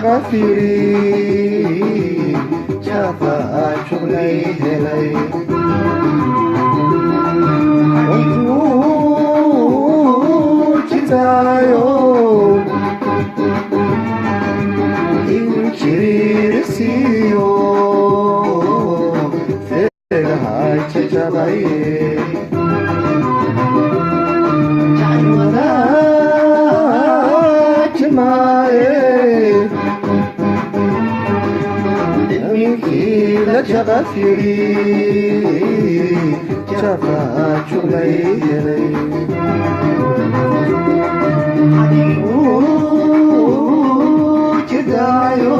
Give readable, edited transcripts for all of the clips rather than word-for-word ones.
Jaqafiri jafa juglay helay Wantu jitaayo igu jirirsiyo feegaha jajabaye jimaaye ninkii la jaqafiri jafa juglay helay jidaayo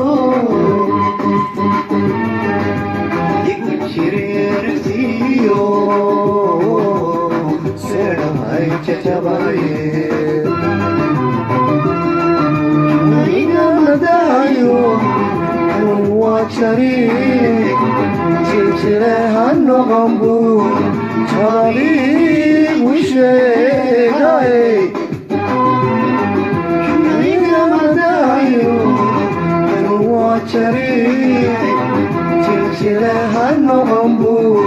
igu jirirsiyo seedhahay jajabaye inamadayo waa jariig jiljile ha noqon buu jabaliigu sheegay inamadayo waa jariig jiljile ha noqon buu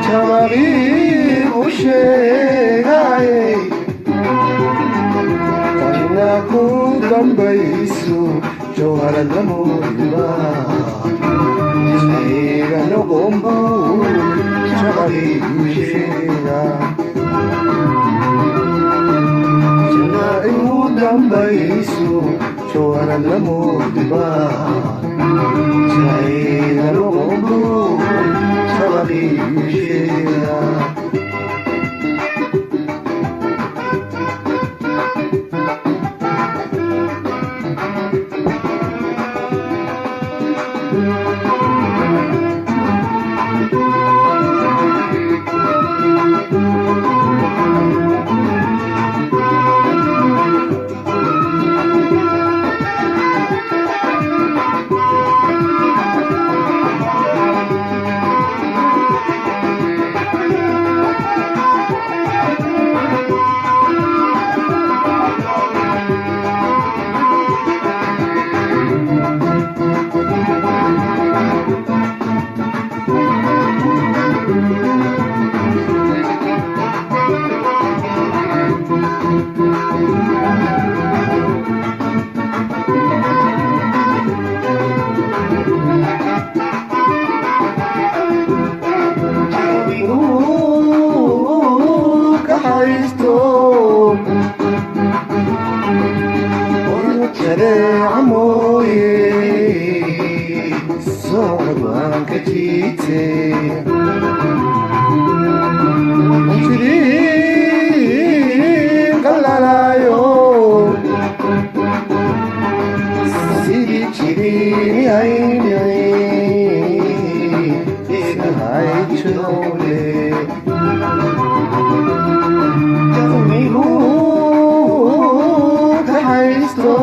jabaliigu sheegay tanna ku dambayso jawharad la moodiba jayga noqon buu jabaliigu sheega janna igu dambayso jawharad la moodiba jayga noqon buu jabaliigu sheega. Haysto jadeeca mooye socod waan ka jiite jiriin qalalayo sidii jiriini aynay igahay jowle jawmigu ka haysto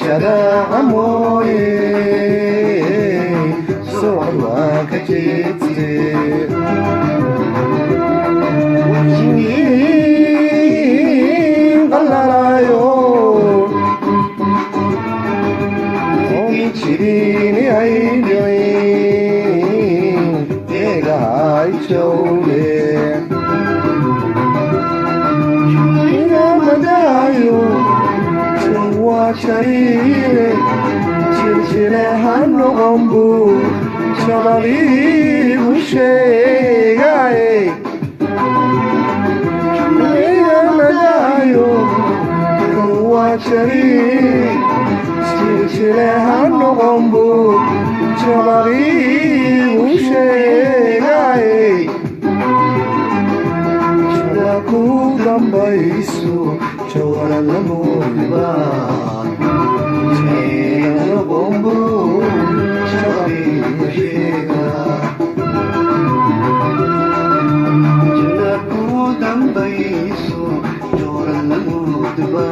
jadaaca mooye socod waan ka jeedte wajiniin qalalayo jiriini aydhicin degahay jowle inamadaayo waa jariire jiljile ha noqon buu jabaliigu sheegay inamadaayo waa jariir jiljile ha noqon buu jabaliigu sheegay jana ku dambayso jawara la moodiba jayga noqon buu jabaliigu sheega jana ku dambayso jawara la moodiba.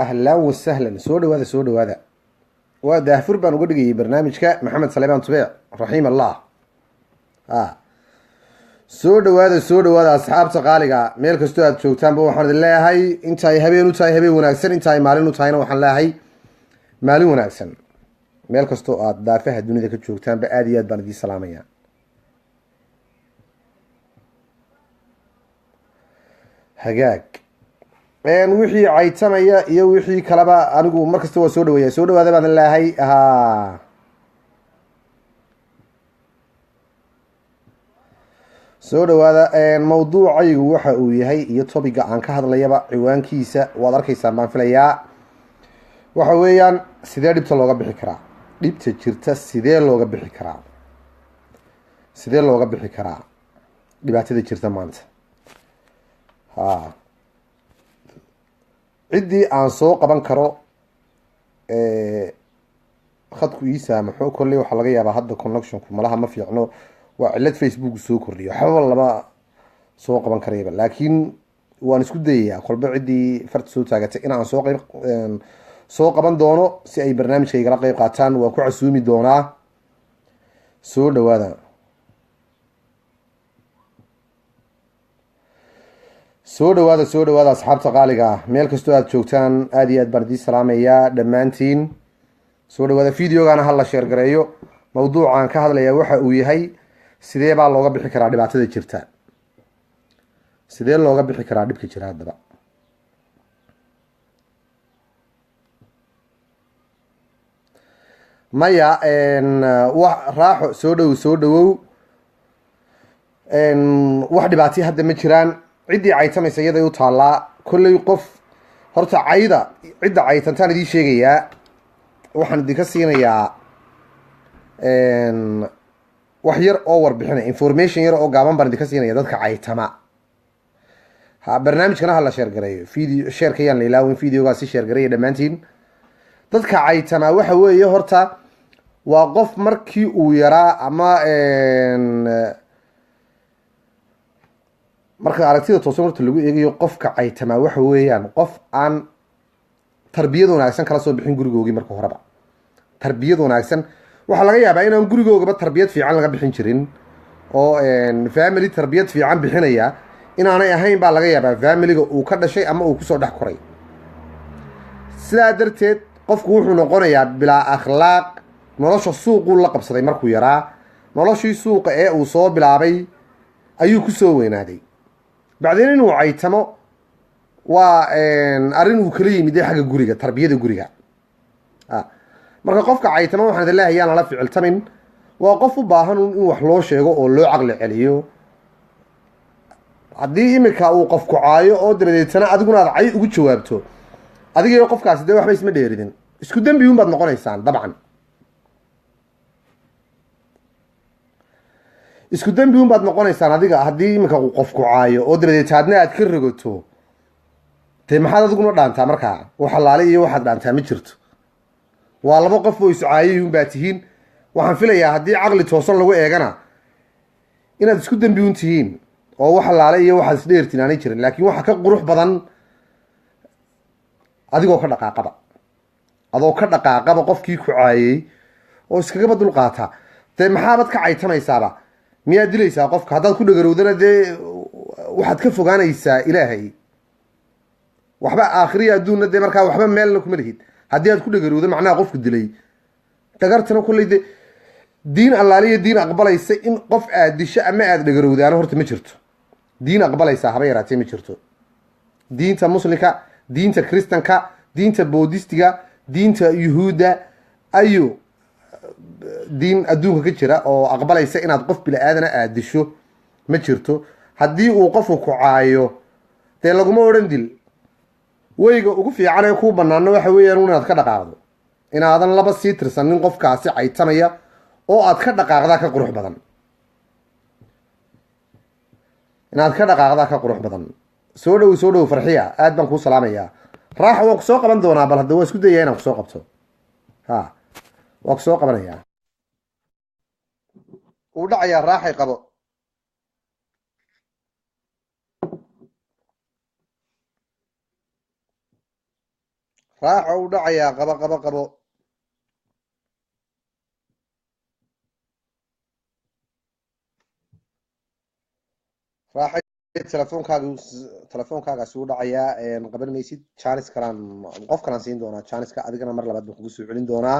Ahlan wasahlan, soo dhawaada, soo dhawaada. Waa daahfur baan uga dhigayay barnaamijka Maxamed Saleebaan Tubeec raxiim allah. A Soo dhawaada, soo dhawaada asxaabta qaaliga, meel kastoo aad joogtaanba waxaan idin leeyahay intaay habeen u tahay habeen wanaagsan, intaay maalin u tahayna waxaan leeyahay maalin wanaagsan. Meel kastoo aad daafaha dunida ka joogtaanba aada iyo aad baan idiin salaamaya. Hagaag, wixii caytamaya iyo wixii kaleba anigu mar kasta waa soo dhaweeya. Soo dhawaada baan idin leeyahay. Ha, soo dhawaada. Mawduucaygu waxa uu yahay iyo topic-ga aan ka hadlayaba ciwaankiisa waad arkaysaan baan filayaa. Waxa weeyaan, sidee dhibta looga bixi karaa? Dhibta jirta sidee looga bixi karaa? Sidee looga bixi karaa dhibaatada jirta maanta? Ha, ciddii aan soo qaban karo khadku ii saamaxo. Kolley waxaa laga yaabaa hadda connectionku malaha ma fiicno, waa cillad Facebook soo kordhiyo, waxbaba lama soo qaban karayba, laakiin waan isku dayayaa kolba ciddii farta soo taagatay in aan soo qayb soo qaban doono si ay barnaamijka igala qeyb qaataan. Waan ku casuumi doonaa. Soo dhawaada, soo dhawaada, soo dhawaada asxaabta qaaliga ah, meel kastoo aad joogtaan aada iyo aad baan idiin salaamayaa dhammaantiin. Soo dhawaada, videogana ha la share gareeyo. Mawduucaan ka hadlayaa waxa uu yahay, sidee baa looga bixi karaa dhibaatada jirta? Sidee looga bixi karaa dhibka jira? Haddaba maya, wa raaxo, soo dhow, soo dhawow. Wax dhibaatay hadda ma jiraan. Ciddii caytamaysa iyaday u taallaa. Kolley qof horta cayda, cidda caytantaan idiin sheegayaa, waxaan idinka siinayaa wax yar oo warbixina, information yar oo gaaban baan idinka siinaya dadka caytama. Ha, barnaamijkana ha la share gareeyo, video share-ka yaan la ilaawin, videogaa si share gareeya dhammaantiin. Dadka caytama waxa weeye, horta waa qof markii uu yaraa ama marka aragtida toosan horta lagu eegayo, qofka caytamaa waxa weeyaan qof aan tarbiyad wanaagsan kala soo bixin gurigoogii marka horeba. Tarbiyad wanaagsan waxaa laga yaabaa inaan gurigoogaba tarbiyad fiican laga bixin jirin, oo family tarbiyad fiican bixinaya inaanay ahayn baa laga yaabaa familiga uu ka dhashay ama uu kusoo dhex koray. Sidaa darteed qofku wuxuu noqonayaa bilaa akhlaaq. Nolosha suuquu la qabsaday markuu yaraa, noloshii suuqa ee uu soo bilaabay ayuu kusoo weynaaday. Bacdeen inuu caytamo waa arrin uu kala yimid xagga guriga, tarbiyada guriga. Marka qofka caytamo waxaan idin leeyahay yaan lala ficiltamin. Waa qof u baahan in wax loo sheego oo loo caqli celiyo. Haddii iminka uu qofku caayo oo dabadeetana adiguna aad cay ugu jawaabto, adigayo qofkaasi dee waxba isma dheeridin, isku dembi un baad noqonaysaan. Dabcan isku dembi un baad noqonaysaan. Adiga haddii iminka uu qofku caayo oo dabadeeta adna aad ka rogato, dee maxaad adiguna dhaantaa? Markaa wax allaale iyo waxaad dhaantaa ma jirto. Waa laba qof oo iscaayay un baa tihiin. Waxaan filayaa haddii caqli toosan lagu eegana inaad isku dembi un tihiin oo wax allaale iyo waxaad isdheertiin aanay jirin. Laakiin waxa ka qurux badan adigoo ka dhaqaaqaba, adoo ka dhaqaaqaba qofkii ku caayey oo iskagaba dulqaata. Dee maxaabad ka caytamaysaaba? Miyaad dilaysaa qofka? Haddaad ku dhagarowdana dee waxaad ka fogaanaysaa Ilaahay, waxba aakhiriya adduunna dee markaa waxba meelna kuma lihid haddii aad ku dhagarowdo. Macnaha qofku dilay dhagartana kolley de diin allaaliya diin aqbalaysa in qof aad disho ama aada dhagarowdaana horta ma jirto. Diin aqbalaysaa haba yaraatee ma jirto. Diinta Muslimka, diinta Kristanka, diinta Boodistiga, diinta Yuhuudda, ayu diin adduunka ka jira oo aqbalaysa inaad qof bini-aadana aad disho ma jirto. Haddii uu qofku ku caayo dee laguma odhan dil. Weyga ugu fiican ee kuu banaano waxa weeyaan inaad ka dhaqaaqdo, inaadan laba sii tirsanin qofkaasi caytamaya oo aad ka dhaqaaqdaa ka qurux badan, inaad ka dhaqaaqdaa ka qurux badan. Soo dhow, soo dhow Farxiya, aad baan kuu salaamayaa. Raaxa, waan kusoo qaban doonaa. Bal hadda waan isku dayaa inaan kusoo qabto. Ha, waa kusoo qabanayaa, wuu dhacayaa. Raaxay qabo. Raaxo, uu dhacayaa. Qabo, qabo, qabo. Raaxay, telefoonkaagaasi u dhacayaa, qaban maysid. Chance kalaan qof kalaan siin doonaa chanceka, adigana mar labaad baan kugu soo celin doonaa.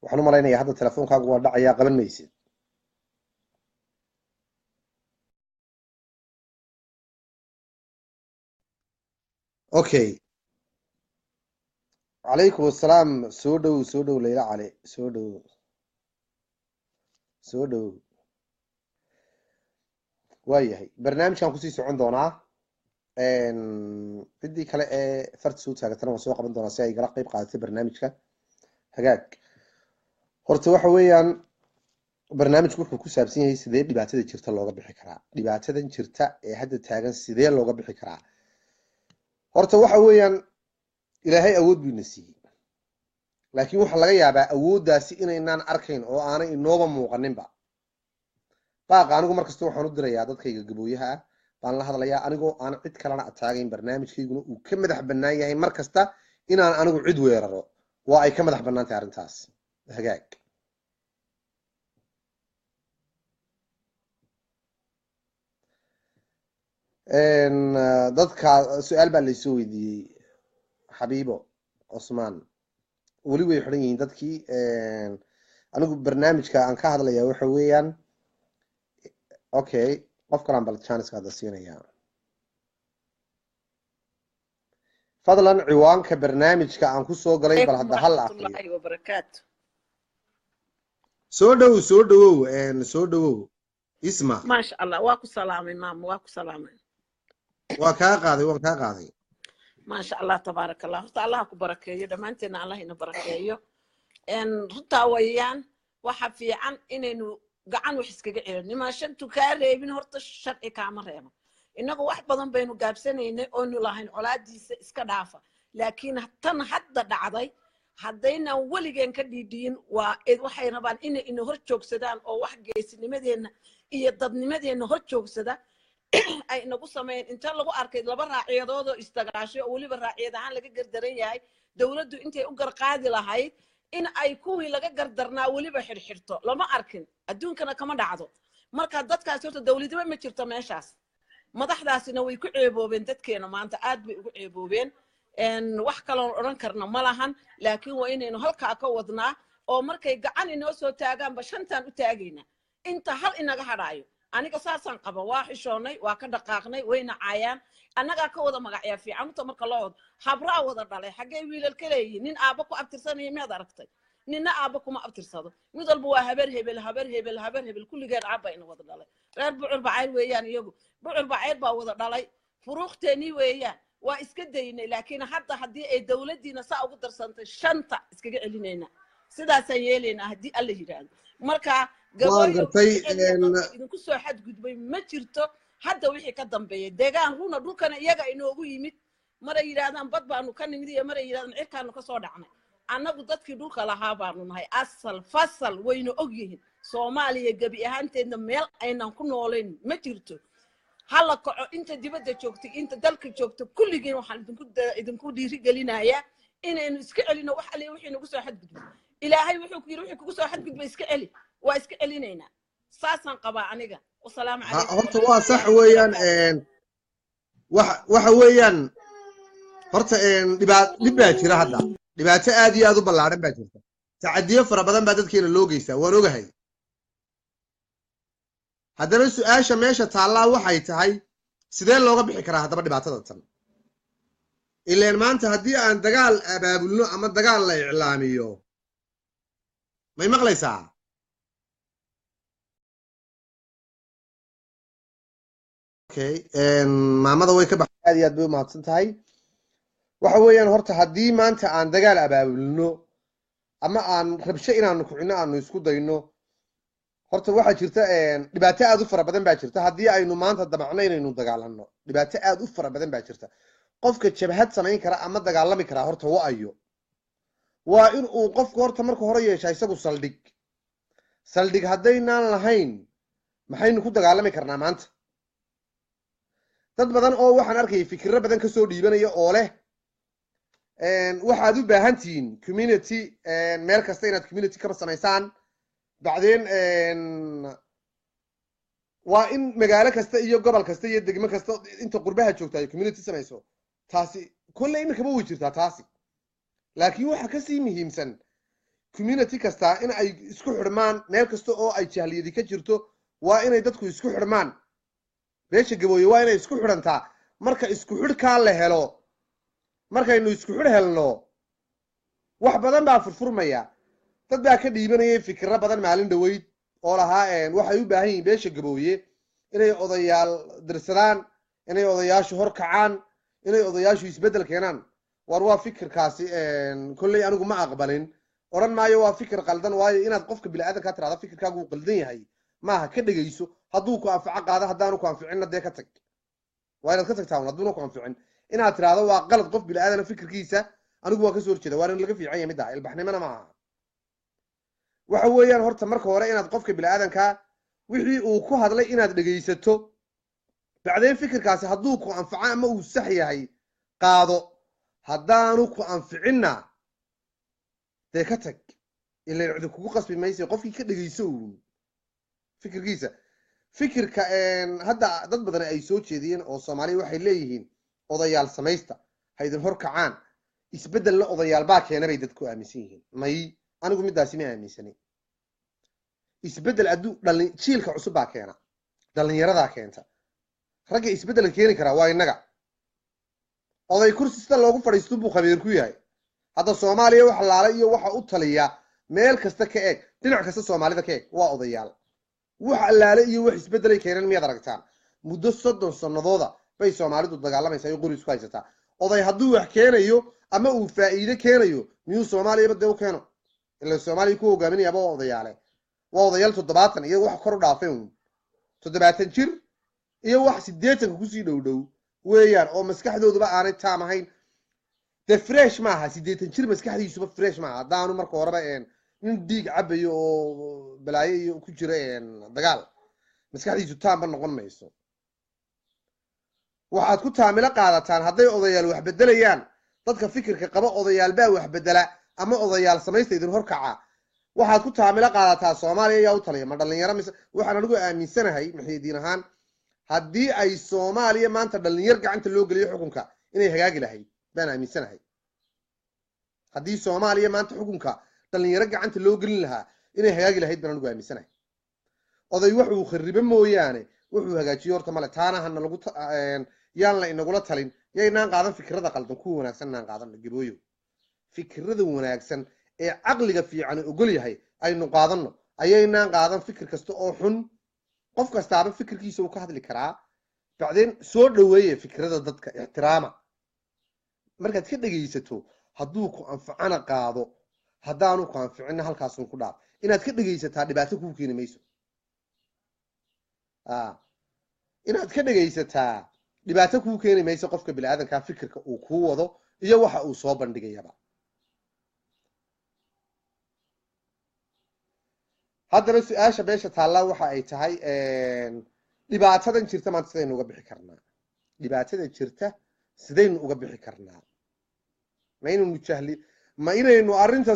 Waxaan u malaynayaa hadda telefoonkaagu waa dhacayaa, qaban maysid. Okay, calaykum assalaam. Soo dhow, soo dhow, Layla Cali, soo dhow, soo dhow. Waayahay, barnaamijkan kusii socon doonaa. Ciddii kale ee farta soo taagatana waan soo qaban doonaa si ay igala qeyb qaadatay barnaamijka. Hagaag, horta waxa weeyaan barnaamijku wuxuu ku saabsan yahay sidee dhibaatada jirta looga bixi karaa, dhibaatadan jirta ee hadda taagan sidee looga bixi karaa. Horta waxa weeyaan Ilaahay awood buu ina siiyey, laakiin waxaa laga yaabaa awooddaasi inaynaan arkayn oo aanay inooba muuqaninba. Baaqa anigu markasta waxaan u dirayaa dadkayga gabooyaha ah baan la hadlayaa, anigoo aan cid kalena ataagayn, barnaamijkayguna uu ka madax bannaan yahay mar kasta inaan anigu cid weeraro, waa ay ka madax bannaan tahay arrintaas. Hagaag. Dadka su-aal baa laysoo weydiiyey, Xabiibo Cosmaan. Weli way xidhan yihiin dadkii. Anigu barnaamijka aan ka hadlaya waxa weeyaan, okay, qof kalaan bal chanceka hadda siinaya. Fadlan ciwaanka barnaamijka aan kusoo galay bal عليكم hadda hal ورحمة aqriyo. الله وبركاته. Soo dhowow, soo dhowow, soo dhowow, Isma. ما شاء الله، واكو سلامي ماما، واكو سلامي. Waa kaa qaaday, waan kaa qaaday. ما شاء الله تبارك الله. Horta Allah ku barakeeyo dhammaanteena, Allah ina barakeeyo. Runtaa weeyaan, waxa fiican inaynu gacan wax iskaga celin. Nimaa shantu kaa reebin, horta sharci kaama reebo. Innagu wax badan baynu gaabsanaynay oonu lahayn colaadiisa iska dhaafa, laakiin tan hadda dhacday haddaynan weligeen ka dhiidhiyin, waa waxay rabaan inay ina hor joogsadaan oo wax geesinimadeenna iyo dadnimadeenna hor joogsada ay inagu sameeyeen. Inta lagu arkay laba raaciyadood oo isdagaashay oo weliba raaciyad ahaan laga gardaran yahay, dowladdu intay u garqaadi lahayd in ay kuwii laga gardarnaa weliba xirxirto, lama arkin, adduunkana kama dhacdo. Marka dadkaas horta dowladnimo ma jirto meeshaas, madaxdaasina way ku ceeboobeen dadkeena maanta, aad bay ugu ceeboobeen. Wax kaloon odhan karna ma lahan, laakiin waa inaynu halkaa ka wadnaa oo markay gacan inoo soo taagaanba shantaan u taagaynaa inta hal inaga hadhaayo. Aniga saasaan qaba. Waa xishoonnay, waa ka dhaqaaqnay, wayna caayaan, annagaa ka wada magacyaa fiican. Unta marka loo wado habraa wada dhalay, xaggee wiilal ka leeyihiin? Nin aabba ku abtirsanaya miyaad aragtay? Ninna aabba kuma abtirsado. Mid walba waa habar hebel, habar hebel, habar hebel. Kulligeen aabba ina wada dhalay. Reer Bucur Bacayr weeyaan iyagu, Bucur Bacayr baa wada dhalay, furuuqteennii weeyaan. Waa iska daynay, laakiin hadda haddii ay dowladdiina saa ugu darsantay, shanta iskaga celinayna, sidaasaan yeelaynaa haddii Alla yidhaahdo. Marka Waan gabooyo gartay. iska celiya dadka idinku soo xadgudbay ma jirto hadda wixii ka dambeeya. Deegaan runa dhulkana iyaga inoogu yimid, maray yidhaahdaan bad baanu ka nimid iyo maray yidhahdaan cirkaanu kasoo dhacnay. Annagu dadkii dhulka lahaa baanu nahay, asal fasal wayna og yihiin. Soomaaliya gebi ahaanteedna meel aynan ku noolayn ma jirto. Hala kaco inta dibadda joogtay, inta dalka joogta, kulligiin waxaan idinku dhiirigelinayaa inaynu iska celino wax alle wixii nagu soo xadgudbay. Ilaahay wuxuu ku yidhi wixii kugu soo xadgudbay iska celi, waa iska celinaynaa. Saasaan qabaa aniga. Wasalaamu calaykum Horta waa sax waraxmatullaahi weeyaan. wabarakaatu. Waxa weeyaan horta dhib baa jira hadda, dhibaato aad iyo aad u ballaaran baa jirta, tacadiyo fara badan baa dadkeena loo geystaa, waan ogahay. Haddana su-aasha meesha taallaa waxay tahay sidee looga bixi karaa haddaba dhibaatada tan? Ileen maanta haddii aan dagaal abaabulno ama dagaal la iclaamiyo, may maqlaysaa? Okay, maamada way ka baxay, aad iyo aad bay u mahadsan tahay. Waxa weeyaan horta haddii maanta aan dagaal abaabulno ama aan rabsho inaanu kicino aanu isku dayno, horta waxaa jirta dhibaato aad u fara badan baa jirta. Haddii aynu maanta damacno inaynu dagaalanno, dhibaato aad u fara badan baa jirta. Qofka jabhad samayn kara ama dagaalami karaa horta wa-ayo waa in uu qofku horta marka hore yeeshaa isagu saldhig. Saldhig haddaynaan lahayn, maxaynu ku dagaalami karnaa maanta? Dad badan oo waxaan arkayay fikirro badan kasoo dhiibanaya oo leh waxaad u baahan tihiin community, meel kasta inaad community kaba samaysaan bacdeen. Waa in magaalo kasta iyo gobol kasta iyo degmo kasta inta qurbaha joogta ay community samayso. Taasi kolley iminkaba way jirtaa taasi, laakiin waxa kasii muhiimsan community kasta in ay isku xidhmaan. Meel kasta oo ay jahliyadi ka jirto waa inay dadku isku xidhmaan. Beesha Gabooye waa inay isku xidhantaa. Marka isku xidhkaa la helo, markaynu isku xidh helno, wax badan baa furfurmaya. Dad baa ka dhiibanayay fikirro badan maalin dhaweyd oo lahaa waxay u baahan yihiin beesha Gabooye inay odayaal dirsadaan, inay odayaashu hor kacaan, inay odayaashu isbeddel keenaan. War waa fikirkaasi kolley anigu ma aqbalin. Odhan maayo waa fikir qaldan, waayo inaad qofka bini'aadankaa tirahda fikirkaagu uu qaldan yahay maaha. Ka dhegayso, hadduu ku anfaco qaado, haddaanu ku anficinna dee ka tag. Waa inaad ka tagtaa un hadduuna ku anficin. Inaad tirahdo waa qalad qof bini'aadana fikirkiisa, anigu waan kasoo horjeeda, waana laga fiican yahay midda, ilbaxnimona ma aha. Waxa weeyaan horta marka hore inaad qofka bini'aadankaa wixii uu ku hadlay inaad dhegaysato, bacdeen fikirkaasi hadduu ku anfaco ama uu sax yahay qaado, haddaanu ku anficinna dee ka tag. Ilan cidi kugu qasbi maysa. Qofkii ka dhegayso uun fikirkiisa. Fikirka hadda dad badan ay soo jeediyeen oo Soomaaliya waxay leeyihiin odayaal samaysta, ha idin hor kacaan, isbeddelna odayaal baa keena bay dadku aaminsan yihiin. May, anigu middaasi ma aaminsani. Isbeddel adduu dhalin jiilka cusub baa keena, dhallinyaradaa keenta. Ragga isbeddelka keeni karaa waa innaga. Oday kursi sida loogu fadhiisto buu khabiir ku yahay. Hadda Soomaaliya waxa laalay iyo waxa u taliya, meel kasta ka eeg, dhinac kasta Soomaalida ka eeg, waa odayaal. Wax allaale iyo wax isbeddelay keeneen miyaad aragtaan? Muddo 30 sannadooda bay Soomaalidu dagaalamaysaa iyo qori isku haysataa. Oday hadduu wax keenayo ama uu faa'iide keenayo, miyuu Soomaaliyaba dee u keeno? Ila Soomaaliya ku hogaaminayaaba waa odayaale, waa odayaal 70 iyo wax kor u dhaafay uun, 70 jir iyo wax 80-ka kusii dhow dhow weeyaan, oo maskaxdooduba aanay taam ahayn dee, fresh maaha. 80 jir maskaxdiisuba fresh maaha haddaanu marka horeba nin dhiig cabayo oo balaayo iyo ku jira dagaal, maskaxdiisu taamba noqon mayso. Waxaad ku taamilo qaadataan hadday odayaal wax bedelayaan, dadka fikirka qaba odayaal baa wax bedela ama odayaal samaysta idin horkaca, waxaad ku taamilo qaadataa Soomaaliya ayaa u taliya, ma dhalinyaro mise? Waxaan anigu aaminsanahay Muxiidiin ahaan, haddii ay Soomaaliya maanta dhalinyar gacanta loo geliyo xukunka, inay hagaagi lahayd baan aaminsanahay. Haddii Soomaaliya maanta xukunka dhalinyaro gacanta loo gelin lahaa, inay hagaagi lahayd baan anigu aaminsanahay. Oday wuxuu kharibo mooyaane wuxuu hagaajiyo horta male. Taana hana lagu yaan la inagula talin, yaynaan qaadan fikirada qaldan, kuwa wanaagsan naan qaadan. Gabooyo, fikirada wanaagsan ee caqliga fiican ogol yahay aynu qaadanno, ayaynaan qaadan fikir kasta oo xun. Qof kastaaba fikirkiisa uu ka hadli karaa, bacdeen soo dhaweeye fikirada dadka, ixtiraama. Markaad ka dhegaysato, hadduu ku anfacana qaado, haddaanu ku anficinna halkaasun ku dhaaf. Inaad ka dhegaysataa dhibaato kuu keeni mayso. Inaad ka dhegaysataa dhibaato kuu keeni mayso qofka biniaadankaa fikirka uu kuu wado iyo waxa uu soo bandhigayaba. Haddaba su-aasha beesha taallaa waxa ay tahay, dhibaatadan jirta maanta sidaynu uga bixi karnaa? Dhibaatada jirta sidaynu uga bixi karnaa? Ma inaynu jahli, ma inaynu arrinta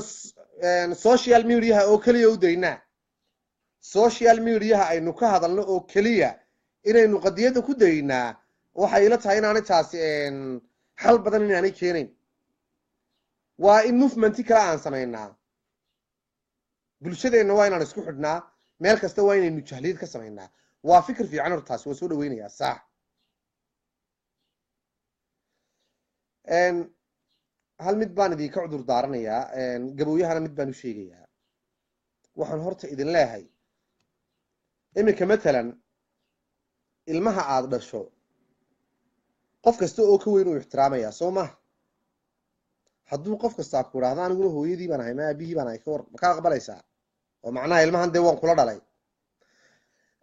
social mediaha oo keliya u daynaa? Social mediaha aynu ka hadalno oo keliya inaynu qadiyadda ku daynaa, waxay ila tahay inaanay taasi xal badan inaanay keenayn. Waa in movementi kale aan samaynaa. Bulshadeenna waa inaan isku xidhnaa, meel kasta waa inaynu jahliyad ka samaynaa. Waa fikir fiican horta taasi, waan soo dhaweynayaa. Sax. Hal mid baan idinka cudur daaranayaa, gabooyahana mid baan u sheegayaa. Waxaan horta idin leeyahay, iminka matalan ilmaha aada dhasho qof kasta oo ka weyn uu ixtiraamayaa, soo maha? Hadduu qof kastaa ku idhaahdo aniguna hooyadii baan ahay ma aabihii baan ahay, ka war, ma ka aqbalaysaa? Oo macnaha ilmahan dee waan kula dhalay.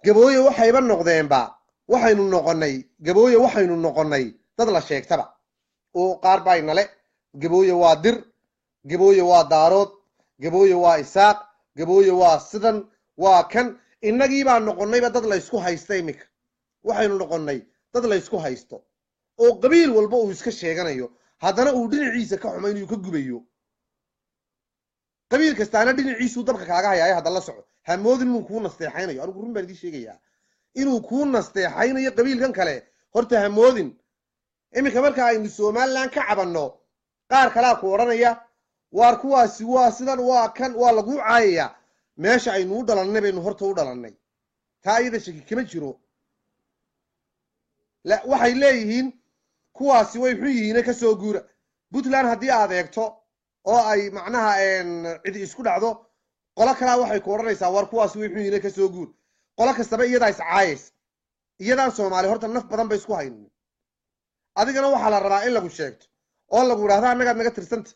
Gabooye waxayba noqdeenba, waxaynu noqonnay gabooye, waxaynu noqonnay dad la sheegtaba, oo qaar baa inale gabooye waa dir, gabooye waa daarood, gabooye waa isaaq, gabooye waa sidan, waa kan. Innagii baa noqonnayba dad la ysku haysta. Iminka waxaynu noqonnay dad la ysku haysto oo qabiil walba uu iska sheeganayo, haddana uu dhinaciisa ka xumaynayo, ka gubayo. Qabiil kastaana dhinaciisuu dabka kaaga hayaayo. Hadda la soco, hamoodin inuu kuu nasteexaynayo. Anigu run baan idiin sheegayaa. Inuu kuu nasteexaynayo qabiilkan kale horta hamoodin. Iminka marka aynu Somaliland ka cabanno, qaar kalaa ku odhanaya waar kuwaasi waa sidan, waa kan, waa laguu caayaya. Meesha aynu u dhalannay baynu horta u dhalannay, taa iyada shaki kama jiro. Waxay leeyihiin kuwaasi way xun yihiine kasoo guura Puntland. Haddii aad eegto oo ay macnaha cidi isku dhacdo, qolo kalaa waxay ku odhanaysaa waar kuwaasi way xun yihiine kasoo guur. Qolo kastaba iyadaa iscaayaysa, iyadaan Soomaali horta naf badan bay isku haynin. Adigana waxaa la rabaa in lagu sheegto oo lagu idhahdo annagaad naga tirsanta.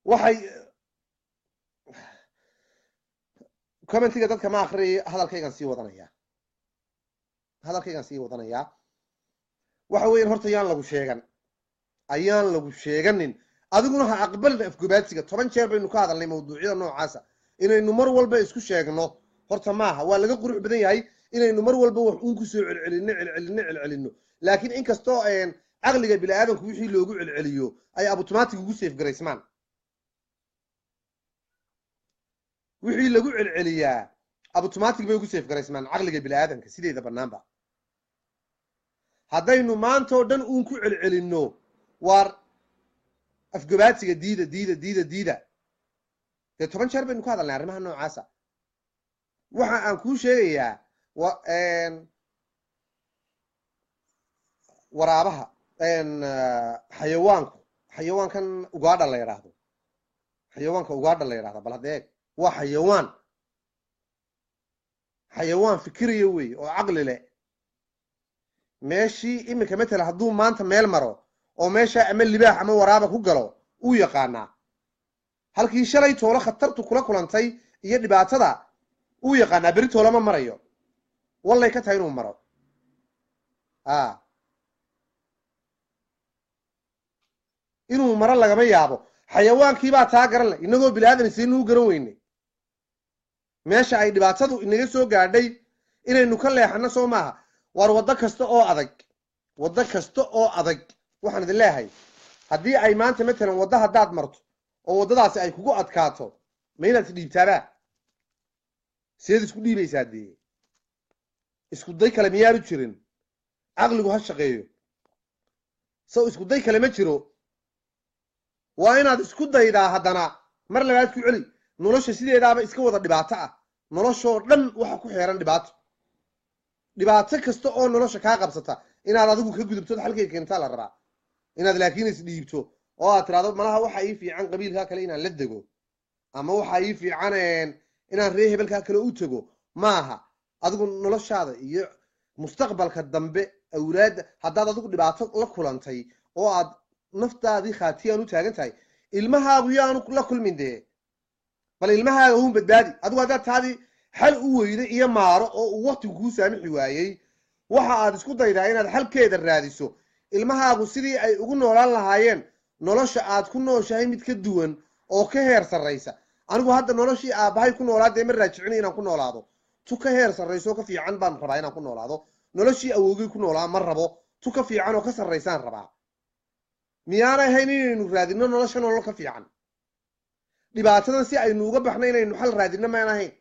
Waxay commentiga dadka ma akriyayo, hadalkaygaan sii wadanayaa, hadalkaygaan sii wadanayaa. Waxa weyan horta yaan lagu sheegan, ayaan lagu sheeganin, adiguna ha aqbalin afgobaadsiga. 10 jeer baynu ka hadalnay mawduucyada noocaasa. Inaynu mar walba isku sheegno horta maaha, waa laga qurux badan yahay inaynu mar walba wax uun kusoo celcelinno, celcelinno, celcelinno. Laakiin inkastoo caqliga bini aadamku wixii loogu celceliyo ay automatic ugu safe garaysmaan, wixii lagu celceliyaa automatic bay ugu safe garaysmaan caqliga bini aadamka sideeda banaanba. Haddaynu maanta oo dhan uun ku celcelinno waar afgobaadsiga diida, diida, diida, diida, dee 10 jeer baynu ka hadalnay arrimaha noocaasa. Waxa aan kuu sheegayaa wa waraabaha, xayawaanku, xayawaankan ugaadha la yidhaahdo, xayawaanka ugaadha la yidhahda, bal hadda eeg, waa xayawaan, xayawaan fikiraya wey oo caqli leh. Meeshii iminka matala hadduu maanta meel maro oo meesha ama libaax ama waraaba ku galo, uu yaqaanaa halkii shalay toolo khatartu kula kulantay iyo dhibaatada, uu yaqaanaa. Beri toolo ma marayo, wallay ka tahay inuu maro. A inuu maro lagama yaabo. Xayawaankiibaa taa garan leh, inagoo bini aadan isaynu u garan weynay meesha ay dhibaatadu inaga soo gaadhay inaynu ka leexano, soo maaha? Waar waddo kasta oo adag, waddo kasta oo adag, waxaan idin leeyahay, haddii ay maanta matalan waddo haddaad marto oo waddadaasi ay kugu adkaato, ma inaad isdhiibtaabaa? Seed isku dhiibaysaa? Dee isku day kale miyaanu jirin? Caqligu ha shaqeeyo. So isku day kale ma jiro, waa inaad isku daydaa. Haddana mar labaad ku celi, nolosha sideedaaba iska wada dhibaato ah. Noloshoo dhan waxa ku xeeran dhibaato. Dhibaato kasta oo nolosha kaa qabsata inaad adigu ka gudubto, xalkay keentaa la rabaa. Inaad laakiin isdhiibto oo aad tiraahdo malaha waxa ii fiican qabiilkaa kale inaan la dego ama waxa ii fiican inaan ree hebelkaa kale u tego, maaha. Adigu noloshaada iyo mustaqbalka dambe awlaadda, haddaad adigu dhibaato la kulantay oo aad naftaadii khaatiyaan u taagan tahay, ilmahaagu yaanu la kulmin. Dee bal ilmahaaga uun badbaadi. Adigu haddaad taadii xal u weyday iyo maaro oo uu waktigu kuu saamixi waayey, waxa aad isku daydaa inaad xalkeeda raadiso. Ilmahaagu sidii ay ugu noolaan lahaayeen nolosha aad ku nooshahay mid ka duwan oo ka heer sarraysa. Anigu hadda noloshii aabbahay ku noolaa dee ma raajicina inaan ku noolaado, tu ka heer sarrayso oo ka fiican baan rabaa inaan ku noolaado. Noloshii awowgay ku noolaa ma rabo, tu ka fiican oo ka sarraysaan rabaa. Miyaanay ahayn inaynu raadino nolosha nolol ka fiican? Dhibaatadan si aynu uga baxno inaynu xal raadino maan ahayn?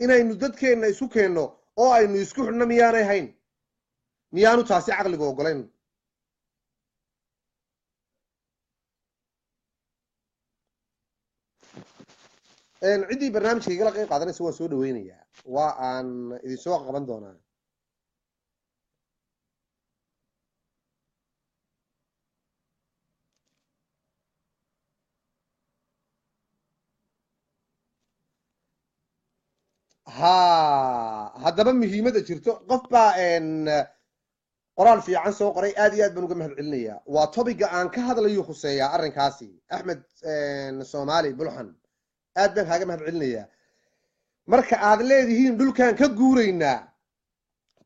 Inaynu dadkeenna isu keenno oo aynu isku xidhno miyaanay ahayn? Miyaanu taasi caqliga ogolayn? Ciddii barnaamijka igala qayb qaadanaysa waan soo dhaweynayaa, waa aan idinsoo qaban doonaa. Ha, haddaba muhiimadda jirto, qof baa qoraal fiican soo qoray, aad iyo aad baan uga mahad celinayaa. Waa topic-ga aan ka hadlayu khuseeyaa arrinkaasi. Axmed Soomaali Bulxan, aad baan kaaga mahad celinayaa. Marka aad leedihiin dhulkaan ka guuraynaa,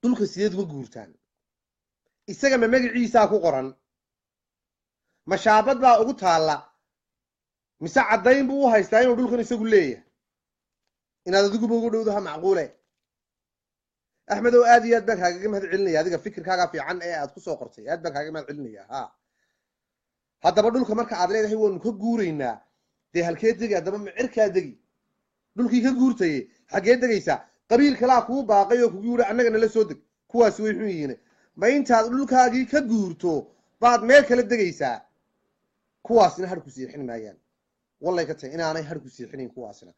dhulka sideed uga guurtaan? Isaga ma magaciisaa ku qoran? Ma shaabad baa ugu taalla? Mise caddayn buu u haystaa inuu dhulkan isagu leeyahay? Inaad adiguba ugu dhowdo ha macquule. Axmedow, aad iyo aad baan kaagaga mahad celinaya adiga fikirkaaga fiican ee aad kusoo qortay, aad baan kaaga mahad celinaya. Ha, haddaba dhulka marka aad leedahay waanu ka guuraynaa, dee halkee degi? Haddaba ma cirkaa degi? Dhulkii ka guurtaye, xaggee degaysaa? Qabiil kalaa kuu baaqay oo kugu yidhi annaga nala soo deg. Kuwaasi way xun yihiin. Ma intaad dhulkaagii ka guurto baad meel kala degaysaa? Kuwaasina har ku siixin maayaan, wallay ka tahay inaanay har ku siixinayn kuwaasina.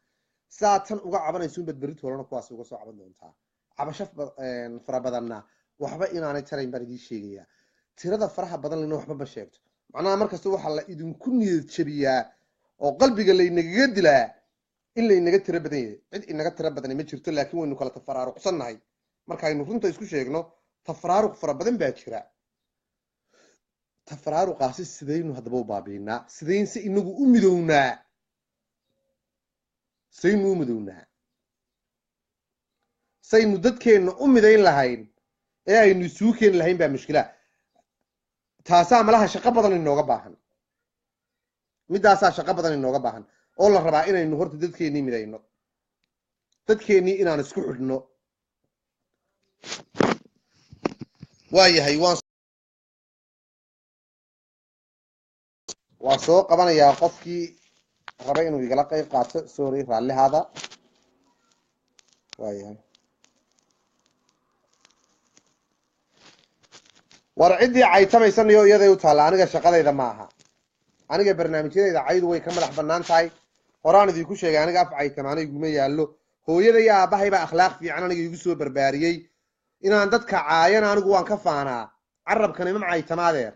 Saa tan uga cabanayso unbaad berrito horena kuwaasi uga soo caban doontaa. Cabasho fara badanna waxba inaanay tarayn baan idiin sheegayaa. Tirada faraha badan lina waxba ma sheegto. Macnaha markasta waxaa la idinku niyad jabiyaa oo qalbiga laynagaga dilaa in laynaga tiro badan yahay. Cid inaga tiro badani ma jirto, laakiin waynu kala tafaraaruqsannahay. Markaynu runta isku sheegno, tafaraaruq fara badan baa jira. Tafaraaruqaasi sidaynu haddaba u baabiinaa? Sidayn se inagu u midownaa? Saynu u midownaa? Saynu dadkeenna u midayn lahayn ee aynu isugu keeni lahayn baa mushkila. Taasaa malaha shaqo badan inooga baahan. Middaasaa shaqo badan inooga baahan oo la rabaa inaynu horta dadkeennii midayno, dadkeennii inaan isku xidhno. Waayahay, waan soo qabanayaa qofkii raba inuu igala qayb qaato. Sorry, raallihaada. Waayahay, war ciddii caytamaysanayo iyaday u taalla, aniga shaqadayda ma aha. Aniga barnaamijyadayda caydu way ka madax bannaan tahay. Horaan idinku sheegay, aniga af caytamaana iguma yaallo. Hooyada iyo aabbahay baa akhlaaq fiican aniga igu soo barbaariyey. Inaan dadka caayana anigu waan ka faanaa. Carabkan imam caytamaadeer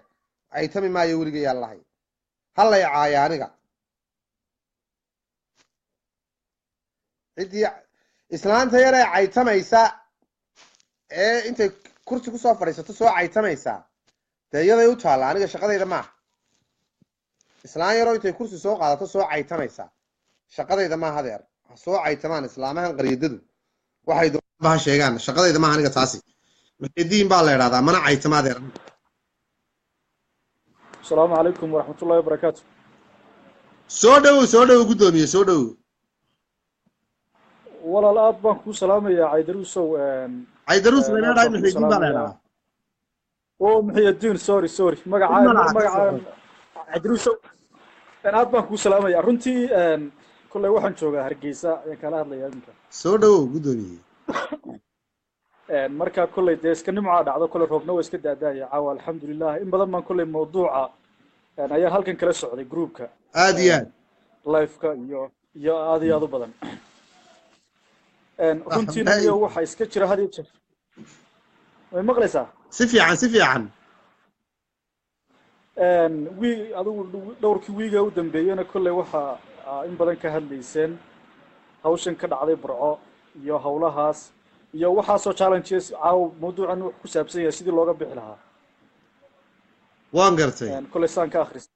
caytami maayo weligay yallahay. Hallay caaya aniga. Ciddii islaanta yar ee caytamaysa ee intay kursi kusoo fadhiisato soo caytamaysaa, dee iyaday u taalla, aniga shaqadayda maaha. Islaan yaroo intay kursi soo qaadato soo caytamaysaa, shaqadayda maaha adeer. Ha soo caytamaan islaamahan qaryadadu, waxay doonaan ha sheegaan, shaqadayda maaha aniga taasi. Muxidiin baa la idhahdaa, mana caytama adeer. Asalaamu calaykum waraxmatullahi wabarakaatu. Soo dhowow, soo dhowow guddoomiye, soo dhowow. Walaal, aad baan kuu salaamayaa, Caydaruusow. Caydaruus aad layna baan dhahay, kuu Muxidiin baa la salaamayaa. idhahdaa. O Muxiyadiin, sorry, sorry, magacaa Malaha ka magacaa soo. Caydaruusow, aad baan kuu salaamayaa runtii. Kolley waxaan joogaa Hargeysa ayaan kala hadlayaa iminka. Soo dhowow guddoomiye. Marka kolley dee iska nimcaa dhacdo, kolley roobna waa iska daadaaya caawa, alxamdulilah. In badan baan kolley mawduuca ayaan halkan kala socday groupka Aad iyo aad live-ka iyo aad iyo aad u badan. Runtiina iyo waxaa iska jira had iyo jeer. Way maqlaysaa? Si fiican, si fiican. Wii adigu dhowrkii wiiga u dambeeyena kolley waxa in badan ka hadlayseen hawshan ka dhacday Burco iyo howlahaas iyo waxaasoo challenges. Caaw mawduucan wuxuu ku saabsan yahay sidii looga bixi lahaa. Waan gartay. Kolley saan ka akhris.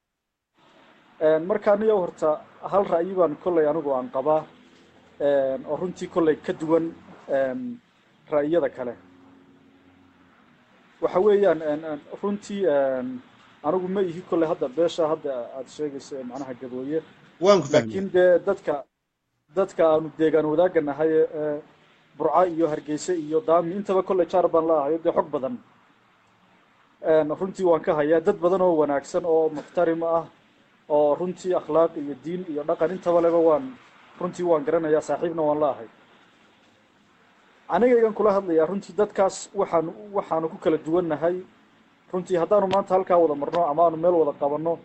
Marka aniga horta hal ra'yi baan kolley anigu aan qabaa oo runtii kolley ka duwan ra'yiyada kale. Waxa weeyaan, runtii anigu ma ihi kolley hadda beesha hadda aad sheegayso ee macnaha Gabooye. Waan ku fahmay. Laakiin dee dadka aanu deegaan wadaagga nahay ee Burco iyo Hargeysa iyo Daami intaba kolley jaar baan la ahayo, dee xog badan runtii waan ka hayaa. Dad badan oo wanaagsan oo muxtarim ah oo runtii akhlaaq iyo diin iyo dhaqan intaba leba waan runtii waan garanayaa, saaxiibna waan la ahay. Anigaygan kula hadlayaa runtii dadkaas waxaanu ku kala duwannahay runtii, haddaanu maanta halkaa wada marno ama aanu meel wada qabanno,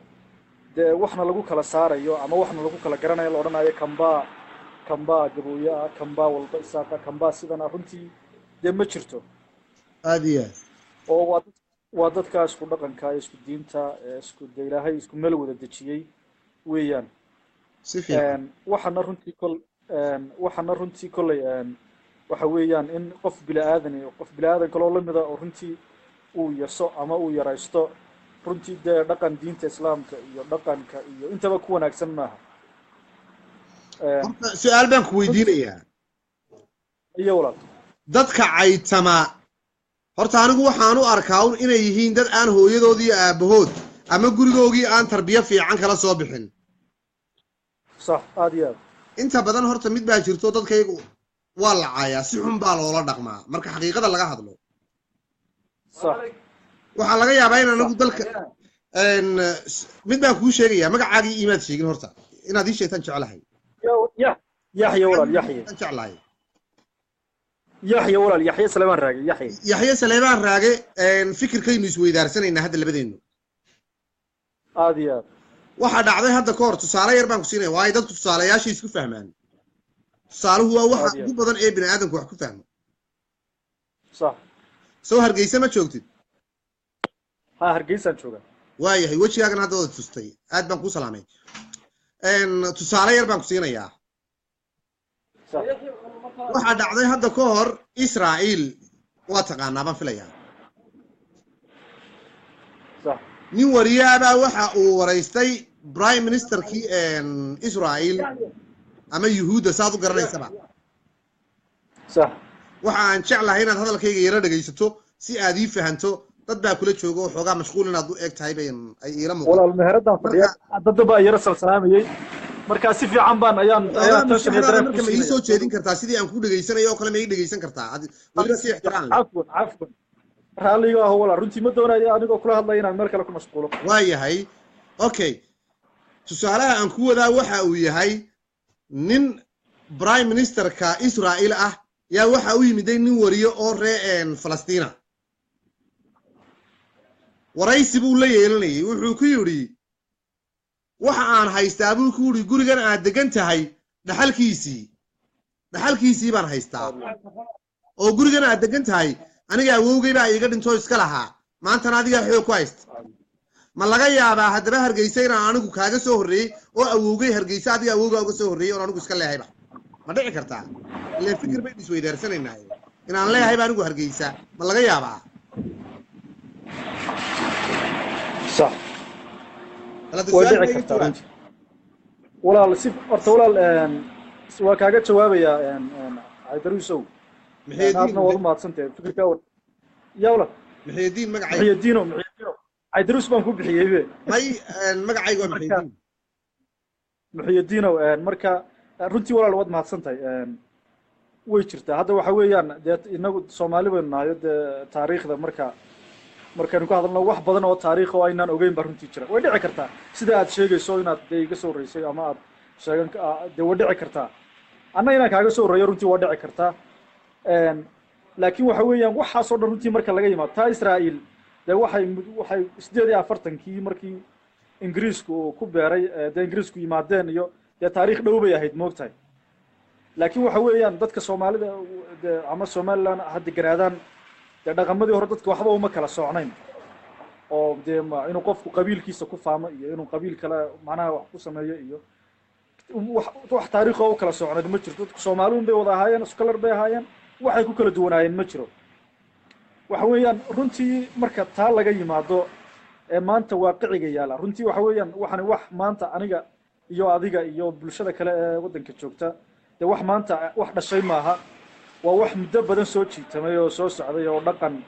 dee waxna lagu kala saarayo ama waxna lagu kala garanayo la odhanayo kambaa kambaa Gabooye ah, kambaa walba Isaaqa, kambaa sidan ah, runtii dee ma jirto. Aad iyo aad. Oo waa dadka isku dhaqanka, isku diinta, ee isku dee Ilaahay isku meel wada dejiyey weeyaan. Si fiican. Waxaana runtii kolley waxa weeyaan in qof bini aadan iyo qof bini aadan kaloo lamida oo runtii uu yaso ama uu yaraysto, runtii dee dhaqan diinta Islaamka iyo dhaqanka iyo intaba ku wanaagsan maaha. Horta su-aal baan ku Runtii weydiinayaa. Iyo walaal. Dadka caytama horta anigu waxaan u arkaa un inay yihiin dad aan hooyadood iyo aabbahood ama gurigoogii aan tarbiyo fiican kala soo bixin. Sax, aad iyo aad. Inta badan horta mid baa jirto, dadkaygu waa la caayaa, si xun baa loola dhaqmaa marka xaqiiqada laga hadlo. Waxaa laga yaabaa in anigu dalka mid baan kuu sheegayaa. Magacaagii iimaad sheegin horta, inaad ii sheegtaan jeclahay. Ya. Yaxya walaal, Yaxya. Aan jeclahay. Yaxya walaal, Yaxya Saleebaan Raage, Yaxya. Yaxya Saleebaan Raage, fikirkaynu isweydaarsanayna hadda labadeennu. Aad iyo aad. Waxaa dhacday hadda ka hor, tusaale yar baan ku siinaya, waayo dadku tusaalayaashay isku fahmaan. Tusaaluhu waa waxa Aad iyo ugu badan ee bini aadamku wax ku fahmo. Sax. Soo Hargeysa ma joogtid? Ha, Hargeysaan joogaa. Waayahay, wejigaagan hadda wada tustay, aad baan kuu salaamay. Tusaale yar baan ku siinayaa. Sax. Waxaa dhacday hadda ka hor, Israa'iil waa taqaanaa baan filayaa. Sax. Nin wariyaabaa waxa uu waraystay prime ministerkii Israa'iil ama Yuhuudda, saad u garanaysaba. Sax. Waxa aan jeclahay inaad hadalkayga yaro dhegaysato si aad ii fahanto. Dad baa kula jooga oo xoogaa mashquul inaad u eg tahay bay ay iila muuqato. Walaal, meheradaan fadhiya, dad baa yara salsalaamayay, marka si fiican baan ayaan xoogaa ayaan attention iyo maskaxdaada dareen marka ku ma ii soo siinaya. jeedin kartaa sidii aan kuu dhegaysanayo oo kale? Ma ii dhegaysan kartaa weliba si ixtiraam leh? Cafwan, cafwan, raalliga aho walaal, runtii ma doonayo anigoo kula hadlaya inaan meel kale ku mashquulo. Waayahay, okay. Tusaalaha aan ku wadaa waxa uu yahay, nin prime ministerka Israa'iil ah yaa waxa u yimiday nin wariyo oo ree Falastiina. Waraysi buu la yeelanayay. Wuxuu ku yidhi, waxa aan haystaa, buu ku yidhi, gurigan aad degan tahay dhaxalkiisii, dhaxalkiisii baan haystaa, oo gurigan aad degan tahay aniga awowgay baa iiga dhintoo iska lahaa, maantana adigaa xoog ku haysta. Ma laga yaabaa haddaba Hargeysa inaan anigu kaaga soo horreeyey, oo awowgay Hargeysa adiga awowgaa uga soo horreeyey, oon anigu iska leehayba? Ma dhici kartaa? Ileen fikir baynu isweydaarsanaynaay. Inaan leehayba anigu Hargeysa, ma laga yaabaa? Sax. Bal hadda Way su-aal dhici iga kartaa. jawaab. Runtii walaal, si horta walaal, waa kaaga jawaabayaa, Caydaruusow. Muxyidiin. Aadna waad u mahadsantahay fikirkaa ya walaal. Muxyidiin magacayga. Muxyidiino, Muxyidiino, Caydaruus baan ku bixiyey be. May, magacayga waa Marka Muxyidiin. Muxyidiinow, marka runtii walaal waad mahadsantahay. Way jirtaa. Hadda waxa weeyaan, dee inagu Soomaali baynu nahay, dee taariikhda markaynu ka hadalno, wax badan oo taariikh oo aynaan ogeyn baa runtii jira. Way dhici kartaa sida aad sheegayso inaad dee iga soo horreysay ama aad sheegan, dee way dhici kartaa anna inaan kaaga soo horreeyo, runtii waa dhici kartaa. Laakiin waxa weeyaan, waxaasoo dhan runtii marka laga yimaado, taa Israa'iil dee waxay 48-kii markii Ingiriisku uu ku beeray, dee Ingiriisku yimaadeen iyo dee taariikh dhow bay ahayd, moogtahay. Laakiin waxa weeyaan, dadka Soomaalida dee ama Somaliland ha deganaadaan, dee dhaqamadii hore dadka waxba uma kala soocnayn, oo dee inuu qofku qabiilkiisa ku faamo iyo inuu qabiil kale macnaha wax ku sameeyo iyo wax taariikh oo u kala soocnayd ma jirto. Dadku Soomaali un bay wada ahaayeen, isku kalar bay ahaayeen, waxay ku kala duwanaayeen ma jiro. Waxa weeyaan, runtii marka taa laga yimaado ee maanta waaqiciga yaala, runtii waxa weeyaan, waxani wax maanta aniga iyo adiga iyo bulshada kale ee waddanka joogta dee wax maanta wax dhashay maaha. Waa wax muddo badan soo jiitamay oo soo socday, oo dhaqan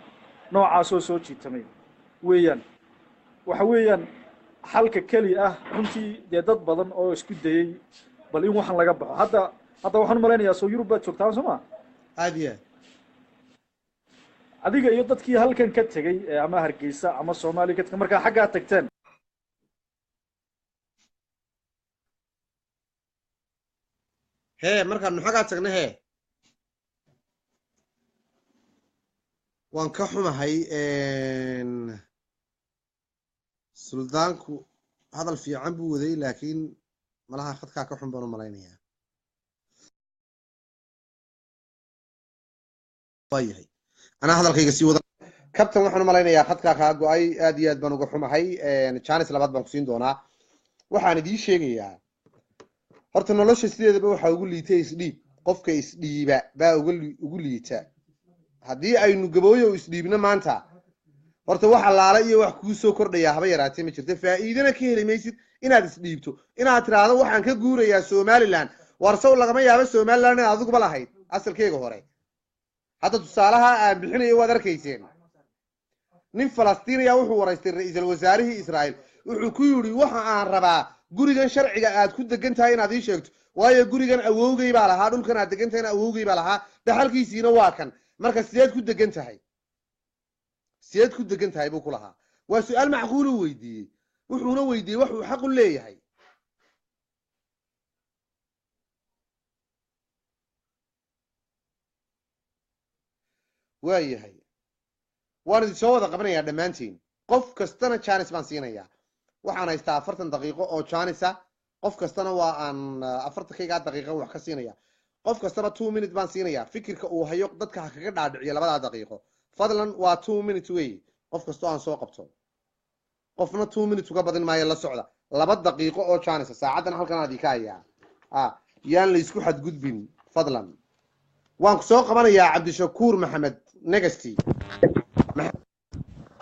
noocaas oo soo jiitamay weeyaan. Waxa weeyaan, xalka keli ah runtii dee dad badan oo isku dayey bal in waxan laga baxo. Hadda waxaan u malaynayaa, soo Yurub baad joogtaan, soo ma? Aad iyo aad. Adiga iyo dadkii halkan ka tegey ee ama Hargeysa ama Soomaaliya ka tegey, markaa xaggaa tagteen. Hee, markaanu xaggaa tagna, hee, waan ka xumahay. Suldaanku hadal fiican buu waday, laakiin malaha khadkaa ka xun baan u malaynayaa. Waayahay, anaa hadalkayga sii wada. Kabtan, waxaan u malaynayaa khadkaa kaa go-ay. Aad iyo aad baan uga xumahay. Janis labaad baan kusiin doonaa. Waxaan idiin sheegayaa, horta nolosha sideedaba waxaa ugu liita isdhiib. Qofka isdhiiba baa ugu liita. Haddii aynu Gabooyo isdhiibno maanta, horta wax allaala iyo wax kuu soo kordhayaa haba yaraatee ma jirto. Faa'iidana ka heli maysid inaad isdhiibto, inaad tiraahdo waxaan ka guurayaa Somaliland. War sow lagama yaabo Somaliland inaad adiguba lahayd asalkeega hore? Hadda tusaalaha aan bixinayo waad arkayseen. Nin Falastiin ayaa wuxuu waraystay ra-iisul wasaarihii Israa'iil. Wuxuu ku yidhi, waxa aan rabaa gurigan sharciga aad ku degan tahay inaad ii sheegto, waayo gurigan awowgay baa lahaa, dhulkan aad degan tahayna awowgay baa lahaa, dhaxalkiisiina waa kan. Marka sideed ku degan tahay, sideed ku degan tahay, buu ku lahaa. Waa su-aal macquuluu weydiiyey, wuxuuna weydiiyey waxuu xaq u leeyahay. Waayahay, waan idin soo wada qabanayaa dhammaantiin. Qof kastana chance baan siinayaa. Waxaan haystaa 40 daqiiqo oo chance ah. Qof kastana waa aan 40-kaygaa daqiiqo wax ka siinaya. Qof kastaba 2 minute baan siinayaa, fikirka uu hayo dadka ha kaga dhaadhiciyo labadaa daqiiqo, fadlan. Waa 2 minute wey qof kastoo aan soo qabto. Qofna 2 minutes uga badin maayo. La socda, 2 daqiiqo oo chance. Saacaddan halkan aan idinka hayaa. Yaan la isku xadgudbin, fadlan. Waan ku soo qabanayaa, Cabdishakuur Maxamed Negasti,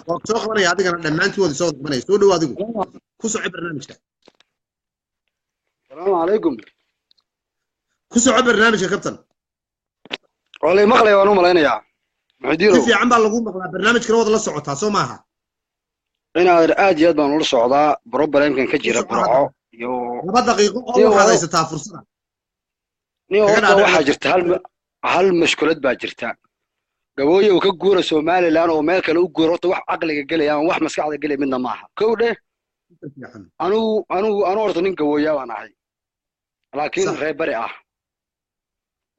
waan ku soo qabanaya adigana. Dhammaantiin waad soo qabanaya. Soo dhow, adigu ku soco barnaamijka. Salaamu calaykum. Ku soco barnaamijka, kabtan. Waa lay maqlaya, waan u malaynayaa. Si Muxudiirow. fiican baa lagu maqlaa. Barnaamijkana waad la socotaa, soo maaha? Inaad aad iyo aad baan ula socdaa problemkan ka jira Ku soco. Burco iyo 2 daqiiqo oo Iyo waxaad haysataa fursada nin kaga horta dhaadhici. Waxaa jirta hal mashkulad baa jirta. Gabooye uu ka guura Somaliland oo meel kale u guura, horta wax caqliga gelaya ama wax maskaxda gelaya midna maaha. Kow dheh. Fiican. Anigu horta nin gabooya baan ahay, laakiin reer bari ah.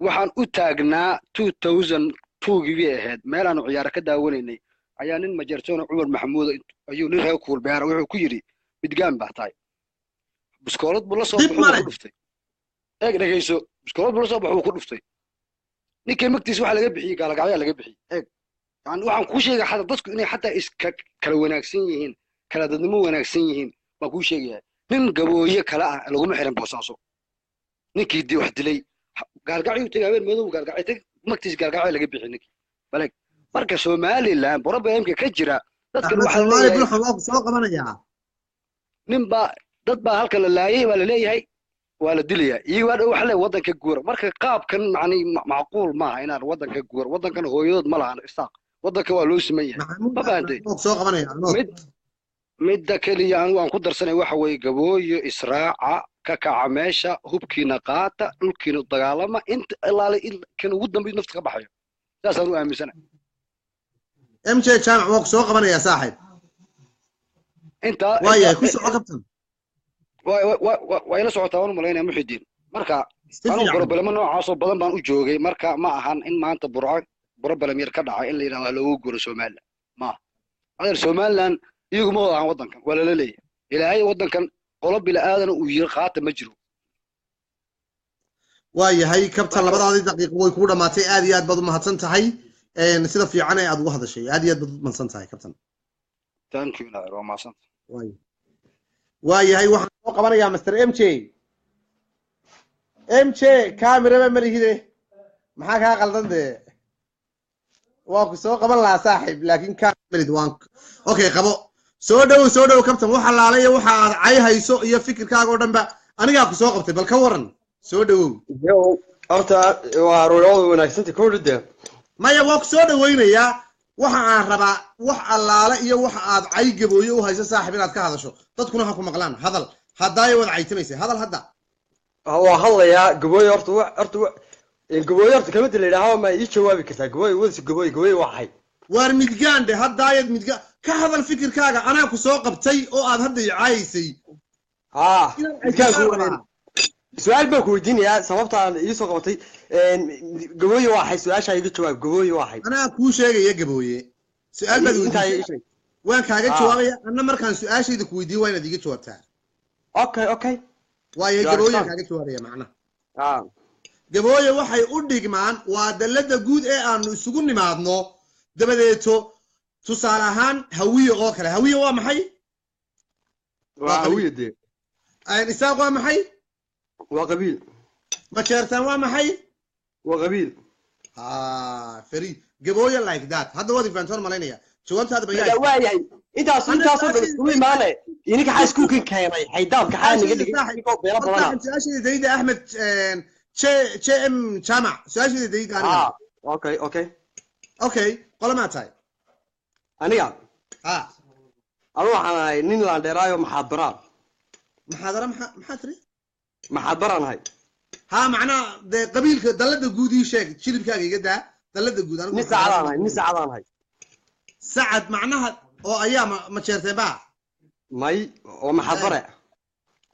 Waxaan u taagnaa 2002-gii bay ahayd, meel aanu ciyaaro ka daawanaynay ayaa nin Majeertoona, Cumar Maxamuud, ayuu nin reer Kuulbeera wuxuu ku yidhi, "Midgaan baa tahay." Biskoolad buu la soo Dib baxo, wuu male. ku dhuftay. Eeg, dhegayso, biskoolad buu la soo baxo, wuu ku dhuftay ninkii. Magtiisa waxaa laga bixiyey gaalagacyaa laga bixiyey. Eeg, yani waxaan kuu sheegaya xataa dadku inay xataa iska kala wanaagsan yihiin, kala dadnimo wanaagsan yihiin baan kuu sheegaya. Nin Gabooye kale ah laguma xiran Boosaaso. Ninkii wax dilay Gaalgacyuu tegay, habeen madow Gaalgacyo teg, magtiisa Gaalgacyo laga bixiyey ninkii. Baleg, marka Somaliland problemka ka jira dadkan Axmed waxaa Soomaali leeyahay Bulxan, waa ku soo qabanayaa. Nin baa, dad baa halka la laayay baa laleeyahay, waa la dilayaa, iyaga waa waxa leeyahay waddanka guura. Marka qaabkan macni macquul maaha inaan waddanka guura. Waddankan hooyadood ma lahan Isaaq, waddanka waa loo siman yahay. Maxamuud Ma fahantay? Axmed waa ku soo qabanaya, Axmed. Midda keliya anigu aan ku darsanay waxa weeye, Gabooyo israaca, ka kaca meesha, hubkiina qaata, dhulkiina dagaalama inta ilaali kan ugu dambeeyo nafta ka baxayo. Saasaan u aaminsanahay. MJ Jaamac, waa ku soo qabanayaa, saaxiib. Intaa Waayahay, intaa ku soco, kabtan. Waa ila socotaa, waan u malaynaya, Muxidiin. Marka Si anugu fiican. problemo noocaasoo badan baan u joogay. Marka ma ahan in maanta Burco problem yar ka dhacay in la yidhahdo ha loogu guuro Somaliland. Maaha, adeer. Somaliland iyagu ma wada ahan waddankan, waa lala leeyahay. Ilaahay waddankan qolo bila'aadana uu yiri qaata ma jiro. Waayahay, kabtan. Marka Labadaadii daqiiqo way kuu dhamaatay. Aad iyo aad baad u mahadsan tahay sida fiican ee aad uga hadashay. Aad iyo aad baad u mahadsan tahay, kabtan. Thank you, Nair, waa mahadsanta. Waayahay, waxaan soo qabanayaa Master MJ. MJ, cameraba malihide, maxaa kaa qaldan dee? Waa ku soo qaban lahaa, saaxiib, laakiin camerad waan. Okay, qabo. Soo dhowow, soo dhowow, kabtan. Waxa laalaya waxa aad cay hayso iyo fikirkaaga oo dhan ba anigaa ku soo qabtay. Bal ka waran, soo dhowow. Yow, horta waa ruuyada wanaagsanta kowdhide. Maya, waa ku soo dhawaynayaa. Waxa aan rabaa wax allaale iyo waxa aad cay Gabooye u hayso, saaxiib, inaad ka hadasho, dadkuna ha ku maqlaan. Hadal haddaayo, waad caytamaysa, hadal hadda. Waa hadlayaa. Gabooye horta Gabooye horta kelmadda la yidhaaho ma ii jawaabi kartaa? Gabooye wadsi, Gabooye, Gabooye waa xay? Waar midgaan dhe haddaayad, midgaan ka hadal fikirkaaga. Anaa ku soo qabtay oo aad hadda i caayaysay. Haa. Inaad midkaan caysataan ku rabaa. Su-aal baan ku weydiinayaa sababta aan ii soo qabatay. Gabooye waa xay? Su-aashaa iga jawaab. Gabooye waa xay? Anaa kuu sheegaya Gabooye. Su-aal baad intaa weydiisay. ii sheeg. Waan kaaga jawaabaya anna. Markaan su-aashayda ku weydiiyo waa inaad iiga jawaabtaa. Okay. Waayo, You Gabooye understand? kaaga jawaabaya macnaha. Gabooye waxay u dhigmaan waa dallada guud ee aanu isugu nimaadno. Dabadeeto, tusaale ahaan, Hawiye oo kale. Hawiye waa maxay? Waa Waa qabiil. Hawiye dee. Isaaq waa maxay? Waa qabiil. Majeertaan waa maxay? Waa qabiil. Ha, farid Gabooye like that. Hadda waad ifaantoon malaynaya jawaabtaada Marka bayaa. waayahay, intaas Ana intaasoo dhan su-aashayda iskugu imaane. Ininka xaa iskuulkan keenay xaydaabka xaa naga dhigay saaxiib idinkoo beelo horta badana. Su-aashayda dayda, Axmed J M Jaamac, su-aashayda dayda anigana. Okay. Okay, qolamaa tahay? Aniga ha. Anu waxaan ahay nin laandheeraayo maxaadbaraan. Maxaadara maxaa tiri? Maxaadbaraan ahay. Ha, macnaha dee qabiilka dallada guud ii sheeg. Jilibkaaga iga daa, dallada guud. Anigu Nin maxaadara Sacadaan ahay, nin Sacadaan ahay. Sacad macnaha oo ayaa ma jeerteen ba? May, waa maxaadbare,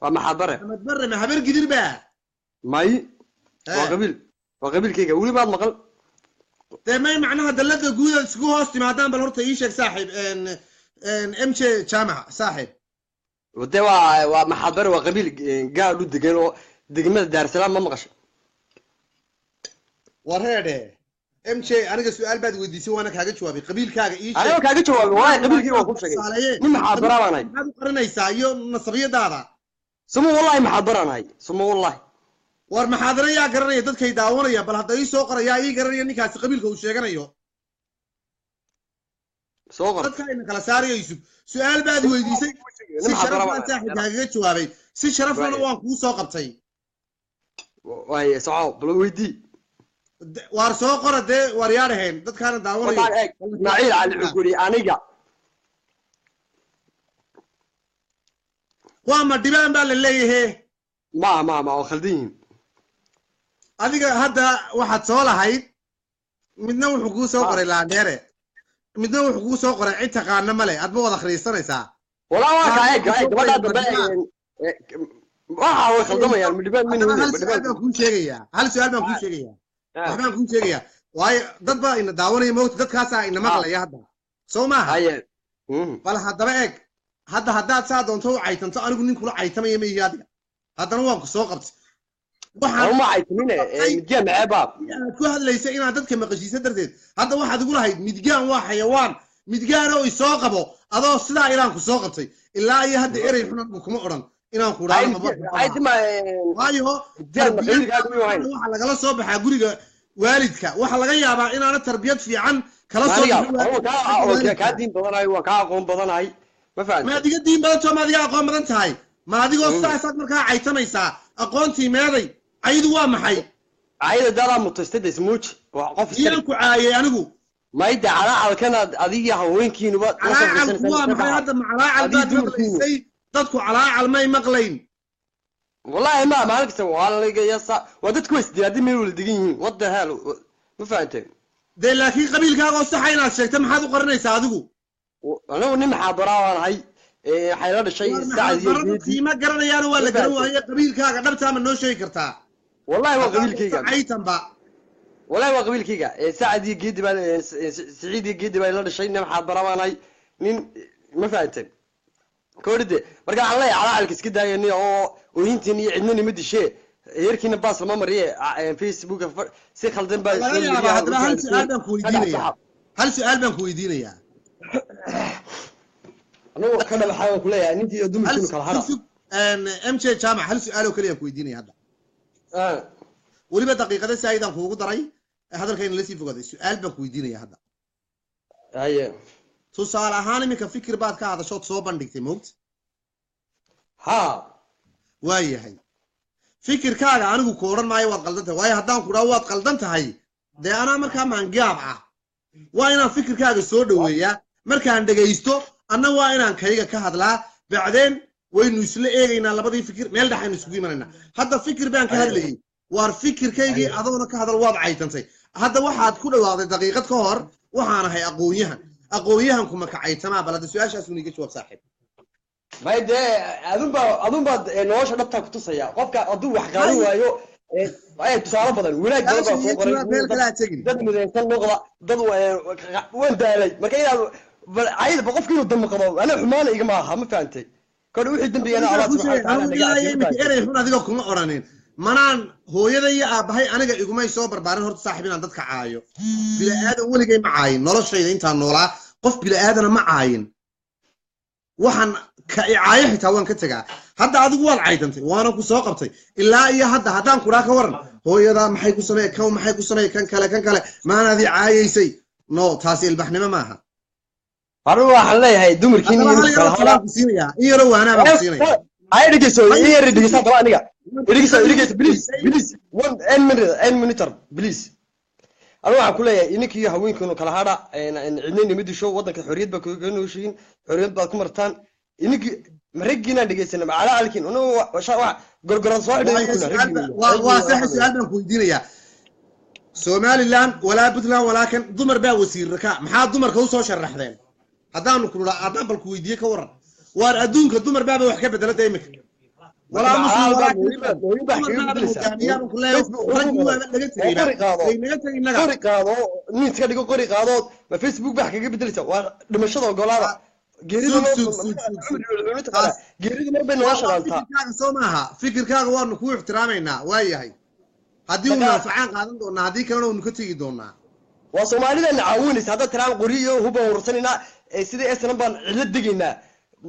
waa maxaadbare. Maxamed Barre ma Habeer Gidir ba? May, waa qabiil, waa qabiilkayga. Weli maad maqal? Dee may macnaha dallada guud aad isku hoos timaadaan? Bal horta ii sheeg, saaxiib MJ Jaamac, saaxiib. Dee waa Maxaad Bare, waa qabiil gaar u degan oo degmada Daarsalaam, ma maqasho? Wareedhe MJ, aniga su-aal baad weydiisay, waana kaaga jawaabay. Qabiilkaaga ii sheeg. Aniga kaaga jawaabay, wallahi qabiilkii waan ku sheegay. Nin Maxaad Baraa baan ahay. Maxaad u qarinaysaa iyo nasabiyadaada? Sumo wallahi Maxaad Baraan ahay, sumo wallahi. War maxaadara yaa garanaya dadkay daawanaya? Bal hadda ii soo qorayaa, ii garanaya ninkaasi qabiilka uu sheeganayo. Soo qor. Dadka ayna kala saarayo Yusuf, su-aal baad weydiisay, si sharaf baan saaxiib kaagaga jawaabay, si sharaflana waan kuu soo qabtay. Waaye, soco, bal weydii. Waar soo qora dee, waar yaa dhaheen dadkaana daawanayo. Wataan eeg, Ismaaciil Cali Cuguri aniga. Waa ma dhibaan baa la leeyahe. Ma waa khaldan yihiin. Adiga hadda waxaad soo lahayd, midna wuxuu kuu soo qoray laandheere, midna wuxuu kuu soo qoray cid taqaana male, aad ma wada akhriisanaysaa? Walaa waa kaa, eeg eeg gabadhaa dambe waxa way khaldamayaan, midhibaan min. Haddaba hal su-aal baan kuu sheegayaa, hal su-aal baan kuu sheegayaa, waxbaan kuu sheegayaa, waayo dad baa ina daawanaya moogta, dadkaasaa ina maqlaya hadda, soo maaha? Haye. Bal haddaba eeg, hadda haddaad saa doonto u caytanto, anigu nin kula caytamaya ma ihi adiga, haddana waan ku soo qabtay. Waxaan uma caytamine, midgaan maxee baab aad ku hadlaysa inaad dadka maqashiisa darteed. Hadda waxaad igu lahayd midgaan waa xayawaan, midgaan oo isoo qabo, adoo sidaa ilaan ku soo qabtay, ilaa iyo hadda erey xun anigu kuma odhan inaan ku dhaano, waayo waxa lagala soo baxaa guriga waalidka. Waxa laga yaabaa inaana tarbiyad fiican kala soo kaa diin badanahay, waa kaa aqoon badanahay, ma fahamtay? Maad iga diin badan too, maad iga aqoon badan tahay? Ma adigoo saasaad markaa caytamaysaa? Aqoontii meeday? Caydu waa maxay? Cayda daadaa mutaystay desmuuji, waa qof miyaan ku caayay anigu? Mayda calaacalkanaad adiga haweenkiinuba. Calaacalku waa maxay hadda? Ma calaacal baad maqlaysay? Dadku calaacal may maqlayn. Wallahi ma maalin kasta waa laga yasa, waa dadku way isdilaan haddii meel wala degan yihiin, what the hell, ma fahantay? Dee laakiin qabiilkaagoo saxa inaad sheegta maxaad u qarinaysaa adigu? Anigu nin maxaadaraa waan ahay, waxay la dhashay Sacad iyo Geedi. Ma garanayaana, waa la garan waaye. Qabiilkaaga dhabtaa ma noo sheegi kartaa? Wallahi waa qabiilkayga. Caytanba. Wallahi waa qabiilkayga, Sacad iyo Geedi baa, Siciid iyo Geedi baa la dhashay. Nin maxaadara baan ahay, nin, ma fahantay kooride? Marka waxaan leeyahay calaacalka iska daaya nin oo ooyintiin iyo cidna nima dishee, heerkiina baas lama mariye, Facebooka si khaldan baa. Laga yaabaa. Haddaba hal su-aal baan ku weydiinayaa, hal su-aal baan ku weydiinayaa. Anigu ka dhabaxay waan kuleeyahay ninkii iyo dumarkiinu kala hara. MJ Jaamac, hal su-aal oo keliya ku weydiinaya hadda, weliba daqiiqada saayidaan kuugu daray, hadalkayna lasii fogaaday. Su-aal baan ku weydiinaya hadda. Haye. Tusaale ahaan iminka fikir baad ka hadashood soo bandhigtay, moogta? Ha. Waayahay, fikirkaaga anigu ku odhan maayo waad qaldan tahay, waayo haddaan ku dhaho waad qaldan tahay, dee anaa markaa maangaab ah. Waa inaan fikirkaaga soo dhoweeyaa markaan dhegaysto, anna waa inaan kayga ka hadlaa, bacdeen waynu isla eegaynaa labadii fikir, meel dhexaynu isugu imanaynaa. Hadda fikir baan ka hadlayay, waar fikirkaygii adoona ka hadal waad caytantay. Hadda waxaad ku dhawaaday daqiiqad ka hor waxaan ahay aqoon-yahan. Aqoon-yahanku ma kacaytamaa? Bal hadda su-aashaasuu niiga jawaab, saaxiib. May dee adunbaa nolosha dhabtaa kutusaya qofka hadduu wax qaadan waayo. Tusaale badan, wanaag badan baa soo qoray, dad midaysan noqda, dad waan daalay. Marka inaad cayda qofka inuu damqado ana xumaana igama aha, ma fahantay? Kor wixii dembigana Allah subxaana wa tacaala. Erey xun adiga kuma oranin, manaan hooyada iyo aabbahay aniga igumay soo barbaarin horta, saaxiib, inaan dadka caayo. Bila aadan weligay ma caayin noloshayda intaan noolaa, qof bila aadana ma caayin. Waxaan ka icaayo xitaa waan ka tegaa. Hadda adigu waad caydantay, waana ku soo qabtay. Ilaa iyo hadda haddaan kudhaa ka waran hooyadaa maxay ku sameye, kan maxay ku sameye, kan kale, kan kale, maanaadii caayaysay? No, taasi ilbaxnimo maaha. Anigu waxaan leeyahay dumarkiin ku siinayaa, in yaro waanaa baan ku siinaya. Ay dhegeyso, in yar dhegeyso haddaba aniga dhegeyso, dhegeyso please, please, one n minute, n minute please. Anigu waxaan ku leeyahay ininka iyo haweenkiinu kala hadha, cidna inama disho, waddanka xorriyad baa kaga nooshihiin, xorriyad baad ku martaan. Ininki raggiinaan dhegeysana calacalkiin, anigu gorgorad soo xidhay. Waa sax. Su-aal baan ku weydiinayaa. Somaliland walaa Puntland walaa kan dumar baa wasiirka, maxaa dumarka usoo sharaxdeen? Haddaanu ku haddaan bal ku weydiiye ka waran, waar adduunka dumar baaba wax ka bedelada iminka. Walaa Marka muslim xalaal walaa baa kristan, mooyin baa dumar kaga baaba bedelaysaa. hogaamiyaan ku leeyahay, Facebook wuxuu raggii qoray. waaba laga Oo tegayba, qori qaado, way naga tegi innaga. Qori qaado, nin iska dhigo qori qaado, ma Facebook baa kaga bedelaysaa? Waa dhimashada ogolaada. Geeridu Sug mar sug sug sug sug taas geeridu mar bay waa nolosha waa dhaantaa. Fikirkaaga soo maaha? Fikirkaaga waanu kuu ixtiraamaynaa. Waa yahay, haddii uu Marka naafacaan qaadan doonaa, haddii kalena waynu ka tegi doonaa. Waa Soomaalidana caawinaysa haddaad tiraan qori iyo hubaan warsanaynaa, sidii esnan baan cidlo degaynaa,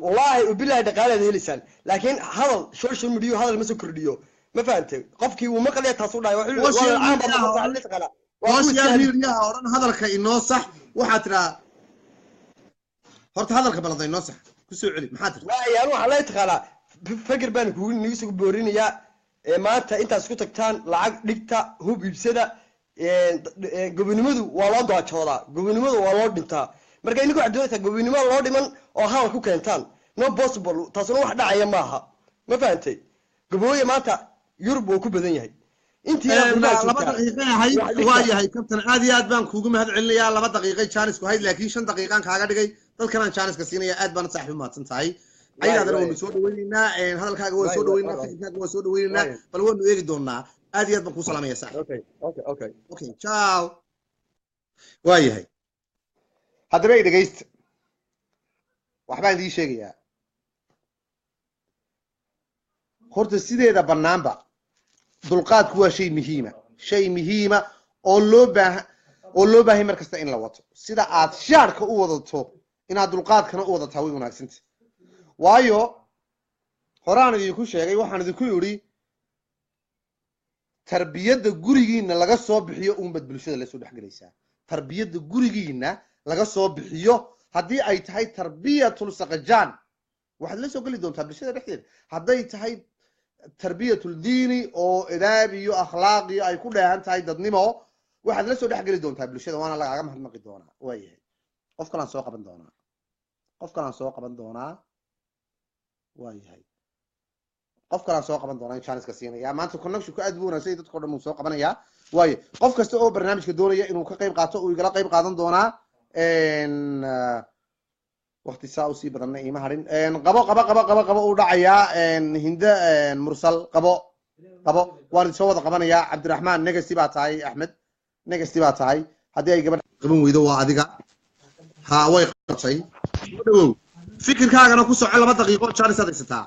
wallaahi ubilaahi dhaqaaleed helaysaan. Laakiin hadal social media hadal ma soo kordhiyo, ma fahantay? Qofkii wuu maqlaya taas u dhahay waa Social caan baa media noqota oran la taqaanaa, waa kuwa iska social hadli. Mediaha odhan hadalka inoo sax. Waxaad tiraa horta hadalka balada inoo sax, kusoo celi, maxaa tiri? Waayo anu waxaa la taqaanaa fakir baan kugu nigu soo boorinayaa. Maanta intaad isku tagtaan lacag dhigta, hub iibsada. Gobonimadu waa loo gaajoodaa, gobonimadu waa loo dhintaa. Marka idinku waxaad doonaysaa gobonimo loo dhiman oo hadal ku keentaan. No possible, taasuna wax dhacaya maaha, ma fahantay? Gabooye maanta Yurub wuu ku badan yahay, intiina qurbaha 2 joogtaa daqiiqay ahayd. Wax dhigta. Waa yahay kabtan, aad iyo aad baan kuugu mahad celinayaa. 2 daqiiqay jaanisku ahayd, laakiin 5 daqiiqaan kaaga dhigay, dadkanaan jaaniska siinaya. Aad baana saaxiib u mahadsan tahay. Waay Caydaadana waay waanu soo dhaweyneynaa, hadalkaaga waan waay soo waay dhaweyneynaa, waay fikirkaaga waan soo dhaweyneynaa, waay bal waanu eegi doonaa. Aad iyo aad baan kuu salaamaya saaxiib. Okay okay okay. Okay, ciao. Waa yahay, haddaba i dhegeysta, waxbaan idiin sheegayaa. Horta sideeda bannaanba dulqaadku waa shay muhiima, shay muhiima oo loo baahan, oo loo baahay mar kasta in la wato. Sida aad shaarka u wadato inaad dulqaadkana u wadataa way wanaagsanta. Waayo horaan idinku sheegay, waxaan idinku idhi tarbiyadda gurigiina laga soo bixiyo uunbaad bulshada lasoo dhexgelaysaa. Tarbiyadda gurigiina laga soo bixiyo haddii ay tahay tarbiyatul saqajaan, waxaad la soo geli doontaa bulshada dhexdeeda. Hadday tahay tarbiyatul diini oo edaab iyo akhlaaq iyo ay ku dheehan tahay dadnimo, waxaad la soo dhexgeli doontaa bulshada, waana lagaaga mahadnaqi doonaa. Waayahay, qof kalaan soo qaban doonaa, qof kalaan soo qaban doonaa. Waayahay, qof kalaan soo qaban doonaa, in chance-ka siinaya. Maanta connectionku aad buu wanaagsan yahay, dadka o dhan wuu soo qabanayaa. Waayo qof kasta oo barnaamijka doonaya inuu ka qayb qaato uu igala qayb qaadan doonaa. Waqti saa usii badanna iima harin. Qabo qabo qabo qabo qabo, uu dhacayaa. Hinde Mursal, qabo qabo, waan idin soo wada qabanayaa. Cabdiraxmaan negasti baa tahay, Axmed negasti baa tahay. Haddii ay gabadh qaban weydo waa adiga. Ha, way qabtay. Soo dhawow, fikirkaagana ku soco, 2 daqiiqo jaanis aad haysataa.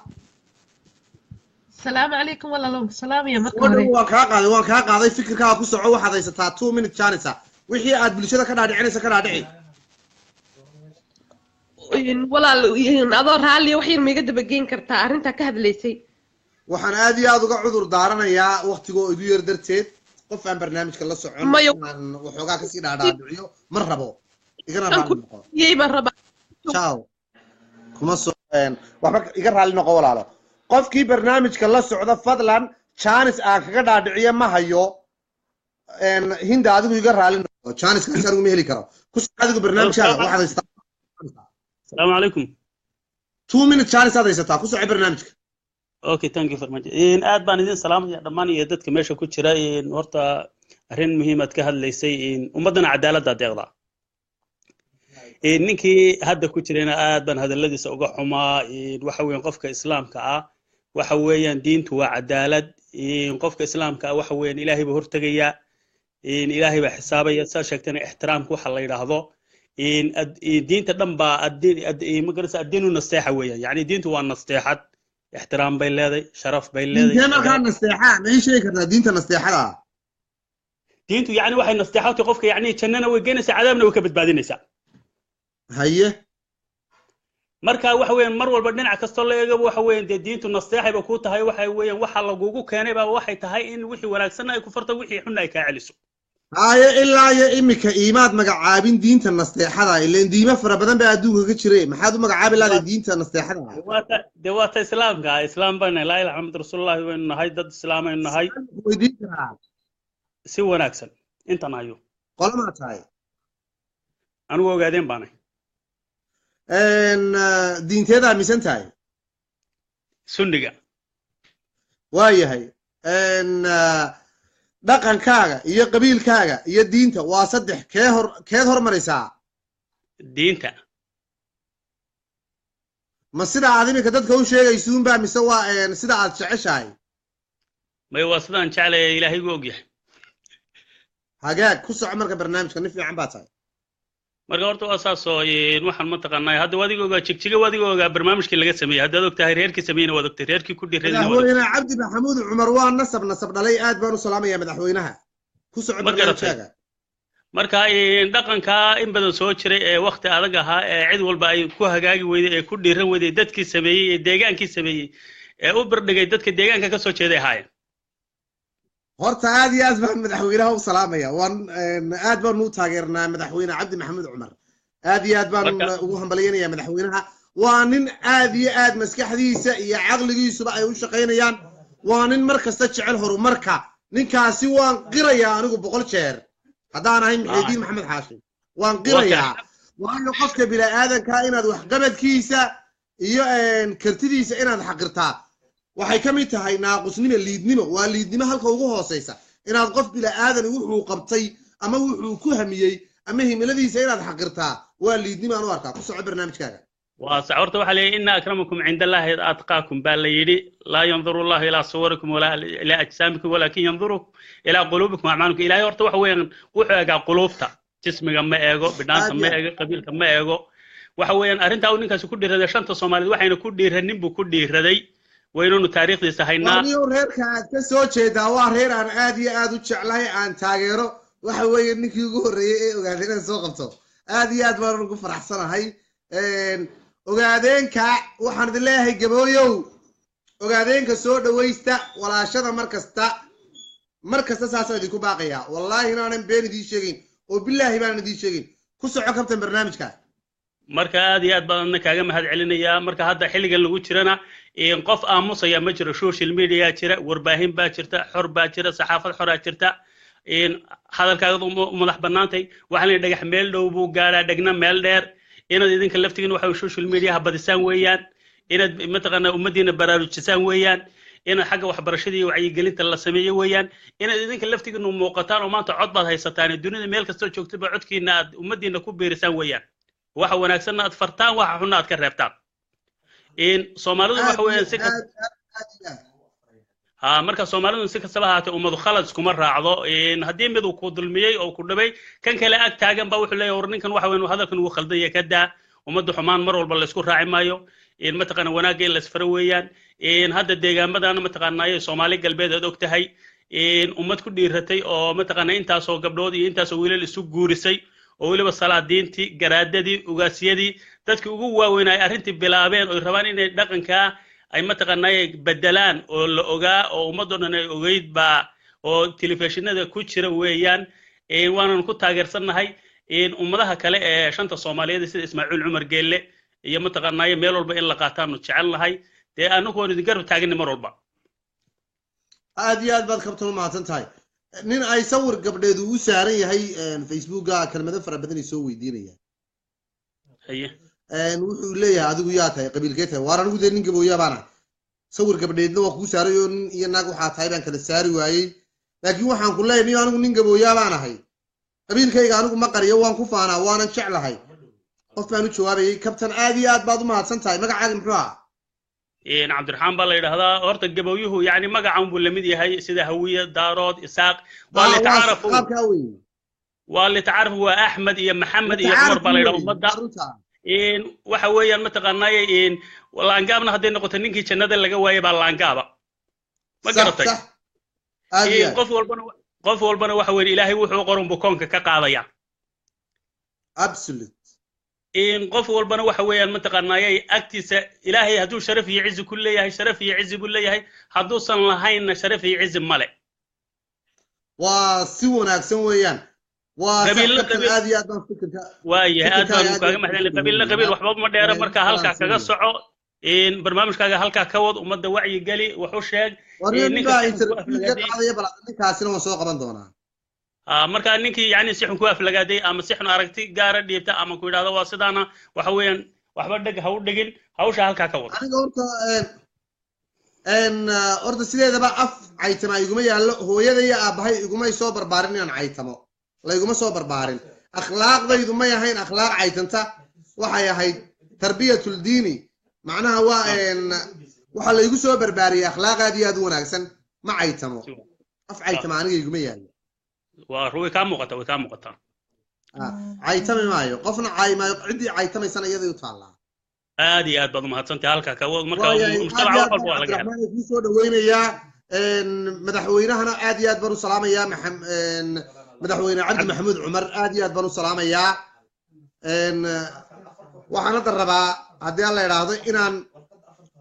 السلام عليكم، والله لو سلام يا Soo مركب. dhawow, waan kaa qaaday, waan kaa qaaday. Fikirkaaga ku soco, waxaad haysataa 2 minute janisa. Wixii aad bulshada ka dhaadhicinaysa ka dhaadhici. Walaal adoo raalliya, wax yar ma iga dabageyn kartaa arrintaa ka hadlaysay? Waxaan aad iyo aad uga cudur daaranayaa waqtigoo igu yar darteed. Qof aan barnaamijka la socon Mayo. inaan waxoogaa kasii dhaadhaadhiciyo ma rabo, igana Aan raalli ku noqo. Yey baan rabaa. Ciao, kuma soo waxba, iga raalli noqo walaalo. Qofkii barnaamijka la socda fadlan janis aan kaga dhaadhiciyo ma hayo. Hinda, adigu iga raalli noqo, janiskaasi anigu ma heli karo. Ku soco adigu barnaamijkaaga, waxaad haysataa السلام عليكم. 2 minute janis aad haysataa, ku soco barnaamijka. Okay, thank you very much. Aad baan idin salaamaya dhammaan iyo dadka meesha ku jira. Horta arrin muhiim aad ka hadlaysay. Ummaddana cadaaladda deeqda. Ninkii hadda ku jirayna aad baan hadalladiisa uga xumaa. Waxa weeyaan qofka islaamka ah, waxa weeyaan diintu waa cadaalad. Qofka islaamka ah waxa weeyaan Ilaahay buu hortegayaa, Ilaahay baa xisaabaya. Saa sheegtana ixtiraamka waxa la yidhaahdo diinta dhan baa ma garanaysa, addiinu nasteexa weeyaan. Yacni diintu waa nasteexad, ixtiraam bay leedahay, sharaf bay leedahay. Diintee markaa nasteexa? Ma ii sheegi kartaa diinta nasteexada ah? Diintu yacni waxay nasteexo tahay qofka, yacni jannana way geynaysaa, cadaabna way ka badbaadinaysaa. Haye. Marka waxa weeyaan mar walba dhinac kastoo la eegaba waxa weeyaan dee diintu nasteexay ba kuu tahay. Waxa weeyaan waxa lagugu keenay baa waxay tahay in wixii wanaagsanna ay ku farto, wixii xunna ay kaa celiso. Haye, ilaa iyo imika iimaad magacaabin diinta nasteexada. Ileen diimo fara badan baa adduunka ka jiray, maxaad u magacaabi lahday diinta nasteexada? Dee waa ta islaamka ah. Islaam baynu nahay, laa ilaha Maxamed rasuulullahi baynu nahay, dad islaamaynu nahay. Weydiin karaa? Si wanaagsan intan hayo. Qolamaa tahay? Anigu Ogaadeen baanay. Diinteeda aaminsan tahay? Sunniga. Waayahay, dhaqankaaga iyo qabiilkaaga iyo diinta waa saddex, kee hor keed hormaraysaa? Diinta. Ma sida aad iminka dadka u sheegaysuunbaa mise waa sida aad jeceshahay? May, waa sidaan jeclaya, Ilaahay gu ogyahay. Hagaag, ku soco marka barnaamijka, nin fiican baa tahay. Marka horta waa saasoo waxaan mataqaanaa hadda waadiga ogaa Jigjiga, waadiga ogaa barnaamijkii laga sameeyey. Haddaad ogtahay reerkii sameeyeyna waad ogtahay, reerkii ku dhiirradayna waad Madaxweyne Cabdi Maxamuud Cumar waa nasab nasab dhalay, aad baan u salaamayaa madaxweynaha. Ku soco Ma garatay? barnaamijkaaga. Marka dhaqankaa in badan soo jiray ee wakti adag ahaa ee cid walba ay ku hagaagi weyday ee ku dhiiran weyday, dadkii sameeyey ee deegaankii sameeyey ee u birdhigay dadka deegaanka ka soo jeeday ahaayeen. Horta aad iyo aad baan madaxweynaha u salaamaya, waan aad baan u taageernaa madaxweyne Cabdi Maxamuud Cumar, aad iyo aad baan ugu hambalyaynaya madaxweynaha. Waa nin aad iyo aad maskaxdiisa iyo caqligiisuba ay u shaqaynayaan, waa nin mar kasta jecel horumarka. Ninkaasi waan qirayaa anigu 100 jeer haddaan ahay Muxiidiin Maxamed Xaashi, waan qirayaa, waayo qofka bini'aadanka inaad waxqabadkiisa iyo kartidiisa inaad xaqirtaa waxay ka mid tahay naaqusnimo, liidnimo. Waa liidnimo halka ugu hooseysa inaad qof bila'aadan wuxuu qabtay ama wuxuu ku hamiyey ama himiladiisa inaad xaqirtaa, waa liidnimo aan u arkaa. Ku soco barnaamijkaaga. Waa sax. Horta waxaa la yidhi ina akramakum cinda Allahi atqaakum baa la yidhi. Laa yanduru Allahu ilaa suwarikum walaa ilaa ajsaamikum, walaakin yanduru ilaa quluubikum acmaalikum. Ilaahay horta waxa weeyaan wuxuu eegaa quluubta, jismiga ma eego, bidhaanta Aad ma iyo aad. eego, qabiilka ma eego. Waxa weeyaan arrintaa uu ninkaasi ku dhiiraday, shanta Soomaaliyeed waxayna ku dhiiranin buu ku dhiiraday, waynanu taariikhdiisa haynaa. Warniyow, reerka aad ka soo jeedaa waa reer aan aad iyo aad u jeclahay, aan taageero. Waxa weeye ninkii ugu horreeyey ee ogaaday inaan soo qabto, aad iyo aad baan ugu faraxsanahay. Ogaadeenka waxaan idin leeyahay, gabooyow, ogaadeenka soo dhawaysta walaashada mar kasta, mar kasta saasaan idinku baaqayaa. Wallaahi inaanan been idiin sheegayn oo bilaahi baanan idiin sheegayn. Ku soco kabtan barnaamijka. Marka aad iyo aad baan adna kaaga mahad celinayaa. Marka hadda xilligan lagu jirana qof aamusaya ma jiro. Social media jira, warbaahin baa jirta, xor baa jira, saxaafad xoraa jirta, hadalkaaga u madax bannaantay. Waxaa la yidhi dhagax meel dhow buu gaadhaa, dhegna meel dheer. Inaad idinka laftigiin waxa social mediaha badisaan weeyaan, inaad mataqaanaa ummaddiina baraarujisaan weeyaan, inaad xagga waxbarashada iyo wacyigelinta la sameeyo weeyaan, inaad idinka laftigiinu muuqataan oo maanta cod baad haysataan dunida meel kastoo joogtaba, codkiina aad ummaddiina ku biirisaan weeyaan, waxa wanaagsanna aad fartaan, waxa xunna aad ka reebtaan. Soomaalidu Aad waxa iyo weeyaan si aad aad iyo aad. Ha, marka Soomaalidu si kastaba ahaatee ummadu khalad iskuma raacdo. Haddii mid uu ku dulmiyey oo ku dhibay, kan kale ag taagan baa wuxuu leeyahay war ninkan waxa weyn hadalkan wuu khaldan yahay, ka daa. Ummadda xumaan mar walba laysku raaci maayo, mataqaana wanaagga in laysfaro weeyaan. Hadda deegaamadana mataqaanaaye Soomaali Galbeed aad og tahay, ummad ku dhiiratay oo mataqaana intaasoo gabdhood iyo intaasoo wiilal isu guurisay oo weliba salaadiintii, garaadadii, ugaasyadii, dadkii ugu waaweyn ay arrintii bilaabeen oo rabaan inay dhaqankaa ay mataqaanaaye bedelaan oo la ogaa oo ummadoo dhan ay ogeyd baa oo telefishinada ku jira weeyaan. Waanan ku taageersannahay ummadaha kale ee shanta Soomaaliyeed sida Ismaaciil Cumar Geelle iyo mataqaanaaye meel walba in la qaataanu jecelnahay. Dee anagu waanu idin garab taaganay mar walba. Aad iyo aad baad kabtan u mahadsan tahay. Nin ay sawir gabdheed uu u saaran yahay Facebooka kelmado fara badan ay soo weydiinayaan. Haye. Wuxuu leeyahay adigu yaa tahay, qabiilkee tahay? Waar anigu dee nin gabooyaa baan ahay, sawir gabdheedna waa kuu saaray oo nin iyo naag waxaa tahay baan kala saari waayey, laakiin waxaan ku leeyahay niyo anigu nin gabooyaa baan ahay, qabiilkayga anigu ma qariyo, waan ku faanaa, waanan jeclahay. Qof baan u jawaabayay. Kabtan, aad iyo aad baad u mahadsan tahay. Magacaaga muxuu ahaa? Cabdiraxmaan baa la yidhahdaa. Horta gabowyuhu yani magacan buu lamid yahay sida Hawiye, Daarood, Isaaq, waa waa litacaarafu qaabkaa weeye. Waa litacaarafu, waa Axmed iyo Maxamed iyo Cumar baa la Litacaarafu yidhaha weeye ummadda. Runta. Waxa weeyaan mataqaanaaye laangaabna hadday noqoto ninkii jannada laga waayay baa laangaaba, ma Sax garatay? Sax, aad iyo aad. Qof walbana waxa weeye Ilaahay wuxuu qorun buu koonka ka qaadaya. Absolute. Qof walbana waxa weeyaan mataqaanaaye agtiisa Ilaahay hadduu sharaf iyo cizi ku leeyahay, sharaf iyo cizi buu leeyahay, hadduusan lahaynna sharaf iyo cizi male. Waa si wanaagsan weeyaan, waa sax. Qabiilna Kabtan, qabiil aad iyo aad baan fikirka waayahay, aad fikirkaaga baanu aad kaaga iyo aad mahadcelin. baan Qabiilna qabiil kusoo waxba ma dheera. Marka halkaa kaga dhaweynaya. soco, barnaamijkaaga halkaa ka wad, ummadda wacyi geli, wax u sheeg. Warniyo nin Ninka baa si xun ku interview ka aflagaaday qaadaya, bal ninkaasina waan soo qaban doonaa. Marka ninkii yani si xun ku aflagaaday ama si xun aragti gaara dhiibta ama ku yidhahdo waa sidaana, waxa weeyaan waxba dheg ha u dhigin, hawsha halkaa ka wad. Aniga horta horta sideedaba af caytama iguma yaallo, hooyada iyo aabbahay igumay soo barbaarin inaan caytamo, layguma soo barbaarin. Akhlaaqdaydu may ahayn akhlaaq caytanta, waxay ahayd tarbiyatul diini. Macnaha waa waxaa la igu soo barbaariyay akhlaaq aad iyo aad u wanaagsan. Ma caytamo, af caytama aniga iguma yaalo. Waa way kaa muuqataa, way kaa muuqataa. Caytami maayo, qofna caayi maayo, ciddii caytamaysana iyaday u taallaa. Aad iyo aad baad umahadsantahay halka ka marka Waayahay, aad mujtamaca iyo wax aad walba baan waa laga helaa. Cabdiraxmaan kuu soo dhaweynayaa. Madaxweynahana aad iyo aad baan u salaamayaa. Madaxweyne Cabdi Maxamuud Cumar aad iyo aad baan u salaamayaa. Waxaan hadda rabaa haddii alla idhaahdo inaan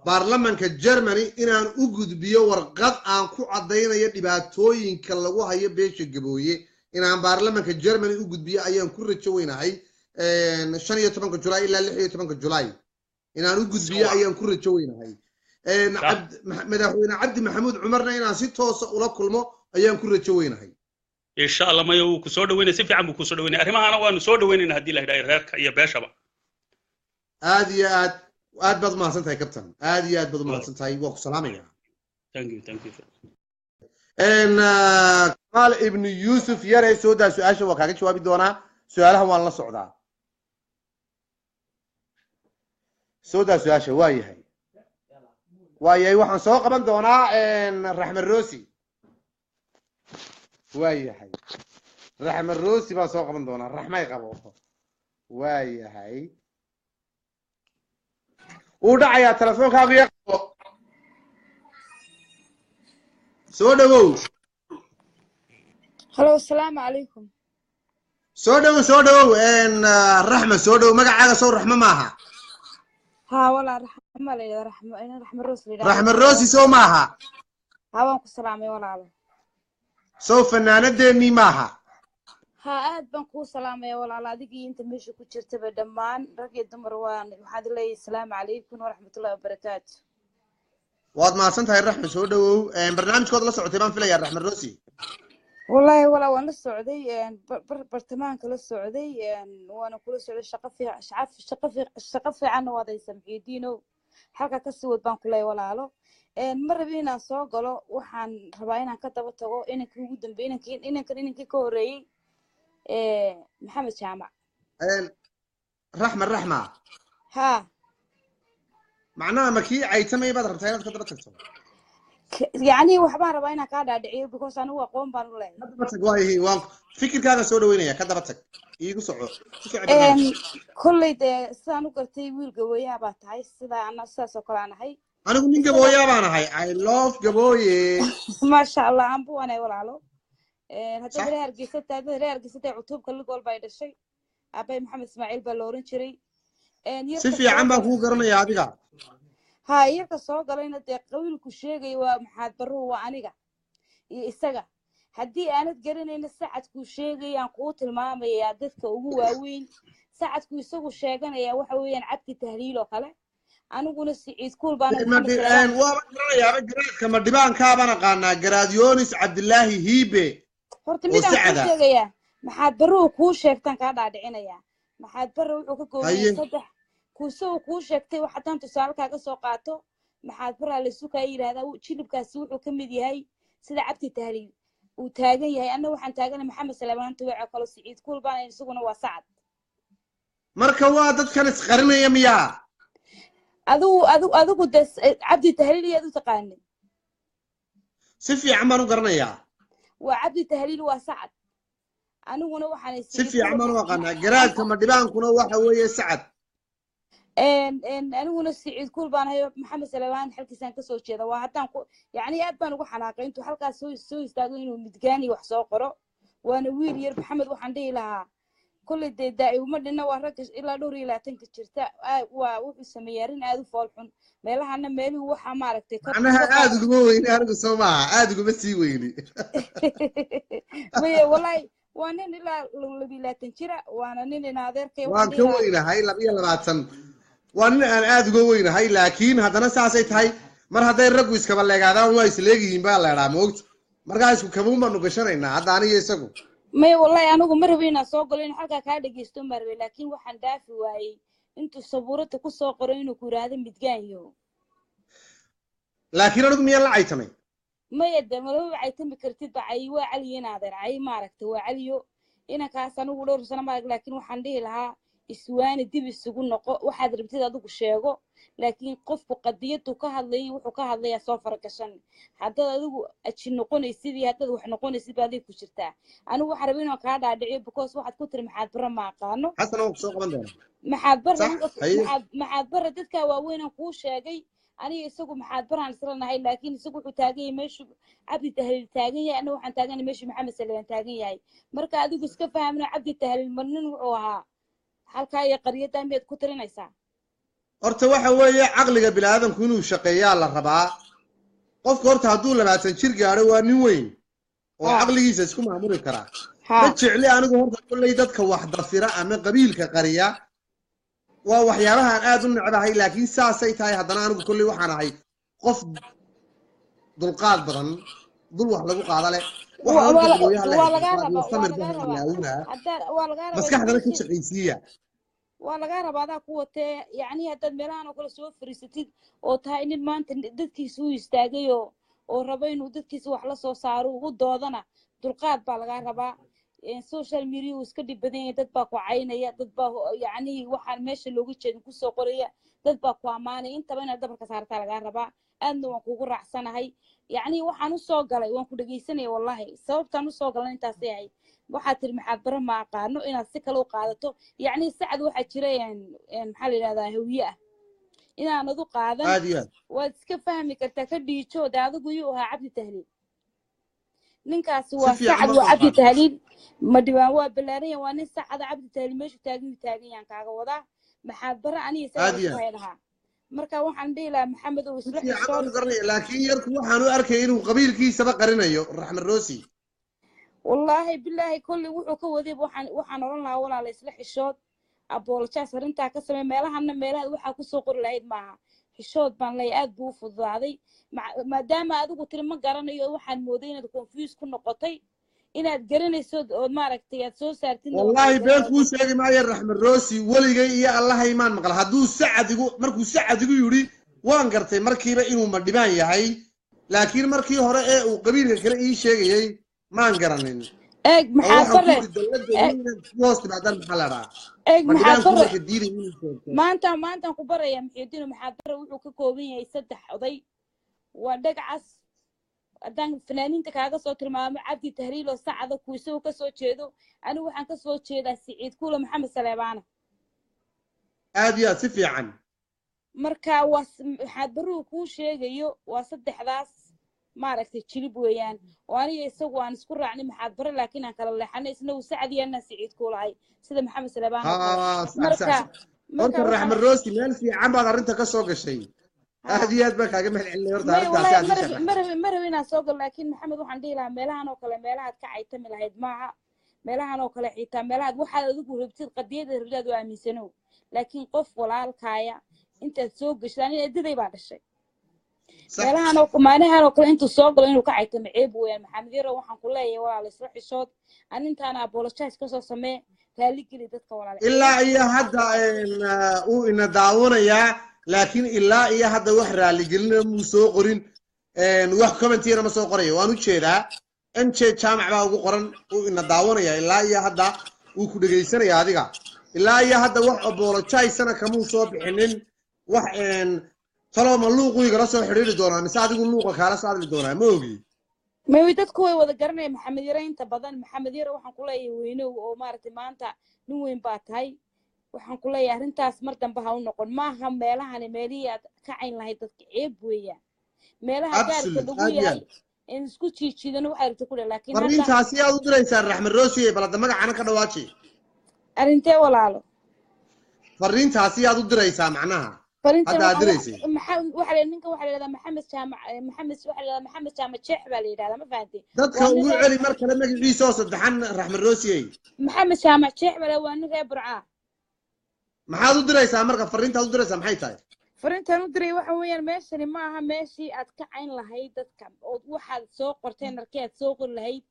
baarlamanka Germany inaan u gudbiyo warqad aan ku caddaynayo dhibaatooyinka lagu hayo beesha Gabooye. Inaan baarlamanka Germany u gudbiyo ayaan ku rajo weynahay 15-ka Julaay ilaa 16-ka Julaay inaan u gudbiyo ayaan ku rajo weynahay. Madaxweyne Cabdi Maxamuud Cumarna inaan si toosa ula kulmo ayaan ku rajo weynahay. Insha Allah, maya, wuu ku soo dhaweynaya, si fiican buu ku soo dhaweynaya. Arrimahana waanu soo dhaweynayna haddii la yidhaha reerka iyo beeshaba. Aad iyo aad aad baad umahadsan tahay, kabtan, aad iyo aad baad umahadsan tahay, waa ku salaamaya. Thank you, thank you. Kamaal Ibnu Yuusuf Yare, soo daa su-aasha, waa kaaga jawaabi doonaa. Su-aalahan waan la socdaa, soo daa su-aasha. Waa yahay, waa yahay, waxaan soo qaban doonaa Raxmed Rosi. Waa yahay, Raxmed Rosi baan soo qaban doonaa. Raxmay qabo. Waa yahay, wuu dhacayaa telefoonkaagu, ya qabo. Soo dhawow. Halo, asalaamu calaykum. Soo dhawow, soo dhawow, Raxma, soo dhawow. Magacaaga sow Raxmo maaha? Haa walaa, Raxma la yidhahda, Raxmo ina Raxma Roos la yidhahda. Raxmed Rosi sow maaha? Haa, waan ku salaamay walaalo. Sow fanaanadeennii maaha? Haa, aad baan kuu salaamaya walaalo, adigii inta meesha ku jirtaba, dhammaan rag iyo dumar waan waxaad leeyahay asalaamu calaykum waraxmatullahi wabarakaatu. Waad mahadsan tahay Raxme, soo dhawow. Barnaamijkood la socotay baan filayaa, Raxmed Rosi. Wallaahi walaa, waan la socday, bartamaanka la socday, waana kula socday. Shaqo fiican, shaqo fiican, shaqo fiicanna waad haysaa Muxiidiinow, halka ka sii wad baan ku leeyahay walaalo. Ma rabin inaan soo galo, waxaan rabaa inaan ka daba tago inankii ugu dambeeyey, inankii inankan inankii ka horreeyey, Maxamed Jaamac. Raxma, Raxma. Haa. Macnaha ma kii caytamay baad rabtaa inaad ka daba tagto? Yacni waxbaan rabaa inaan kaa dhaadhiciyo because anigu aqoon baan u leeyahay. Ka daba tag, waayahay, waan fikirkaaga soo dhaweynaya, ka daba tag, iigu soco, ku soco Een, barnaamijka. Kolley dee sidaan u gartay wiil Gabooyaha baa tahay, sidaa ana sidaas oo kale aan ahay. Anigu nin Isaga Gabooyaa baan ahay, I love Gabooye. Maasha Allah, aan buu anay walaalo. Haddaad Sax. Reer Hargeysa tahay, haddaad reer Hargeysa tahay, Cutuubka Ligool baa i dhashay, aabbahay Maxamed Ismaaciil baa la oran jiray. Si Yarka soo fiican baan galay kuu garanayaa adiga. Haa, yarka soo galayna dee qabiilku sheegaya waa Maxaad Baruhu, waa aniga iyo isaga. Haddii aanad garanayna sacadkuu sheegayaan kuu tilmaamayaa dadka ugu waaweyn. Sacadku isagu sheeganaya waxa weeyaan Cabdi Tahliil oo kale, aniguna Siciid Kuul baana Maxamed Salaam. Waaba garanayaaba garaadka ma dhibaankaabaan aqaanaa, Garaad Yoonis Cabdilaahi Hiibe Horta oo mid aan kuu sacada sheegayaa, Maxaad Baruhu kuu sheegtaan kaa dhaadhicinayaa. Maxaad Barre wuxuu ka kooban yahay Haye. saddex kuuse uu kuu sheegtay. Wax haddaan tusaale kaaga soo qaato, Maxaad Barraa laysu kaa yidhaahdaa. Jilibkaasi wuxuu ka mid yahay sida Cabdi Tahliil uu taagan yahay, anna waxaan taaganay Maxamed Salaamaan Tuwac oo kale, Siciid Kuul baana, isaguna waa sacad. Marka waa dadkan isqarinaya miyaa? Adigu de Cabdi Tahliil iyaad u taqaanay? Si fiican baan u garanayaa. Waa Cabdi Tahliil, waa sacad, aniguna waxaan Si Siciid fiican Kuul. baan u aqaanaa garaadka ma dhibaankuna waxa weeye sacad. Aniguna Siciid Kuul baan hayo, Maxamed Salaamaan xalkiisaan kasoo jeeda. Waa haddaan ku yacni aad baan ugu xanaaqay intuu halkaas soo istaago inuu midgaani wax soo qoro, waana wiil yar. Maxamed waxaan dhihi lahaa kolley dee daa'ima dhinna, waa ragga ilaa dhowr iyo labaatanka jirta. Waa wuxuu sameeyey arrin aad u fool xun meelahana meeluhu waxaa maaragtay ka Macnaha ka aad qaad uguma weyni anigu, soo maaha, aad uguma sii weyni. Maya wallahi, waa nin ilaa 22 jira, waana nin in adeerkay. Waan Waxaan ka dhihi lahaa weynahay 22, waa nin aan aad uga weynahay, laakiin haddana saasay tahay, mar hadday raggu iskaba leegaadaan waa isleegihiin baa leedhaa moogta. Markaa isku kabuun baanu gashanaynaa hadda aniyo isagu. Maya wallahi, anigu ma rabin inaan soo galo, in halkaa kaa dhegeysto ma rabin, laakiin waxaan dhaafi waayey intuu sabuurada ku soo qoray inuu ku yidhaahdo midgaan yahow. Laakiin anigu miyaan la caytamay? Maya de malaba caytami kartid ba, cay waa caliyo in adeer cay maaragtay, waa caliyo inankaas. Anigu dhowr sano maarag, laakiin waxaan dhihi lahaa iswaani, dib isugu noqo, waxaad rabtid adigu sheego. Laakiin qofku qadiyadu ka hadlayay, wuxuu ka hadlayaa soo faragashan. Haddaad adigu aji noqonaysid iyo haddaad wax noqonaysid ba adiga ku jirtaa. Anigu waxaan rabay inaan kaa dhaadhiciyo, because waxaad ku tiri Maxaad Bare ma aqaano. Xasan waan kusoo qaban doonaa. Maxaad Bare Sax. Haye. Maxaad Bare dadka waaweyn aan kuu sheegay, aniga isagu Maxaad Baraan isla nahay, laakiin isagu wuxuu taagan yahay meeshu Cabdi Tahliil taagan yahay, anna waxaan taagan meeshu Maxamed Saleeman taagan yahay. Marka adigu iska fahamno, Cabdi Tahliil ma nin wuxuu ahaa halkaa iyo qaryaddaa miyaad ku tirinaysaa? Horta waxa weeye, caqliga bini'aadamku inuu shaqeeyaa la rabaa. Qofka horta hadduu 20 jir gaadho waa nin weyn oo caqligiisa isku maamuli karaa. Ma jecli anigu horta kolley dadka wax dafira ama qabiilka qariya, waa waxyaabaha aan aad u necbahay. Laakiin saasay tahay haddana anigu kolley waxaan ahay qof dulqaad badan, dul wax lagu qaada leh. Waxaan horta gabooyaha Waa leh lagaa dulqaad iyo rabaa, waa samir lagaa baan rabaa. ilaawinaa. Haddaad waa lagaa rabaa Maskaxdana ka meesha shaqaysiiya. Waa lagaa rabaa adaa ku watee. Yacni haddaad meelahan oo kale soo fariisatid oo tahay nin maanta dadkiisa u istaagay oo rabo inuu dadkiisa wax la soo saaro ugu doodana, dulqaad baa lagaa rabaa. Social media uu iska dhib badan yahay. Dad baa ku caynaya, dad baa yacni waxaan meesha looga jeedin kusoo qoraya, dad baa ku ammaanaya. Intaba inaad dhabarka saartaa lagaa rabaa. Aadna waan kugu raacsanahay. Yacni waxaan usoo galay waan ku dhegeysanaya, wallahi sababtaan usoo galay intaasay ahayd. Waxaad tiri Maxaad Bare ma aqaano, inaad si kale u qaadato. Yacni sacad waxaa jira maxaa la yidhahdaa, hawiye ah, inaanad u qaadan. Aad iyo aad. Waad iska fahmi kartaa. Ka dhiijo de, adigu yuu ahaa Cabdi Tahliil ninkaasi? Si Waa fiican sacad, ma waa Cabdi aqaan. Tahliil ma dhibaan, waa ballaaran yahay, waa nin sacada. Cabdi Tahliil meeshuu taagan yuu taagan yahan kaaga wadaa. Maxaad Bare aniga isagaa Aad iyo isku aad. haylahaa. Marka waxaan dhihi lahaa, Maxamed oo Si isla fiican xishood. baan u garanaya, laakiin yarku waxaan u arkayay inuu qabiilkiisaba qarinayo, Raxmed Roosi. Wallaahi bilaahi, kolley wuxuu ka waday waxaan odhan lahaa, walaala isla xishood, apologize arrintaa ka samey. Meelahana meelaha waxaa kusoo qori lahayd maaha. Xishood baan leeyahay, aad buu u fududaaday. Maadaama adigu tiri ma garanayo, waxaan mooday inaad confuse ku noqotay, inaad garanayso ood maaragtay aad soo saartidna waa Wallaahi la been garanaya. Kuu sheegi maayo Raxmed Roosi, weligay iyo allahay maan maqal. Hadduu sacad igu markuu sacad igu yidhi waan gartay markiiba inuu madhibaan yahay, laakiin markii hore ee uu qabiilka kale ii sheegayey maan garanin. Eeg Oo Maxaad waxaan ku Bare yidhi dowladda eeg inaad ku hoos timaadaan maxaa la dhahaa eeg Maxaad madhibaanku Bare marka diiday inuu sheegto. Maantaan ku baraya Muxiidiino, Maxaad Bare wuxuu ka kooban yahay saddex oday. Waa Dhagcas, haddaan fanaaniinta kaaga soo tilmaamo, Cabdi Tahliil oo sacada ku isagoo kasoo jeedo, anigu waxaan kasoo jeedaa Siciid Kuula Maxamed Saleebaana. Aad iyo aad, si fiican. Marka waa Maxaad Baruhu kuu sheegayo waa saddexdaas maaragtay jilib weeyaan, oo aniga isagu aan isku raacnay Maxaad Bare, laakiin aan kala leexanay, isna uu sacad iyo anaa Siciid Kuulahay, sida Maxamed Saleebaan oo kale. Haa, sax sax. Marka Sax. Marka Horta waxaan Raxmed Roosi, meel fiican baad arrinta ka soo gashay. Haa. Aad iyo aad baan kaaga mahad celinay horta May arrintaasi wallahi aad ii ma rabi sharaxday. Ma rabi inaan soo galo, laakiin Maxamed waxaan dhihi lahaa meelahan oo kale meelahaad ka caytami lahayd maaha. Meelahan oo kale xitaa meelahaad waxaad adigu rabtid, qadiyada rabtaad waa aaminsanow, laakiin qof walaalkaaya intaad soo gashid, aniga eedaday baa dhashay. Sax. Meelahan oo maanahan oo kale intuu soo galo inuu ka caytamo ceeb weeyaan. Maxamed Yaro, waxaan ku leeyahay walaal isla xishood, arrintaana apologize kasoo samee, raaligeli dadka walaal, ceeb. Ilaa iyo hadda uu ina daawanayaa, laakiin ilaa iyo hadda wax raaligelina muu soo qorin, wax commentiyana ma soo qorayo. Waan u jeedaa, MJ Jaamac baa ugu qoran. Uu ina daawanayaa ilaa iyo hadda, wuu ku dhegaysanaya adiga. Ilaa iyo hadda wax apologizena kamuu soo bixinin. Wax talo ma luuqu igala soo xidhiiri doonaa mise adigu luuqa kaala soo hadli doonaa, ma ogi. Maybe dadku way wada garanaya Maxamed Yare inta badan. Maxamed Yare waxaan ku leeyahay weynow, oo maaragtay maanta nin weyn baa tahay. Waxaan ku leeyahay arrintaas mar dambe ha u noqon. Maaha meelahani meelihii aad ka cayn lahayd dadka, ceeb weeyaan. Meelaha gaarka Absolute, lagu aad iyo yahay aad. In isku jiijiidano waxaad rabta ku dheh, laakiin hadda Fariintaasi aad u diraysaa Raxmed Roosi, balada magacana ka dhawaaji. Arrintee walaalo? Fariintaasi aad u diraysaa macnaha Farintan hadda aad waxaan diraysay. Waxa la ninka waxaa la yidhahdaa Maxamed Jaamac, Maxamed waxaa la yidhahdaa Maxamed Jaamac Jeex baa la yidhahdaa, ma fahantay? Dadka Waa nin ugu reer celi mar kale magaciisa oo saddexan, Raxmed Roosiyey. Maxamed Jaamac Jeex baa la, waa nin reer Burcaa. Maxaad u diraysaa marka? Fariintaad u diraysaa maxay tahay? Farintan u diray waxa weeyaan, meeshani ma aha meeshii aad ka cayn lahayd dadka ood waxaad soo qorteen arkay aad soo qori lahayd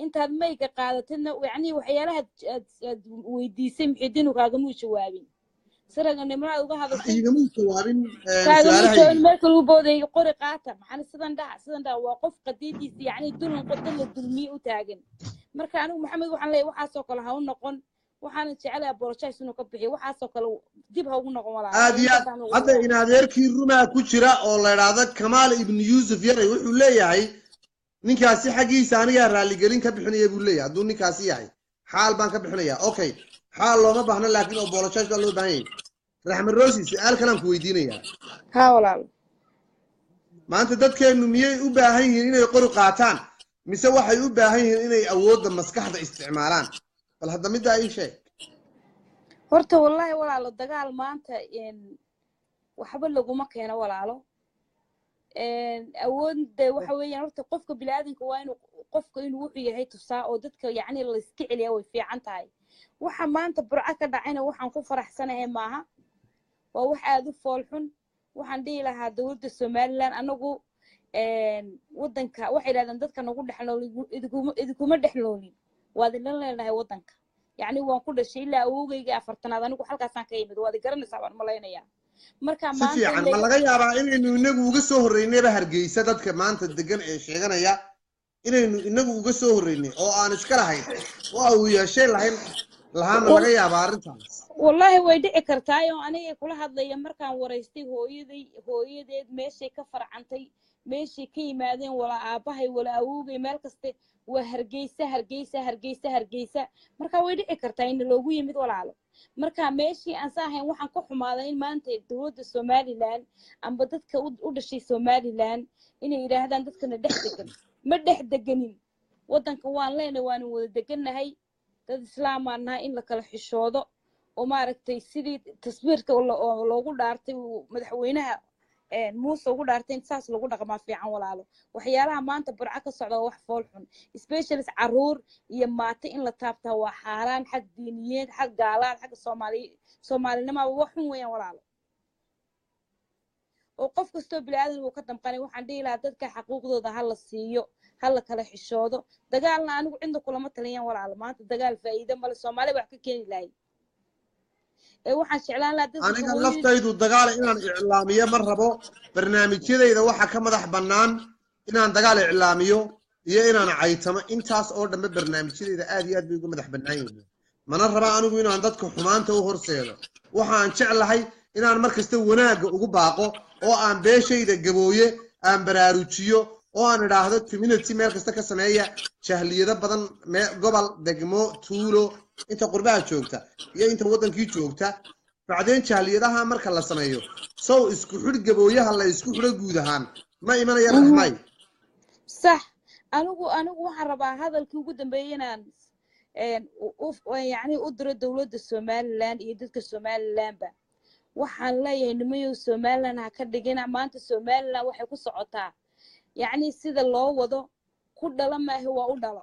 intaad mayga qaadatidna. Yacni waxyaalaha aad weydiisay Muxidiinu kaagamuu jawaabin, siraganimadaad uga hadashay. Iigamuu jawaabin Kaagamuu jawaabin. su-aalahaygii. Marka lagu boodayay qori qaata, maxana sidan dhaha, sidan dhaha, waa qof qadiidiisa yacni dulan qodan la dulmiye u taagan. Marka anigu Maxamed waxaan leeyahay waxaasoo kale ha u noqon. Waxaana jecelahay apologize inuu ka bixiyo waxaasoo kale, dib ha ugu noqon walaalo. Aad iyo aad. Intaasaan ugu Hadda in adeerkii rumaa ku jira oo la idhaahdo Kamaal Ibn Yuusuf Yaray wuxuu leeyahay ninkaasi xaggiisa anigaa raaligelin ka bixinaya buu leeyahay. Hadduu ninkaasi yahay, xaal baan ka bixinaya. Okay, xaal looma baahna, laakiin apologize baa loo baahan yahay. Raxmed Rosi, su-aal kalaan ku weydiinayaa. Haa walaalo. Maanta dadkeennu miyay u baahan yihiin inay qori qaataan, mise waxay u baahan yihiin inay awoodda maskaxda isticmaalaan? Bal hadda middaa ii sheeg. Horta wallahi walaalo, dagaal maanta waxba laguma keeno walaalo. Awoodda waxa weeyaan horta qofka bini'aadanka waa inuu qofka inuu wuxuu yahay tusaa oo dadka yacni la iska celiyaa way fiican tahay. Waxa maanta Burco ka dhacayna waxaan ku faraxsanahay maaha, waa wax aad u fool xun. Waxaan dhihi lahaa dowladda Somaliland, anagu waddanka waxay yidhahdeen dadka nagu dhex nool idinkuma dhex noolin, waad idin leenahay waddanka. Yacni waan ku dhashay ilaa awowgayga 40aad, anigu halkaasaan ka yimid, waad i garanaysaa baan malaynayaa. Marka Si maanta in fiican ma laga yaabaa inaynu inagu uga soo horreynayba Hargeysa, dadka maanta degan ee sheeganaya, inaynu inagu uga soo horreynay oo aan iska lahayn oo au yeesheen lahayn lahaa? Ma laga yaabaa arrintaas? Wallaahi way dhici kartaa oo aniga kula hadlaya markaan waraystay hooyaday, hooyadeed meeshay ka farcantay, meeshay ka yimaadeen, wala aabbahay wala awowgay, meel kaste waa Hargeysa, Hargeysa, Hargeysa, Hargeysa. Marka way dhici kartaa in loogu yimid walaalo. Marka meeshii aan sa ahayn, waxaan ka xumaaday in maanta dowladda Somaliland amba dadka u dhashay Somaliland inay yidhaahdaan dadkana dhex degan. Ma dhex deganin waddanka, waan leenahay, waanu wada degannahay, dad islaamaan nahay. In la kala xishoodo oo maaragtay sidii taswiirka oo loogu dhaartay uu madaxweynaha Muuse ugu dhaartay in saas lagu dhaqmaa fiican walaalo. Waxyaalaha maanta Burco ka socda waa wax fool xun, specialist caruur iyo maate in la taabtaa waa xaaraan, xag diiniyeed, xag gaalaad, xagga Soomaali Soomaalinimaba wax xun weeyaan walaalo, oo qof kastoo bini'aadan uu ka damqanay. Waxaan dhihi lahaa dadka xaquuqdooda ha la siiyo, ha la kala xishoodo. Dagaalna anigu cidna kulama taliyaan walaalo. Maanta dagaal faa'iido male, Soomaali wax ka keeni lahay ee waxaan jeclaan lahaa dadka Aniga hooyadii laftaydu dagaal inaan iclaamiyo ma rabo. Barnaamijyadayda waxa ka madax bannaan inaan dagaal iclaamiyo iyo inaan caytamo, intaas oo dhanbe barnaamijyadayda aad iyo aad bay uga madax bannaan yihiin. Mana raba anigu inaan dadka xumaanta u horseedo. Waxaan jeclahay inaan mar kasta wanaagga ugu baaqo oo aan beeshayda Gabooye aan baraarujiyo oo aan idhaahdo community meel kasta ka sameeya, jahliyado badan gobol, degmo, tuulo, inta qurbaha joogta iyo inta waddankii joogta. Bacdeen jahliyadaha marka la sameeyo, sow isku xidh Gabooyaha la isku xidho guud ahaan ma imanaya, Raxmay? Sax. Anigu waxaan rabaa hadalkii ugu dambeeyay inaan yacni u diro dowladda Somaliland iyo dadka Somalilandba. Waxaan leeyahay nimayow, Somaliland ha ka dhigina maanta. Somaliland waxay ku socotaa yacni sida loo wado ku dhala maahe waa u dhalo.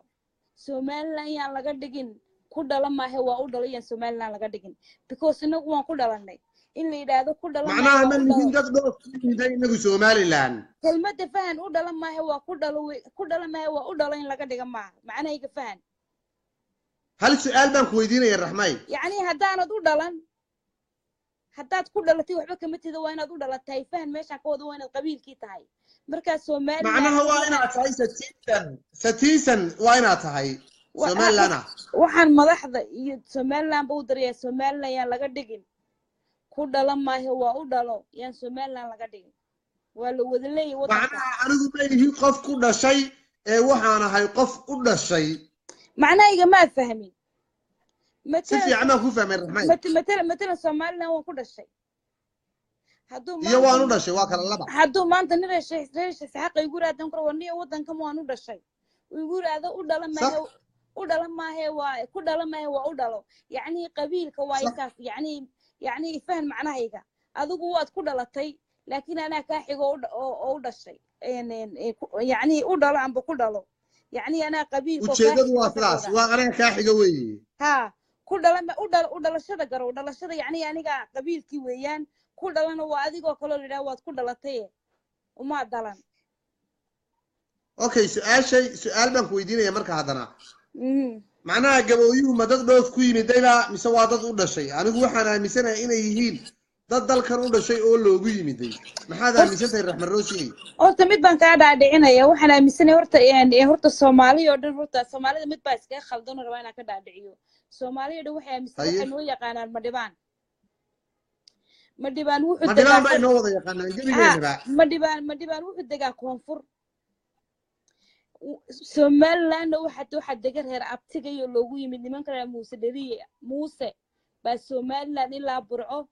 Somaliland yaan laga dhigin ku dhala maahe waa u dhalo, yaan Somaliland laga dhigin, because inagu waan ku dhalanay. In la yidhaahdo ku dhala maahe Macnaha waa ma u nihin dhalo. dad dhoof ku yimiday inagu Somaliland. Kelmadda fahan, u dhala maahe waa ku dhalo ku dhala maahe waa u dhalo in laga dhiga maaha macnahayga, fahan. Hal su-aal baan ku weydiinaya, Raxmay. Yacni haddaanad u dhalan, haddaad ku dhalatay waxba kama tida, waa inaad u dhalatay, fahan. Meeshaan ka wada waa inaad qabiilkii tahay. Markaa Somaliland Macnaha waa inaad tahay citizen, citizen waa inaad tahay Somaliland ah. Waxaan madaxda iyo Somaliland ba u darayaa, Somaliland yaan laga dhigin ku dhala maahe waa u dhalo, yaan Somaliland laga dhigin. Waa la wada leeyahay waddanka. Macnaha anigu ma ihi qof ku dhashay ee waxaan ahay qof u dhashay. Macnahayga maad fahmin. Si Matalan fiican baan ku fahmay, Raxmay. Matalan Somaliland waan ku dhashay, hadduu Iyo waan u maanta dhashay waa kala laba. Hadduu maanta nin reer Isxaaq igu yiraahdo karo war niyo waddankan waan u dhashay, igu yiraahdo u dhala maahe, u dhala maahe waa ku dhala maahe waa u dhalo, yacni qabiilka waa isaas. Yacni fahan macnahayga, adigu waad ku dhalatay laakiin anaa kaa xigo oo u dhashay. Yacni u dhalo amba ku dhalo, yacni anaa qabiilka oo kaa Ujeedadu xigo waa ka sidaas wadaa. Waa anaga kaa xiga weeye. Haa, ku dhala u dhalo, u dhalashada garo, u dhalashada yacni aniga qabiilkii weeyaan. Ku dhalana waa adigoo kaloo la yidhaha waad ku dhalatay, umaa dhalan. Okay, su-aashay su-aal baan ku weydiinaya marka haddana. Macnaha Gabooyuhu ma dad dhoof ku yimidayba mise waa dad u dhashay? Anigu waxaan aaminsanahay inay yihiin dad dalkan u dhashay oo loogu yimiday. Maxaad aaminsan tahay, Raxmed Roosiyey? Horta mid baan kaa dhaadhicinaya. Waxaan aaminsanahay horta horta Soomaali oo dhan, horta Soomaalida mid baa iskaga khaldan oo rabaa inaan ka dhaadhiciyo. Soomaaliya dhan waxay aaminsan, Haye. waxay noo yaqaanaan Madhibaan. Madhibaan wuxuu Madhibaan degaa baa inoo wada yaqaanaan gebigeennaba. Madhibaan wuxuu degaa koonfur Somalilandna. Waxaa dega reer abtiga iyo loogu yimid nimanka reer Muuse Dheriye. Muuse baa Somaliland ilaa Burco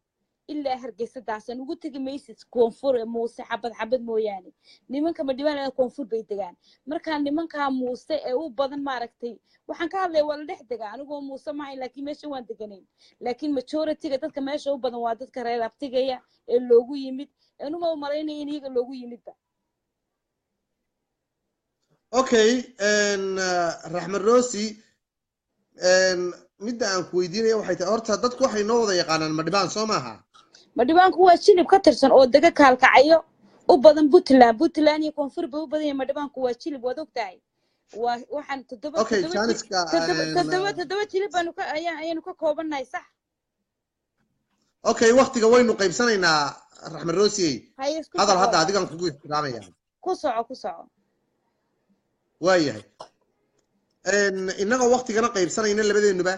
ilaa Hargeysa daasan ugu tegi maysid koonfur ee Muuse xabad xabad mooyaane. Nimanka Madhibaan koonfur bay degaan. Markaa nimankaa Muuse ee u badan, maaragtay, waxaan ka hadlaya waa la dhex degaa. Anigoo Muuse maahayn, laakiin meesha waan deganayn, laakiin majority-ga dadka meesha u badan waa dadka reer abtigaya ee loogu yimid. Anuma umalaynaya in iyaga loogu yimidba. Okay, Raxmed Rosi, midda aan ku weydiinaya waxay tahay, horta dadku waxay noo wada yaqaanaan Madhibaan, soo maaha? Madhibaanku waa jilib ka tirsan oo dega Kaalkacyo u badan, Puntland iyo koonfur bay u badan yahay. Madhibaanku waa jilib, waad ogtahay. Waa waxaan toddoba Okay, toddoba janiska toddoba jilib baanu ka ayaan ayaanu ka koobannahay, sax. Okay, waktiga waynu qaybsanaynaa, Raxmed Rosi. Haye, isku Hadal soco. Hadda adigaan kugu ixtiraamaya. Ku soco, ku soco. Waayahay, innagoo waktigana qaybsanayna labadeennuba,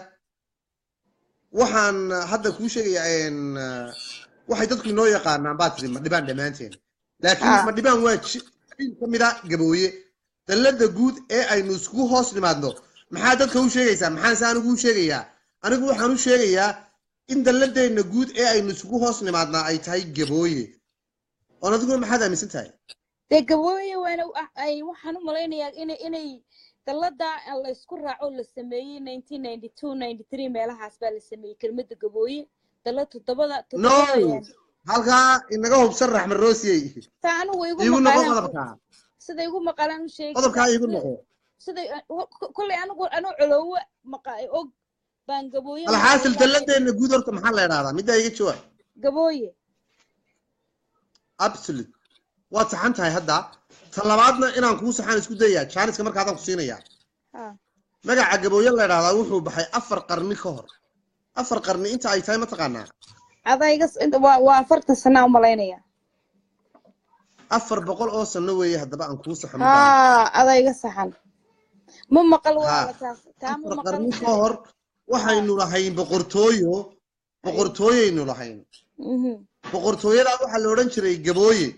waxaan hadda kuu sheegayaa, waxay dadku inoo yaqaanaan baa tiri Madhibaan dhammaanteen, laakiin Madhibaan waa qabiil ka mid a Gabooye, dallada guud ee aynu iskugu hoos nimaadno. Maxaa dadka u sheegaysaa? Maxaan se anigu u sheegayaa? Anigu waxaan u sheegayaa in dalladeenna guud ee aynu isugu hoos nimaadnaa ay tahay Gabooye. Oon adiguna maxaad aaminsan tahay? Dee Gabooye waana ay waxaan u malaynayaa inay dallada la isku raaco la sameeyey 1992, 93 meelahaas baa la sameeyey kelmadda Gabooye, dallad toddobada No, toddobada. Halkaa inaga hubsan, Raxmed Roosiyey. Taa anigu igu Iigu noqo maqaalaan qodobkaa. Sida igu maqaalaan u sheegi. Qodobkaa iigu noqo. Sida kolley anigu anuu coloowe maqa og baan Gabooye Alxaasil, maqlay. Dalladeenna guud horta maxaa la idhahdaa? Middaa iga jawaab. Gabooye. Absolute, waad saxan tahay. Hadda ta labaadna inaan kuu saxaan isku dayaa, jaaniska markaadaan ku siinayaa. Magaca Gabooye la idhahdaa wuxuu baxay 4 qarni ka hor. 4 qarni inta ay tahay ma taqaanaa? Adayga waa 40 sana u malaynaya. 400 oo sano weeye. Haddaba aan kuu saxo midaan. Ha, adayga saxan ma maqal walaala, taas taa ma afar maqal. qarni ka hor waxaynu lahayn boqortooyo, boqortooyaynu lahayn. Boqortooyadaa waxaa la odhan jiray Gabooye.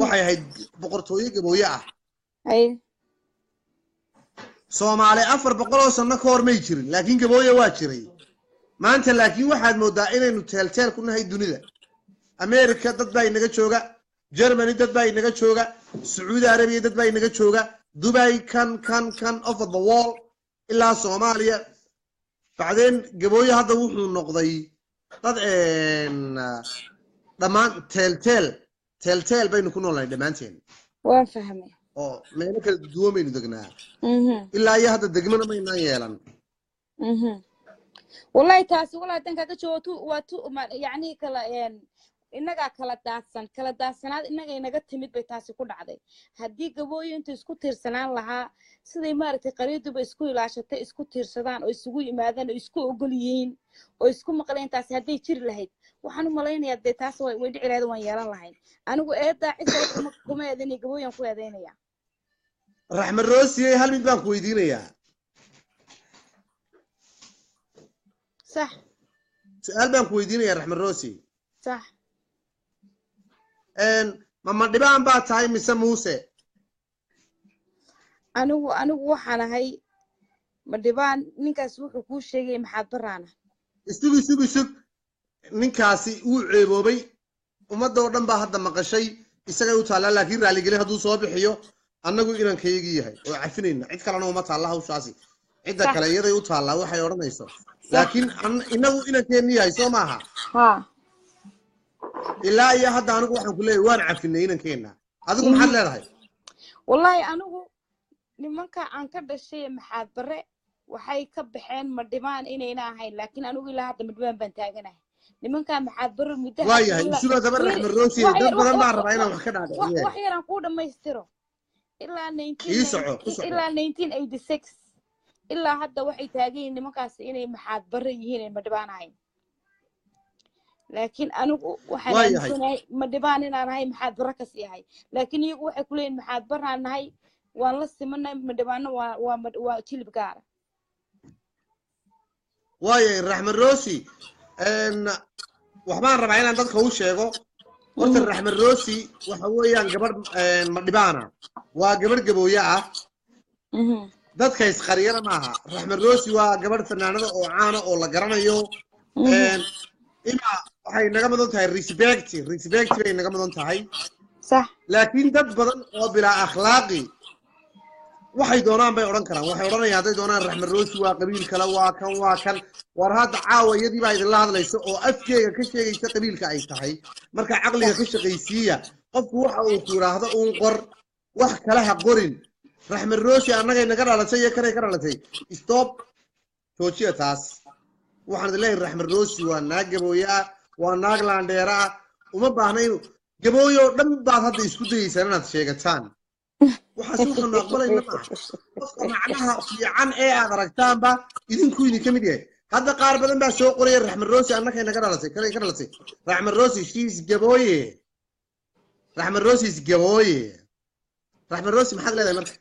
Waxay ahayd boqortooyo Gabooye ah. Soomaali 400 oo sano ka hor may jirin, laakiin Gabooye waa jiray. Maanta laakiin waxaad moodaa inaynu teelteel ku nahay dunida. America dad baa inaga jooga, Germany dad baa inaga jooga, Sacuudi Arabiya dad baa inaga jooga, Dubai, kan over the wall ilaa Soomaaliya. Bacdeen Gabooye hadda wuxuu noqday dad dhammaan teelteel teelteel baynu ku noolnahay dhammaanteen. Waan fahmay. Oo meelo kala duwan baynu degnaa. Ilaa iyo hadda degmana maynaan yeelan. Wallahi taasi, wallahi tan kaga joogo tu waa tu yacni kala innagaa kala daadsan, kala daadsanaad innaga inaga timid bay taasi ku dhacday. Haddii Gabooyo intu isku tiirsanaan lahaa, siday maaragtay qariiduba isku ilaashatay, isku tiirsadaan oo isugu yimaadaan oo isku ogol yihiin oo isku maqleen, taasi hadday jiri lahayd, waxaan u malaynayaa dee taas way dhici lahayd, waan yeelan lahayn. Anigu eedaa cid kale kuma eedaynaya, Gabooyaan ku eedaynaya. Raxmed Roosiyey, hal mid baan ku weydiinayaa. Sax. Su-aal baan ku weydiinayaa, Raxmed Roosi. Sax. Ma Madhibaan baa tahay mise Muuse? Anigu waxaan ahay Madhibaan. Ninkaas wuxuu kuu sheegay maxaad baraana. Isug, isug, isug. Ninkaasi wuu ceeboobay, ummadda oo dhan baa hadda maqashay, isagay u taallaa. Laakiin raaligelin hadduu soo bixiyo, annagu inankayagii yahay oo cafinayna. Cid kalena uma taalla hawshaasi, cidda kale iyaday u taallaa waxay odhanayso. Laakiin inagu inankeenni yahay, soo maaha? Ha. Ilaa iyo hadda anigu waxaan ku leeyahay waan cafinay inankeenna. Adigu maxaad leedahay? Wallahi anigu nimanka aan ka dhashay maxaad bare waxay ka baxeen Madhibaan inayna ahayn, laakiin anigu ilaa hadda Madhibaan baan taaganahay. Nimanka maxaad bare muddo Waayahay, isuga daba, Raxmed Roosiye, dad badan baa rabaa inaan wax ka dhaadhiciye. Wax yaraan kuu dhammaystiro. Ilaa Ii soco, ku soco. ilaa 1986 ilaa hadda waxay taagan yihiin nimankaasi inay maxaad bare yihiin, ay Madhibaan ahayn. Laakiin anigu waxaan aaminsanahay Madhibaan inaan ahay, maxaad bare kasii ahay. Laakiin iyagu waxay ku leeyihin maxaad baraan nahay, waan la simanay. Madhibaanna waa jilib gaara. Waayo Raxmed Rosi, waxbaan rabaa inaan dadka u sheego. Horta Raxmed Rosi waxa weeyaan gabadh madhibaana, waa gabadh gabooye ah, dadka isqariyana maaha. Raxmed Rosi waa gabadh fanaanada oo caana oo la garanayo. Ima waxay naga mudan tahay respect, respect bay naga mudan tahay. Sax. Laakiin dad badan oo bilaa akhlaaqi waxay doonaan bay odhan karaan. Waxay odhanayaan hadday doonaan Raxmed Rosi waa qabiil kale, waa kan, waa kan. War hadda caawa iyadii baa idinla hadlaysa oo afkeega ka sheegaysa qabiilka ay tahay. Marka caqliga ka shaqaysiiya. Qofku waxa uu ku yidhaahdo uun qor, wax kale ha qorin. Raxmed Rosi annagay naga dhalatay iyo kanay ka dhalatay, stop, joojiya taas. Waxaan idin leeyahay Raxmed Rosi waa naag gabooye ah, waa naag laandheera ah. Uma baahna inuu gabooye oo dhan baad hadda isku dayeysaan inaad sheegataan. Waxaas waxaanu aqbalayna maaha. Qofka macnaha fiican ee aad aragtaanba idinku idinka mid yahay. Hadda qaar badan baa soo qoraya Raxmed Rosi annakay naga dhalatay, kanay ka dhalatay. Raxmed Rosi, she's gabooye. Raxmed Rosi is gabooye. Raxmed Rosi, maxaad leedahay marka?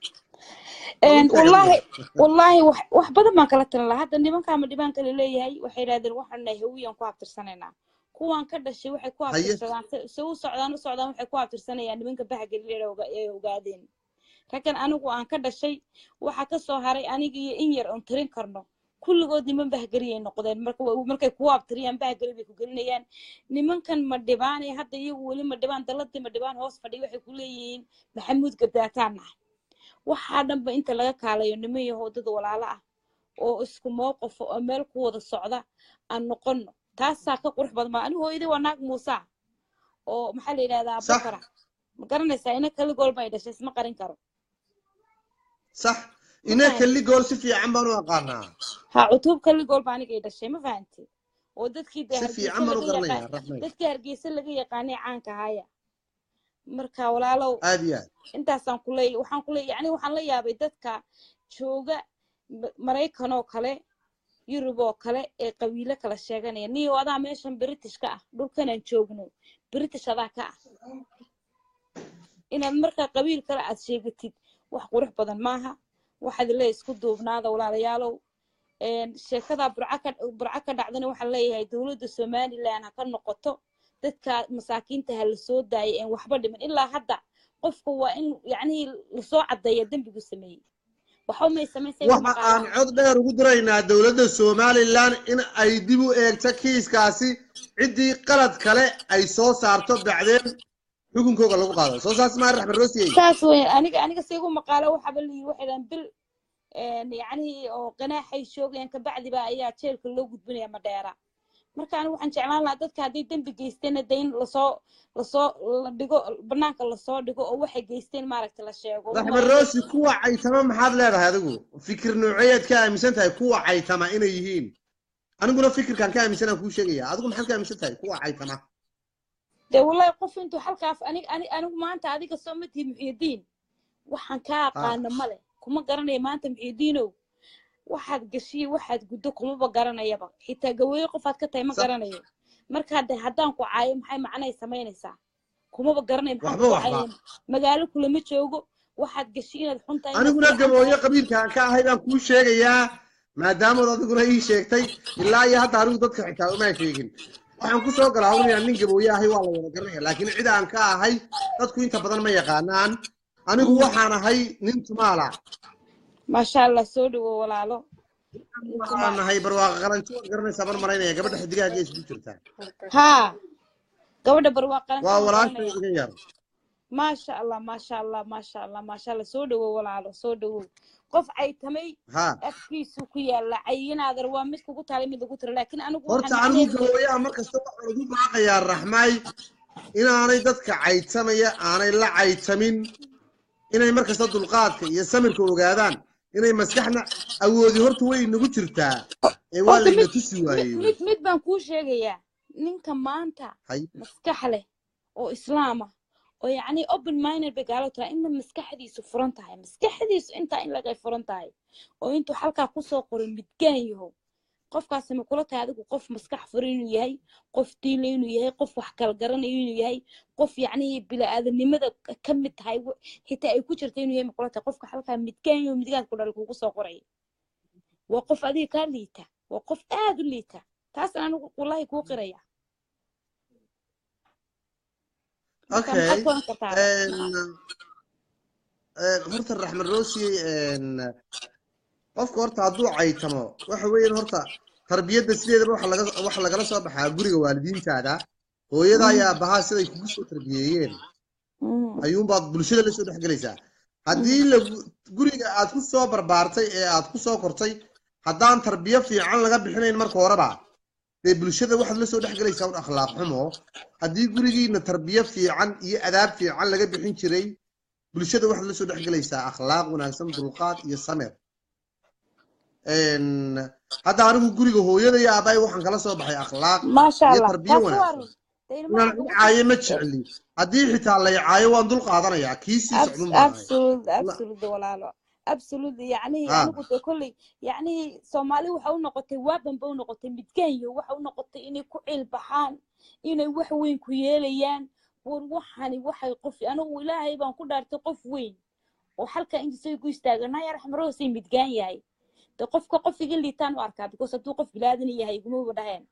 Wallaahi wallaahi, wax badan baan kala talin lahaa. Hadda nimankaa ma dhibaan kale leeyahay, waxay yidhahdeen waxaan nahay hawiyaan ku abtirsanaynaa. Kuwan ka dhashay waxay ku abtirsadaan, se u socdaan u socdaan, waxay ku abtirsanayaan nimanka bahgeliya ee ogaadeen. Raggan anigu aan ka dhashay waxaa ka soo haray aniga iyo in yar oon tirin karno, kulligood niman bahgeliyay noqdeen. Marka markay kugu abtiriyaan bahgeli bay ku gelinayaan. Nimankan ma dhibaanay hadda iyagu weli ma dhibaan daladii ma dhibaan hoos fadhiya, waxay ku leeyihiin Maxamuud Gabdaataan nahay. Waxaa dhanba inta laga kaalayo, niman yahow, dad walaalo ah oo isku mowqifo oo meel ku wada socda aan noqono, taasaa ka qurux badan. Anigu hooyadii waa naag Muusa oo maxaa la yidhahdaa Bakara, ma garanaysaa? Ina kali gool bay dhashay, isma qarin karo. Sax, ina kali gool si fiican baan u aqaanaa. Ha, Cutuub kali gool baa aniga i dhashay, ma fahanti? Oo dadkii dee si fiican baan u garanayaa Raxmed, dadkii Hargeysa laga yaqaanay caanka haya. Marka walaalow, aad iyo aad intaasaan ku leeyahay. Waxaan ku leeyahay, yani waxaan la yaabay dadka jooga Maraykan oo kale, Yurub oo kale ee qabiilo kala sheeganaya. Niyo adaa meeshan British ka ah, dhulkanaan joogno British adaa ka ah. Inaad markaa qabiil kale aad sheegatid wax qurux badan maaha. Waxaad leeyahay isku duubnaada walaalayaalow. Sheekada Burca ka dhacdana waxaan leeyahay dowladda Somaliland ha ka noqoto, dadka masaakiinta ha la soo daayay een waxba dhiman. Ilaa hadda qofka waa in yacnihii lasoo caddeeya dembigu sameeyey. Waxba may samaysay. Waxa aan cod dheer ugu diraynaa dowladda Somaliland in ay dib u eegto kiiskaasi, ciddii qalad kale ay soo saarto, bacdeen xukunkooga lagu qaado. Soo saas maa Raxmed Roosiyey? Saas weyn. Aniga sigu maqaalo waxaba la yiri, waxay dhahan bil yacnihii oo qanaaxay shoogayaan, kabacdi baa ayaa jeelka loo gudbinaya Madheera. Marka anigu waxaan jeclaan lahaa dadka hadday dembi geysteenna de in lasoo la dhigo banaanka, lasoo dhigo oo waxay geysteen maaragta la sheego. Raxmed Roosi, kuwa caytama maxaad leedahay adigu? Fikir nooceeyaad ka aaminsan tahay kuwa caytama inay yihiin? Aniguna fikirkaan ka aaminsanaan kuu sheegaya. Adigu maxaad ka aaminsan tahay kuwa caytama? Dee wallahi qof intuu halkaas anigu maanta adiga soo ma tihid Muxiidiin, waxaan kaa aqaano male, kuma garanayo maanta Muxiidiinow. Waxaad gashiye waxaad guddo kumaba garanayaba, xitaa gaweeye qofaad ka tahay ma garanayo. Marka hadde haddaan ku caayo maxay macnay samaynaysaa? Kumaba garanayo, maxaan ku caayaya? Magaalo kulama joogo. Waxaad gashi inaad xun tahay. Aniguna gabooye qabiilkaan ka ahay baan kuu sheegayaa, maadaamood adiguna ii sheegtay. Ilaa iyo hadda anigu dadka xitaa umaa sheegin. Waxaan ku soo galaa inaan nin gabooye ahay waa la wada garanaya, laakiin cid aan ka ahay dadku inta badan ma yaqaanaan. Anigu waxaan ahay nin Tumaala. Maasha Allah, soo dhawo walaalo. Waxaan ahay Barwaaqa Qalanjo, waad garanaysaa ban maraynaya, gabadha xidigaha gees ku jirtaa. Haa, gabadha Barwaaqa Qalanjo waa walaashay iga yar. Maasha Allah, maasha Allah, maasha Allah, maasha Allah. Soo dhawo walaalo, soo dhawo. Qof caytamay afkiisu ku yaala cayinaadar waa mid kugu taalay, mid lagu tiro, laakiin anigu horta anigu gabooyaha markasta waxaan ugu baaqayaa Raxmay inaanay dadka caytamaya aanay la caytamin, inay markasta dulqaadka iyo samirka ogaadaan, inay maskaxna awoodi horta way inagu jirtaa ee waa layna tusi waayey. Mid baan kuu sheegayaa, ninka maanta maskax leh oo islaama oo yacni open minded bay gaalo tahay, inta maskaxdiisu furan tahay, maskaxdiisu intaa in lagay furan tahay oo intuu halkaa kusoo qoray midgaan yahow, qofkaasi ma kula tahay adigu qof maskax furan inuu yahay, qof diinle inuu yahay, qof wax kala garanayo inuu yahay, qof yacni bili-aadanimada ka mid tahay xitaa ay ku jirta inuu yahay? Ma kula tahay qofka halkaa midgaan yahow midgaan ku dhalay kugu soo qoray waa qof adiga kaa liita? Waa qof aad u liita, taasna anigu wallahi kuu qiraya. Marka maxaad Okay. ku oran kartaa? Horta Raxmed Roosi, qofka horta hadduu caytamo, waxa weeyaan horta tarbiyadda sideedaba waxa lagala soo baxaa guriga waalidiintaada, hooyada iyo aabbahaa siday kugu soo tarbiyeeyeen ayuunbaad bulshada la soo dhexgelaysaa. Haddii lagu guriga aad ku soo barbaartay ee aad ku soo kortay haddaan tarbiyo fiican laga bixinayn marka horeba, dee bulshada waxaad la soo dhexgelaysaa un akhlaaq xumo. Haddii gurigiina tarbiyo fiican iyo adaab fiican laga bixin jiray, bulshada waxaad la soo dhexgelaysaa akhlaaq wanaagsan, dulqaad iyo samir. Hadda anigu guriga hooyada iyo aabbahay waxaan kala soo baxay akhlaaq Maasha iyo Allah, tarbiyo taasi waa wanaagsan. Run dee ilmaha Inaan kugu caayo ma jecli, haddii xitaa lay caayo waan dul qaadanayaa, kii sii socdun baan ahay. Absolutely, absolutely walaalo, absolutely. Yacni anigu dee kolley yacni Soomaali waxa u noqotay waaban ba u noqotay midgaanyo, waxa u noqotay inay ku ciilbaxaan, inay wax weyn ku yeelayaan. War waxani waxay qof, anigu Ilaahay baan ku dhaartay, qof weyn oo halka inta say ku istaagan naya Raxmaroosay midgaan yahay, dee qofka qof iga liitaan u arkaa, because hadduu qof bilaadan yahay igumaba dhaheen.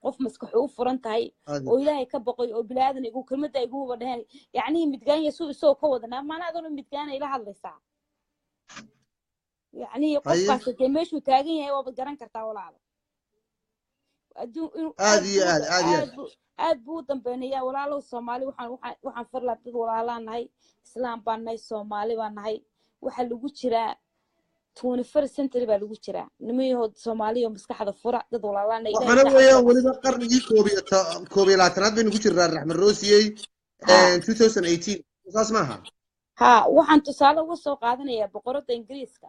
Qof maskaxu u furan tahay oo Ilaahay ka boqoy oo bilaadan igu kelmadda igumaba dhaheen. Yacnihii midgaan yahay suu isagoo ka wadanaa maana adoona midgaana ila hadlaysaa. Yacnihii Haye. qofkaas dee meeshuu taagan yahay waabad garan kartaa walaalo. Adduun inuu aad aad iyo buu aad aad iyo aad aad buu aad buu u dambeynayaa walaalow. Soomaali waxaan farlaa dad walaalaan nahay, islaam baan nahay, Soomaali baan nahay. Waxaa lagu jiraa 21st century baa lagu jiraa. Nimayahood Soomaaliya oo maskaxda fura, dad walaalaan nahay, Ilaahay Waxaana ka weeyaan cabsada. weliba qarnigii 21aad baynu ku jirnaa, Raxmed Roosiyey. Ha. 2018 saas maaha? Ha, waxaan tusaale uga soo qaadanayaa boqoradda Ingiriiska.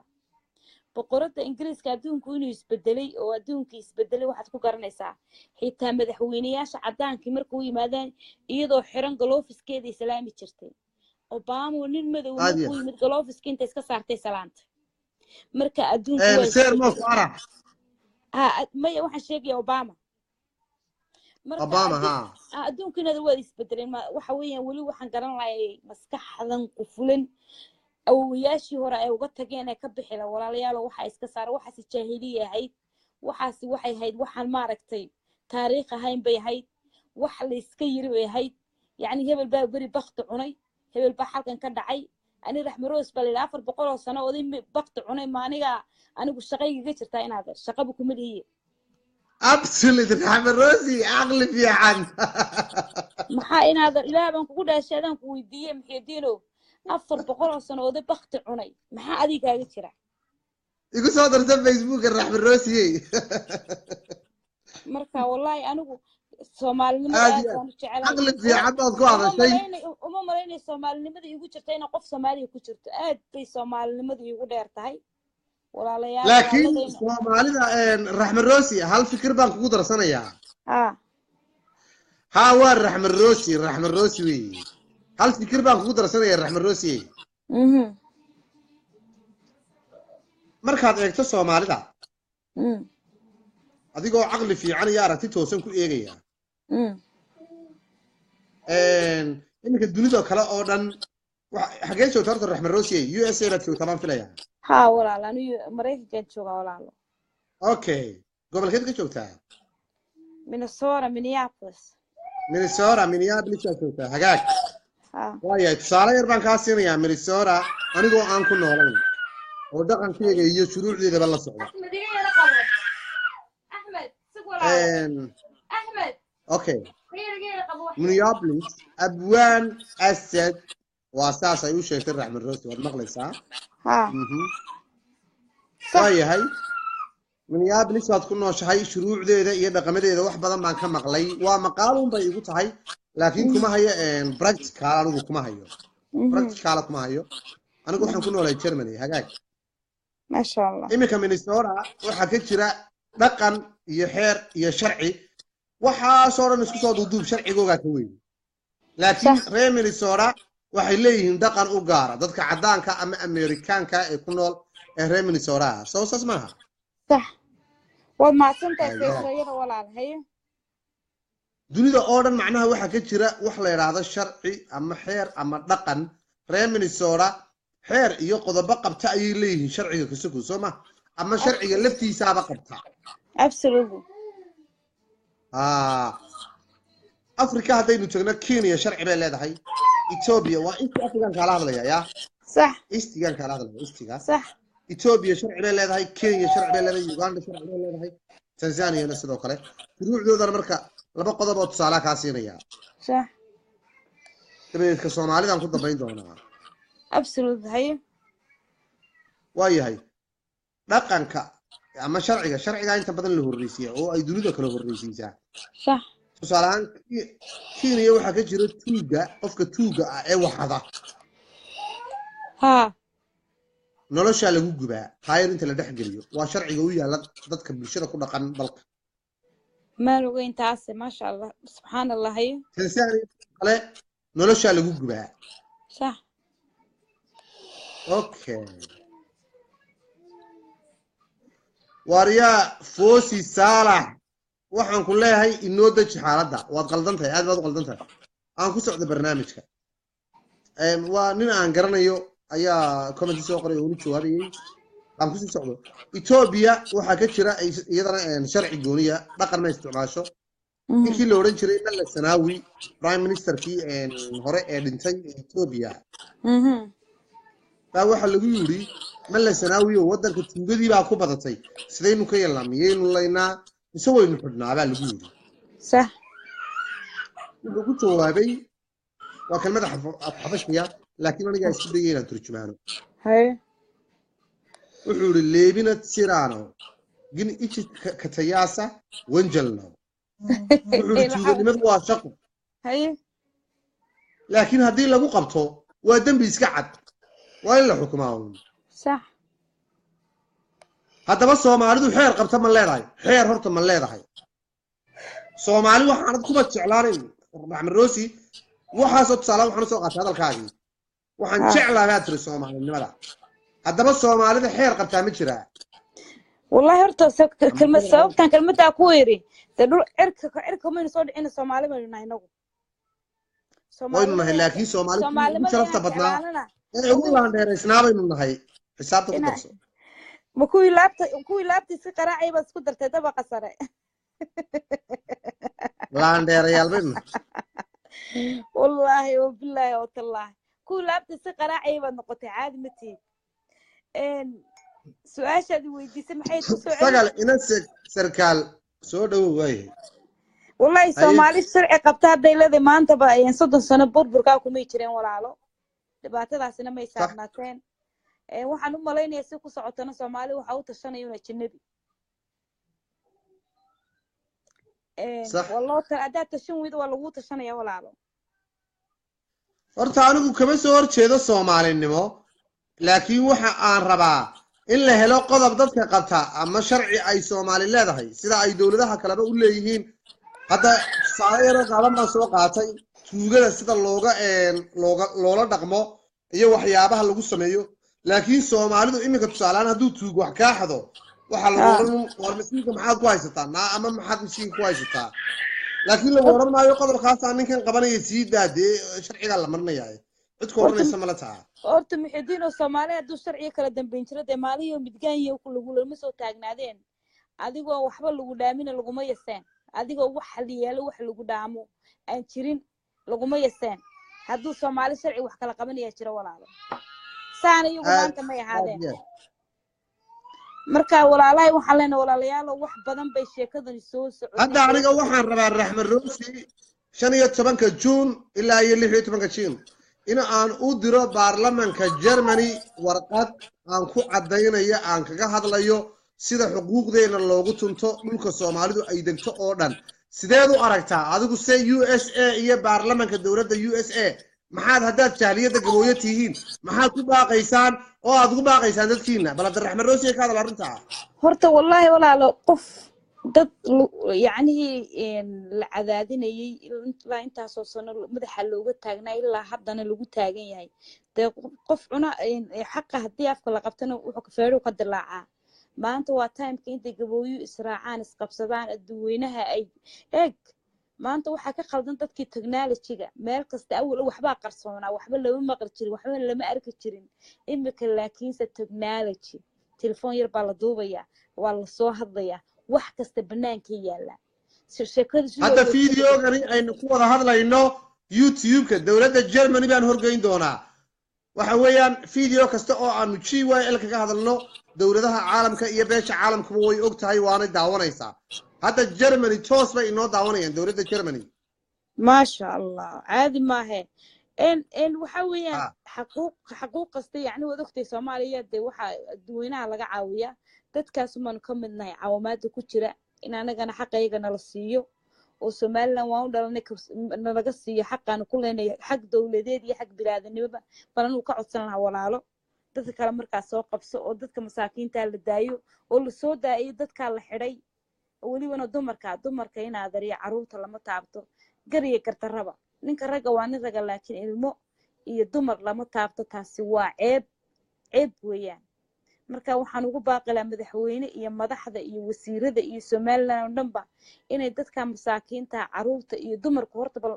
Boqoradda Ingiriiska, adduunku inuu isbedelay oo adduunkii isbedelay waxaad ku garanaysaa, xitaa madaxweyneyaasha caddaankii markuu yimaadaan iyadoo xiran galoofiskeeda islaami jirtay. Obama oo nin madow Aad iyo markuu aad. yimid galoofiska inta iska saartay salaanta. Marka adduunku waa Seer Mo isbedelay. Faarax. Ha, maya, waxaan sheegaya Obama. Marka Obama. Adduun Ha. Adduunkiinada waa isbedeleen. Waxa weeyaan weli waxaan garan lahay maskaxdan qufulan awowayaashii hore ay uga tageen ee ka bixi la. Walaalayaalo, waxaa iska saara waxaasi jaahiliya ahayd, waxaasi waxay ahayd waxaan maaragtay taariikh ahayn bay ahayd, wax la iska yiri bay ahayd. Yacni hebel baa beri bakti cunay, hebel baa xalkan ka dhacay. Ani Raxmaroos baa layidhi 400 oo sano oday bakti cunay, ma aniga anigu shaqaygaga jirtaa inaad shaqaba kuma lihiye. Absolute, Raxmed Roosi, caqli fiican. Maxaa inaad Ilaah baan kugu dhaashay, adaan ku weydiiyey Muxiidiinow, 400 oo sano oday bakti cunay maxaa adiga kaaga jira? Igu soo darta Facebooka, Raxmed Roosiyey. Marka wallahi anigu Soomaalinimada Aad aad iyo aad baan u jecelahay. Caqli Uma fiican baad ku uma hadashay. Uma malaynay Soomaalinimada iigu jirta inay qof Soomaaliya ku jirto. Aad bay Soomaalinimada iigu dheer tahay walaalayaal. Laakiin walaaladayna Soomaalida, Raxmed Roosi, hal fikir baan kugu darsanayaa. Ha. Ha, waa Raxmed Roosi, Raxmed Roosi weeye. Hal fikir baan kugu darsanayaa, Raxmed Roosi. Markaad eegto Soomaalida adigoo caqli fiican iyo aragti toosan ku eegaya, iminka dunida kale oo dhan xagee joogta horta, Raxmed Roosi? USA baad joogtaa baan filayaa. Ha walaal, anigu Maraykankaan joogaa walaalo. Okay, gobolkeed ka joogtaa? Minnesota, Minneapolis. Minnesota, Minneapolis baad joogtaa, hagaag. Ha. Waayahay, tusaale yar baan kaa siinayaa. Minnesota anigoo aan ku noolayn oo dhaqankeyga iyo shuruucdeedaba la socda. Axmed, iga yara qabo. Axmed, sug walaalo. Axmed. Okay. Iga yara qabo wax yar. Minneapolis abwaan asad waa saas ay u sheegtay Raxmed Roosi, waad maqlaysaa. Ha. Sax. Waayahay, Minneapolis waad ku nooshahay, shuruucdeeda iyo dhaqamadeeda wax badan baan ka maqlay. Waa maqaalun bay igu tahay, laakiin kuma hayo practical, anigu kuma hayo practical kuma hayo. Anigu waxaan ku noolahay Germany, hagaag. Maasha Allah. Iminka Minnesota waxaa ka jira dhaqan iyo xeer iyo sharci, waxaasoo dhan isku soo duuduub sharcigoogaa ka weyn. Laakiin Sax. reer Minnesota waxay leeyihiin dhaqan u gaara dadka caddaanka ama Amerikaanka ee ku nool ee reer Minnesota ah. Soo saas maaha? Sax, waad mahadsantahay. Hagaag. Feesooyada walaal, haye. Dunida oo dhan macnaha waxaa ka jira wax la yidhaahdo sharci ama xeer ama dhaqan. Reer Minnesota xeer iyo qodobo qabta ayay leeyihiin sharciga kasuku soo ma Ama sharciga laftiisaaba qabta. Absolutely. Ah, Afrika haddaynu tagno, Kenya sharci bay leedahay, Ethiopia waa East African kaala hadlaya ya. Sax. Eastigan kaala hadlaya, Eastiga. Sax. Ethiopia sharci bay leedahay, Kenya sharci bay leedahay, Uganda sharci bay leedahay, Tanzaniana sidoo kale. Shuruucdoodana marka laba qodob oo tusaale kaa siinaya. Sax. Dabadeedka Soomaalidan ku dambayn doonaa. Absolutely, haye. Waayahay, dhaqanka ama sharciga, sharciga inta badan la horreysiiya oo ay dunida kala horreysiisaa. Sax. Tusaale ahaan, Kenya waxaa ka jira tuuga, qofka tuuga ah ee waxada ha noloshaa lagu gubaa taayir inta la dhex geliyo. Waa sharciga u yaalla dadka bulshada ku dhaqan dalka. Maan ogeyn taase, maasha Allah, subxaan Allah, haye. Tanzania kale noloshaa lagu gubaa. Sax. Okay, waaryaa Foosi Saalax, waxaan ku leeyahay inoo deji xaaladda. Waad qaldan tahay, aad baad u qaldan tahay. Aan ku socdo barnaamijka. Waa nin aan garanayo ayaa comment soo qoray oo ula jawaabayay. Aan kusii socdo. Ethiopia waxaa ka jira iyadana sharci gooniya, dhaqan ma isticmaasho. Ninkii la odhan jiray Malla Sanaawi, prime ministerkii hore ee dhintay ee Ethiopia, baa waxaa lagu yidhi, Malla Sanaawi oo waddanka tuugadii baa ku badatay, sidaynu ka yeelnaa? Miyaynu laynaa mise waynu xidhnaa? Baa lagu yidhi. Sax. Wuxuu ku jawaabay, waa kelmada xabashiya, laakiin anigaa isku dayay inaan turjumaano. Haye. Wuxuu yidhi, "Leebinad siraano gin ichi katayaasa wanjalno." Wuxuu yidhi, tuuganimadu waa shaqo, haye laakiin haddii lagu qabto waa dembi iska cad, waa in la xukumaa uun. Sax. Haddaba Soomaalidu xeer qabta ma leedahay? Xeer horta ma leedahay Soomaali? Waxaanad kuba jeclaanayn, Raxmed Roosi, waxaasoo tusaale waxaan usoo qaatay hadalkaagii, waxaan jeclaa baad tiri soomaalinimada. Haddaba Soomaalida xeer qabtaa ma jiraa? Wallahi horta Ama kelmad xeer sababtan kelmaddaa ku yiri dee dhul cirka cirka maynu soo dhicina, Soomaali baynu nahay inagu. Waynu nahay, Soomaalinimada laakiin Soomaali kuwii ugu Soomaalinimada sharafta inaan badnaa jeclaanana ee ugu ugu laandheeraysnaa baynu nahay. Xisaabta ku ina darso. Ma kuwii laabta iska qaraacay baad isku dartay dabaqa sare. Laandheerayaal baynu nahay. Wallaahi wabilaahi watallaahi, kuwii laabta iska qaraacay baad noqotay, caadi ma tihid. Su-aashaad i weydiisay maxay ku soo celi? Sagal ina sarkaal, soo dhowow. Waayahay. Wallahi Haye. Soomaali sharci qabta hadday leedahay maantaba 30 sano burburkaa kumay jireen walaalo, dhibaatadaasina may Sax. saarnaateen. Waxaan u malaynayaa si ku socotana Soomaali waxa u tashanaya un ajanabi. Sax. Waa loo haddaad tashan weydo waa laguu tashanaya walaalo. Horta anigu kama soo horjeedo soomaalinimo, laakiin waxa aan rabaa in la helo qodob dadka qabta ama sharci ay Soomaali leedahay sida ay dowladaha kaleba u leeyihiin. Hadda tusaale yaroo qaaban baan soo qaatay, tuugada sida looga looga loola dhaqmo iyo waxyaabaha lagu sameeyo. Laakiin Soomaalidu iminka tusaalehaan hadduu tuug wax kaa xado, waxaa lagu odhan, "War miskiinka maxaad ku haysataa naa?" ama "Maxaad miskiinka ku haysataa?" Laakiin lagu odhan maayo qodobkaasaa ninkan qabanaya sii daa, dee sharcigaa la marinaya. Cid ku Horta odhanaysa mala taha. Horta Muxidiin oo Soomaali hadduu sharciga kala dambeyn jiro, dee maalihiio midgaan iyo lagulama soo taagnaadeen. Adigoo waxba lagu dhaamina laguma yaseen, adigoo wax yeelo wax lagu dhaamo aan jirin laguma yaseen. Hadduu Soomaali sharci wax kala qabanaya jiro walaalo, saana iyagu Aad maanta may aad ahaadeen. iyo aad. Marka walaalahay waxaan leenahay, walaalayaalo, wax badan bay sheekadani soo socotay. Hadda aniga waxaan rabaa, Raxmed Roosi, 15-ka Juun ilaa iyo 16-ka Juun in aan u diro baarlamanka Germany warqad aan ku caddaynayo, aan kaga hadlayo sida xuquuqdeena loogu tunto dhulka Soomaalidu ay degto oo dhan. Sideed u aragtaa adigu se USA iyo baarlamanka dowladda USA? Maxaad haddaad jahliyadda Gabooyo tihiin maxaad ku baaqaysaan oo aad ugu baaqaysaan dadkiina? Bal Cabdiraxmaan Roosi ka hadal arrintaa. Horta wallaahi walaalo, qof dad yacnihii la cadaadinayay ilaa intaasoo sano madaxa looga taagnaa, ilaa haddana lagu taagan yahay, dee qof cuna xaqa haddii afka la qabtana wuxuu feedhu ka dilaacaa. Maanta waa timeka intay Gabooyu israacaan, isqabsadaan, adduweynaha ay eeg. Maanta waxaa ka khaldan dadkii technology-ga meel kasta. Awal waxbaa qarsoonaa, waxba lama maqli jirin, waxba lama arki jirin. Imika laakiinse technology Telefoon yar baa la duubayaa, waa la soo hadlayaa, wax kasta bannaankay yaallaa. Sheekadu sidoo Hadda loo fideogani aynu ku wada hadlayno YouTube-ka dowladda Germany baan horgeyn doonaa. Waxa weeyaan video kasta oo aanu GYL kaga hadalno, dowladaha caalamka iyo beesha caalamkuba way og tahay, waanay daawanaysaa. Hadda Germany toos bay inoo daawanayaan, dowladda Germany. Maasha Allah, caadi maahe. En waxa weeyaan xaquuq kasta, yacni waad ogtay Soomaaliya dee waxa dadweynaha laga caawiyaa, dadkaas umaanu ka mid nahay caawimaada ku jira, in anagana xaqayga nala siiyo oo Somaliland waan u dhalanay nalaga siiyo xaqaanu ku leenahay, xag dowladeed iyo xag bilaadanimoba bal anuu ka codsan lahaa walaalo. Dadka kale markaas soo qabso oo dadka masaakiinta la daayo oo lasoo daayo dadkaa la xidhay, oo welibana dumarka inaad ariyo carruurta lama taabto, gar iyo gardarraba. Ninka ragga waa nin ragga, laakiin ilmo iyo dumar lama taabto, taasi waa ceeb, ceeb weeyaan. Marka waxaan ugu baaqi lahaa madaxweyne iyo madaxda iyo wasiirada iyo Somaliland oo dhanba inay dadka masaakiinta, carruurta iyo dumarku horta bal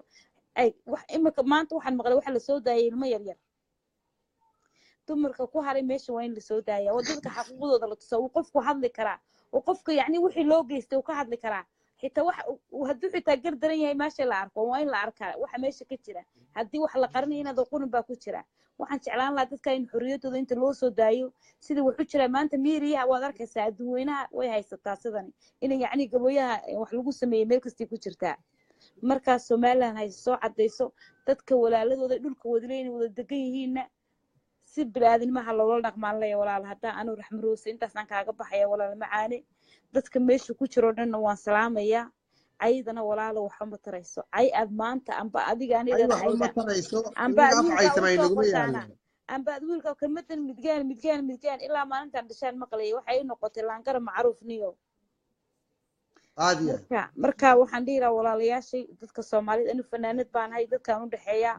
ay wax. Imika maanta waxaan maqlay waxa lasoo daayay ilmo yaryar, dumarka ku haray meesha waa in lasoo daaya oo dadka xaquuqdooda la tusa, uu qofku hadli karaa oo qofka yacni wixii loo geystay uu ka hadli karaa, xitaa wax hadduu xitaa gar daran yahay meesha la arko, waa in la arkaa waxa meesha ka jira. Haddii wax la qarinayo inaad qurun baa ku jira. Waxaan jeclaan lahaa dadka in xorriyaddooda inta loo soo daayo sida wax u jira. Maanta miiriyaha waad arkaysaa, adduunweynaha way haysataa sidani inay yacni gaboyaha wax lagu sameeyey meel kastay ku jirtaa. Markaas Somaliland hayse soo caddayso dadka walaaladooda dhulka wadaleyn wada degan yihiinna si bilaadannimaha loola dhaqmaan leeya. Walaal, haddaan anu Raxmaroose intaasaan kaaga baxaya walaal macaane. Dadka meesha ku jiro dhanna waan salaamayaa. Caydana walaalo waxba ma tarayso, cay aad maanta amba adiga Ay aniga waxba ma cayda tarayso amba inaga aad af wiilkaa caytamay usoo naguma qortaana yaallaan. Amba aad wiilkaa kelmadan midgaan midgaan midgaan ilaa maalintaan dhashaan maqlayay, waxay ii noqotay laangara macruuf niyo. Aad iyo aad. Marka waxaan dhihi lahaa walaalayaashay dadka Soomaalida, anu fanaanad baan ahay, dadkaan u dhexeeya,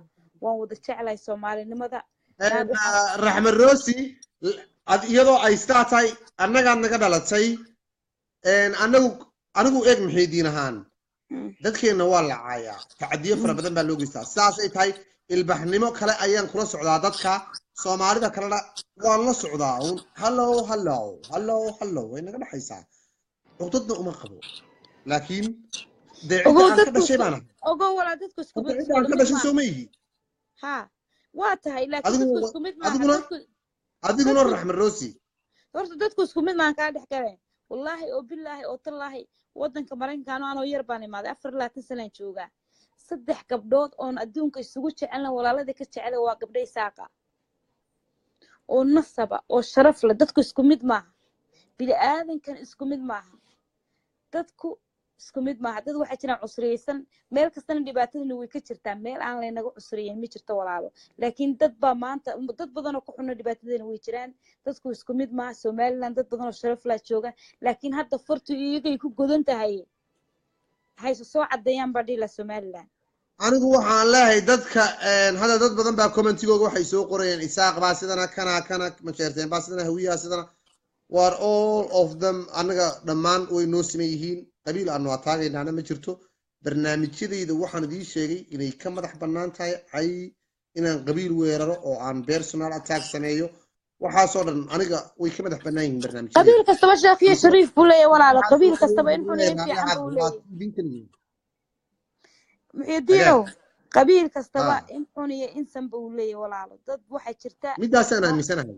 waan wada jeclahay soomaalinimada naag waxaan. Raxmed Rosi, iyadoo ay sidaa tahay annagaad naga dhalatay, annagu anigu eeg Muxiidiin ahaan dadkeenna waa la caayaa, tacadiyo fara badan baa loo geystaa. Sidaasay tahay ilbaxnimo kale ayaan kula socdaa, dadka Soomaalida kalena waan la socdaa uun. Hallow hallow hallow hallow, way naga dhexaysaa, cuqdadna uma qabo, laakiin dee cidda Ogow aan ka dadku dhashay isku baan ahay. Ogow walaa, dadku isku Hadda mid cidda aan isku ka mid dhashay maaha. Soo ma ihi? Ha, waa tahay, laakiin Adigu dadku isku mid maaha. Adiguna Dadku adiguna dadku Raxmed Rosi. Horta dadku isku mid maan kaa dhex galeen, wallaahi oo bilaahi oo tallaahi. Waddanka Maraykanka anoo yar baan imaaday, 24 sanaan joogaa. Saddex gabdhood oon adduunka isugu jecelna, walaaladii ka jecela, waa gabdho Isaaqa oo nasaba oo sharaf leh. Dadku isku mid maaha, bini aadankan isku mid maaha, dadku isku mid maaha. Dad waxaa jiraan cusriyeysan, meel kastana dhibaatadana way ka jirtaa, meel aan laynaga cusriyeyn ma jirto walaalo, laakiin dad baa maanta dad badanoo ku xuna dhibaatadana way jiraan. Dadku isku mid maaha. Somaliland dad badanoo sharaf laa jooga, laakiin hadda fartu iyagay ku godan tahay, hayse soo caddeeyaan baa dhihi lahaa Somaliland. Anigu waxaan leeyahay dadka hadda dad badan baa commentigooga waxay soo qorayeen Isaaq baa sidana, kana Majeerteen baa sidana, Hawiyaha sidana. War all of them annaga dhammaan way noo siman yihiin, qabiil aanu ataagaynaana ma jirto. Barnaamijyadayda waxaan idiin sheegay inay ka madax bannaan tahay cay, inaan qabiil weeraro oo aan personal attack sameeyo, waxaasoo dhan aniga way ka madax bannaan yihiin barnaamijyadayda. Qabiil kastaba sheekh iyo shariif buu leeyahay walaalo, qabiil Waxaas kastaba in xun iyo in leeyahay fiican buu waa leeyahay. idinkan yihiin. Muxiidiinow, qabiil kastaba in xun iyo insan buu leeyahay walaalo. Dad waxaa jirta Midaasaan aaminsanahay.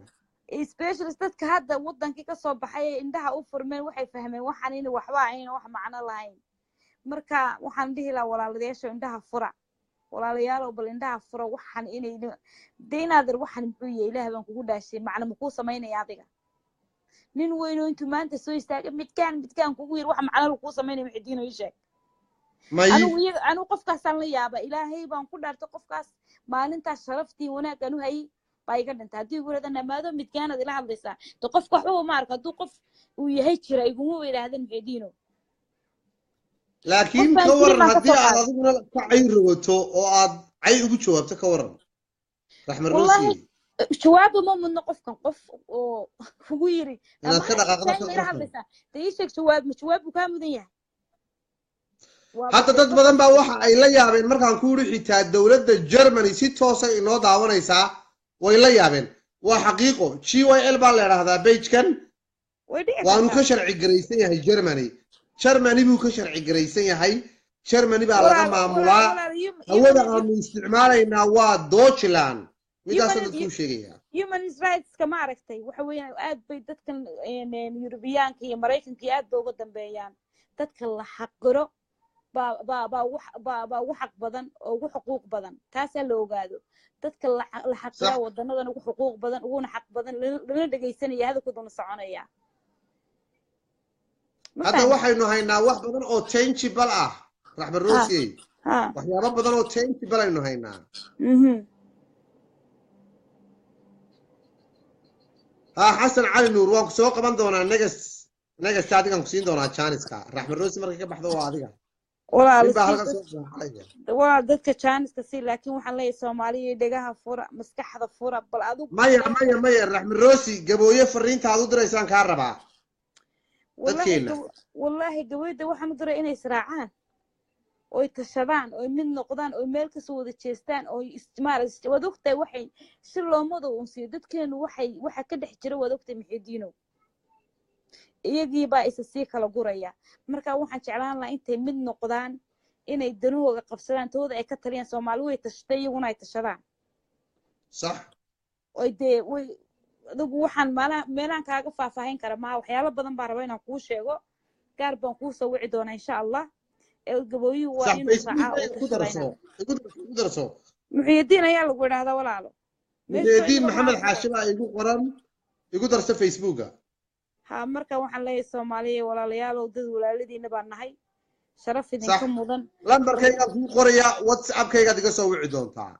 Specialist dadka hadda wadankii kasoo baxay ee indhaha u furmeen waxay fahmeen waxaan in waxba ayna wax macno lahayn. Marka waxaan dhihi lahaa walaalayaasha, indhaha fura walaalayaalow, bal indhaha fura. Waxaan inay dee inaadir waxaan muxuu yahay? Ilaah baan kugu dhaashay, macno makuu samaynaya adiga nin weyn oo intuu maanta soo istaagay midkaan midkaan kugu yiri, wax macno lakuu samaynaya? Muxidiino, ii sheeg. May. Anigu iyaga anigu qofkaasaan la yaaba, Ilaahay baan ku dhaartay, qofkaas maalintaas sharaftii wanaaggan u hayay baa iga dhintay. Haddii igu yidhahda namaado midkaanaad ila hadlaysaa, de qofka waxba uma arko. Hadduu qof uu yahay jira iguma yidhaahdeen Muxidiino. Laakiin Qof baan ka jirin waran baan ka haddii soo aad qaaday. adiguna ka cay rogato oo aad cay ugu jawaabto, ka waran Raxmed Wallaahi Rosi? Jawaaba ma mudno qofkan, qof oo kugu yiri Inaad ka ama dhaqaaqdo midkaan ka ma ila qofkan. hadlaysaa, dee ii sheeg jawaab, ma jawaab buu kaa mudan yahay? Waaba Hadda dee dad qof badan baa waxa ay la yaabeen markaan ku yidhi xitaa dowladda Germany si toosa inoo daawanaysaa, way la yaabeen. Waa xaqiiqo, GYL baa la idhaahdaa pagekan. Way dhici Waanu kartaa. ka sharci garaysan yahay Germany. Germany buu ka sharci garaysan yahay, Germany baa laga Walaal, walaal, maamulaa. Walaal, Hawada human aanu isticmaalaynaa waa Deutschland, midaasa human dadkuu sheegaya. Human rightska ma aragtay, waxa weeyaan aad bay dadkan Yurubiyaanka iyo Maraykanka iyo aad bay uga dambeeyaan. Dadka la xaqiro baa ugu baa ugu xaq badan oo ugu xuquuq badan, taasaa la ogaado. Dadka la xaqiraa wadanadan ugu xuquuq badan, uguna xaq badan, lana dhegaysanaya, hadalkooduna soconaya. Ma Hadda fahamtay? waxaynu haynaa wax badan oo tangible ah, Raxmed Roosiyey. Ha. Waxyaabo badan oo tangible aynu haynaa. Ha, Xasan Cali Nuur, waan ku soo qaban doonaa next, adigaan ku siin doonaa janiska. Raxmed Roosi markay ka baxdo waa adiga. Walaal, Nin baa sii halkan dad soo qaaxaya. Walaal, dadka jaaniska sii, laakiin waxaan leeyahay Soomaaliya dhegaha fura, maskaxda fura, bal adigu Maya, maya, maya, Raxmed Roosi Gabooye, fariinta aad u diraysaan kaa rabaa. Wallahi Dadkeena. Wallahi gabadha waxaan u diray inay israacaan oy tashadaan oy mid noqdaan oy meel kasoo wada jeestaan oy isticmaal. Waad ogtahay, waxay si loomada uun siiyo dadkeenu, waxay waxa ka dhex jira waad ogtahay, Muxiidiinow, iyagii baa isa sii kala guraya. Marka waxaan jeclaan lahaa intay mid noqdaan inay danahooga qabsadaan, tooda ay ka taliyaan. Soomaali way tashatay, iyaguna ay tashadaan. Oy dee way adigu waxaan maalaha meelaan kaaga faahfaahin kara maha, waxyaalo badan baan rabaa inaan kuu sheego, gaar baan kuu soo wici doonaa insha Allah. Ee gabooyuhu waa inuu raacaa oo Ku tashadaa darso inaan igu darso, igu darso. Muxiidiin ayaa lagu idhaahdaa, walaalo, meesha Muxiidiin inaba Maxamed maa ku Xaashi qoran. baa igu qoran, igu darso Facebooka. Ha, marka waxaan leeyahay Soomaaliya, walaalayaalow, dad walaaladiina baan nahay, sharaf idinka mudan. Lambarkaygaan kuu qorayaa, WhatsAppkaygaad iga soo wici doontaa.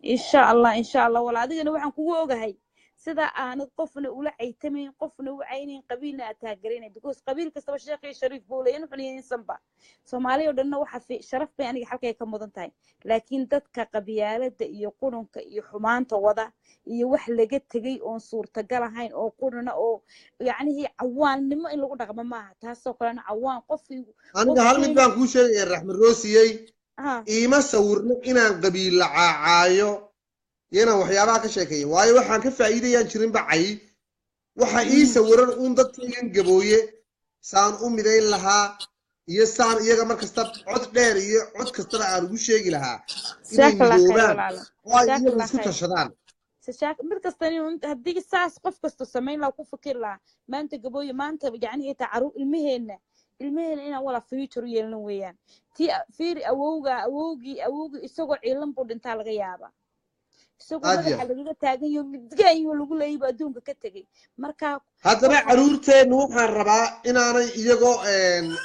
Insha Allah, insha Allah. Wala adigana waxaan kugu ogahay sida aanad qofna ula caytamayn, qofna u caynayn, qabiilna aad taageerinayn, because qabiil kastaba sheekh iyo shariif buu leeyahay, wuxuu leeyahay insanba. Soomaaliya oo dhanna waxa sharaf bay aniga xalkay ka mudan tahay, laakiin dadka qabyaaladda iyo qurunka iyo xumaanta wada iyo wax laga tegay oon suurtagal ahayn oo quruna oo yacnihii cawaannimo in lagu dhaqmo maaha, taasoo kalena cawaan qofkii Aniga hal mid qofkiina baan kuu sheegaya, Raxmed Roosiyey. Ha. Iima sawirno inaan qabiil caacaayo iyo inaan waxyaabaha ka sheekeeyo, waayo waxaan ka faa'iidayaan jirin bacay. Waxa ii sawiran uun dadkaygan Gabooye saan u midayn lahaa iyo saan iyaga mar kasta cod dheer iyo cod kastaba aan ugu sheegi lahaa inay Jazaak Allah khayr, midoobaan walaalo. oo ay Jazaak iyagu Allah isku khayr. tashadaan. Mid kasta inuu haddii saas qof kasta samayn lahaa, ku fikir lahaa maanta Gabooye maanta yacni xitaa caruur ilmaheena inaan wala future u yeelin weeyaan. Tii fiiri awowga, awowgii awowgii isagoo ciilan buu dhintaa laga yaabaa, isagoo Aad madaxa iyo lagaga taagan yaho midgaanyo lagu leeyay buu adduunka ka tegey. Marka haddana waxaan caruurteennu waxaan rabaa inaanay iyagoo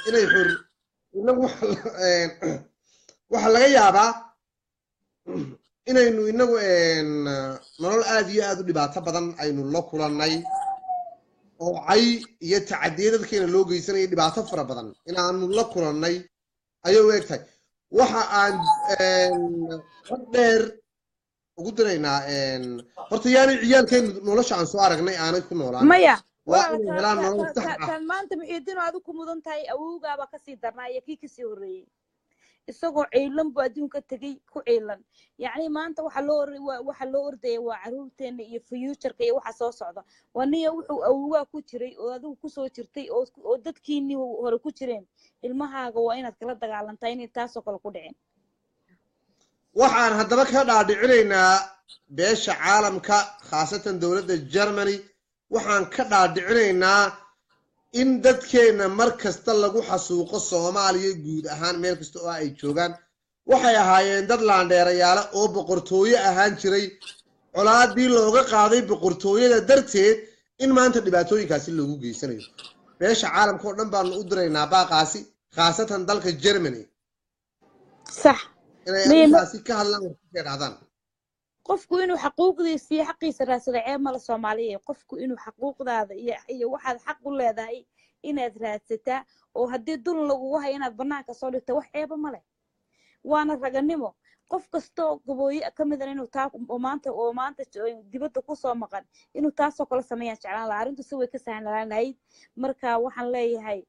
inay xor inagu waxaa laga yaabaa inaynu inagu nolol aad iyo aad u dhibaato badan aynu la kulannay oo cay iyo tacadiye dadkeena loo geysanaya, dhibaato fara badan inaanu la kulannay ayay u eg tahay. Waxa aan cod dheer ugu diraynaa horta yaanay ciyaalkeenu nolosha aan soo aragnay aanay ku noolaan, Maya, waa walaal, inay helaan nolol sax ah. Taan maanta Muxiidiin adigu ku mudan tahay, awowgaabaa kasii darnaa iyo kii kasii horreeyey, isagoo ciilan buu adduunka tegey, ku ciilan. Yacni maanta waxa loo waxa loo ordaya waa caruurteena iyo future-ka iyo waxa soo socda. Waa niyo wuxuu awowgaa ku jiray oo adigu kusoo jirtay oo dadkiinii hore ku jireen, ilmahaaga waa inaad kala dagaalantaa inay taasoo kale ku dhicin. Waxaan haddaba ka dhaadhicinaynaa beesha caalamka, khaasatan dowladda Germany, waxaan ka dhaadhicinaynaa in dadkeenna mar kasta lagu xasuuqo Soomaaliya guud ahaan meel kasta oo ay joogaan. Waxay ahaayeen dad laandheerayaala oo boqortooyo ahaan jiray. Colaadii looga qaaday boqortooyada darteed in maanta dhibaatooyinkaasi loogu geysanayo. Beesha caalamka oo dhan baanu u diraynaa baaqaasi, khaasatan dalka Germany, Sax. inay Maya arrintaasi ka hadlaan, wax ka dhahdaan. Qofku inuu xaquuqdiisa iyo xaqiisa raadsado ceeb mala, Soomaaliya. Qofku inuu xaquuqdaada iyo waxaad xaq u leedahay inaad raadsataa, oo haddii dul lagugu hayo inaad banaanka soo dhigta, wax ceeba ma leh, waana raganimo. Qof kastoo Gabooye ka midan inuu taa oo maanta dibadda kusoo maqan inuu taasoo kale sameeyaan jeclaan lahaa. Arrintu si way ka sahlanaan lahayd. Marka waxaan leeyahay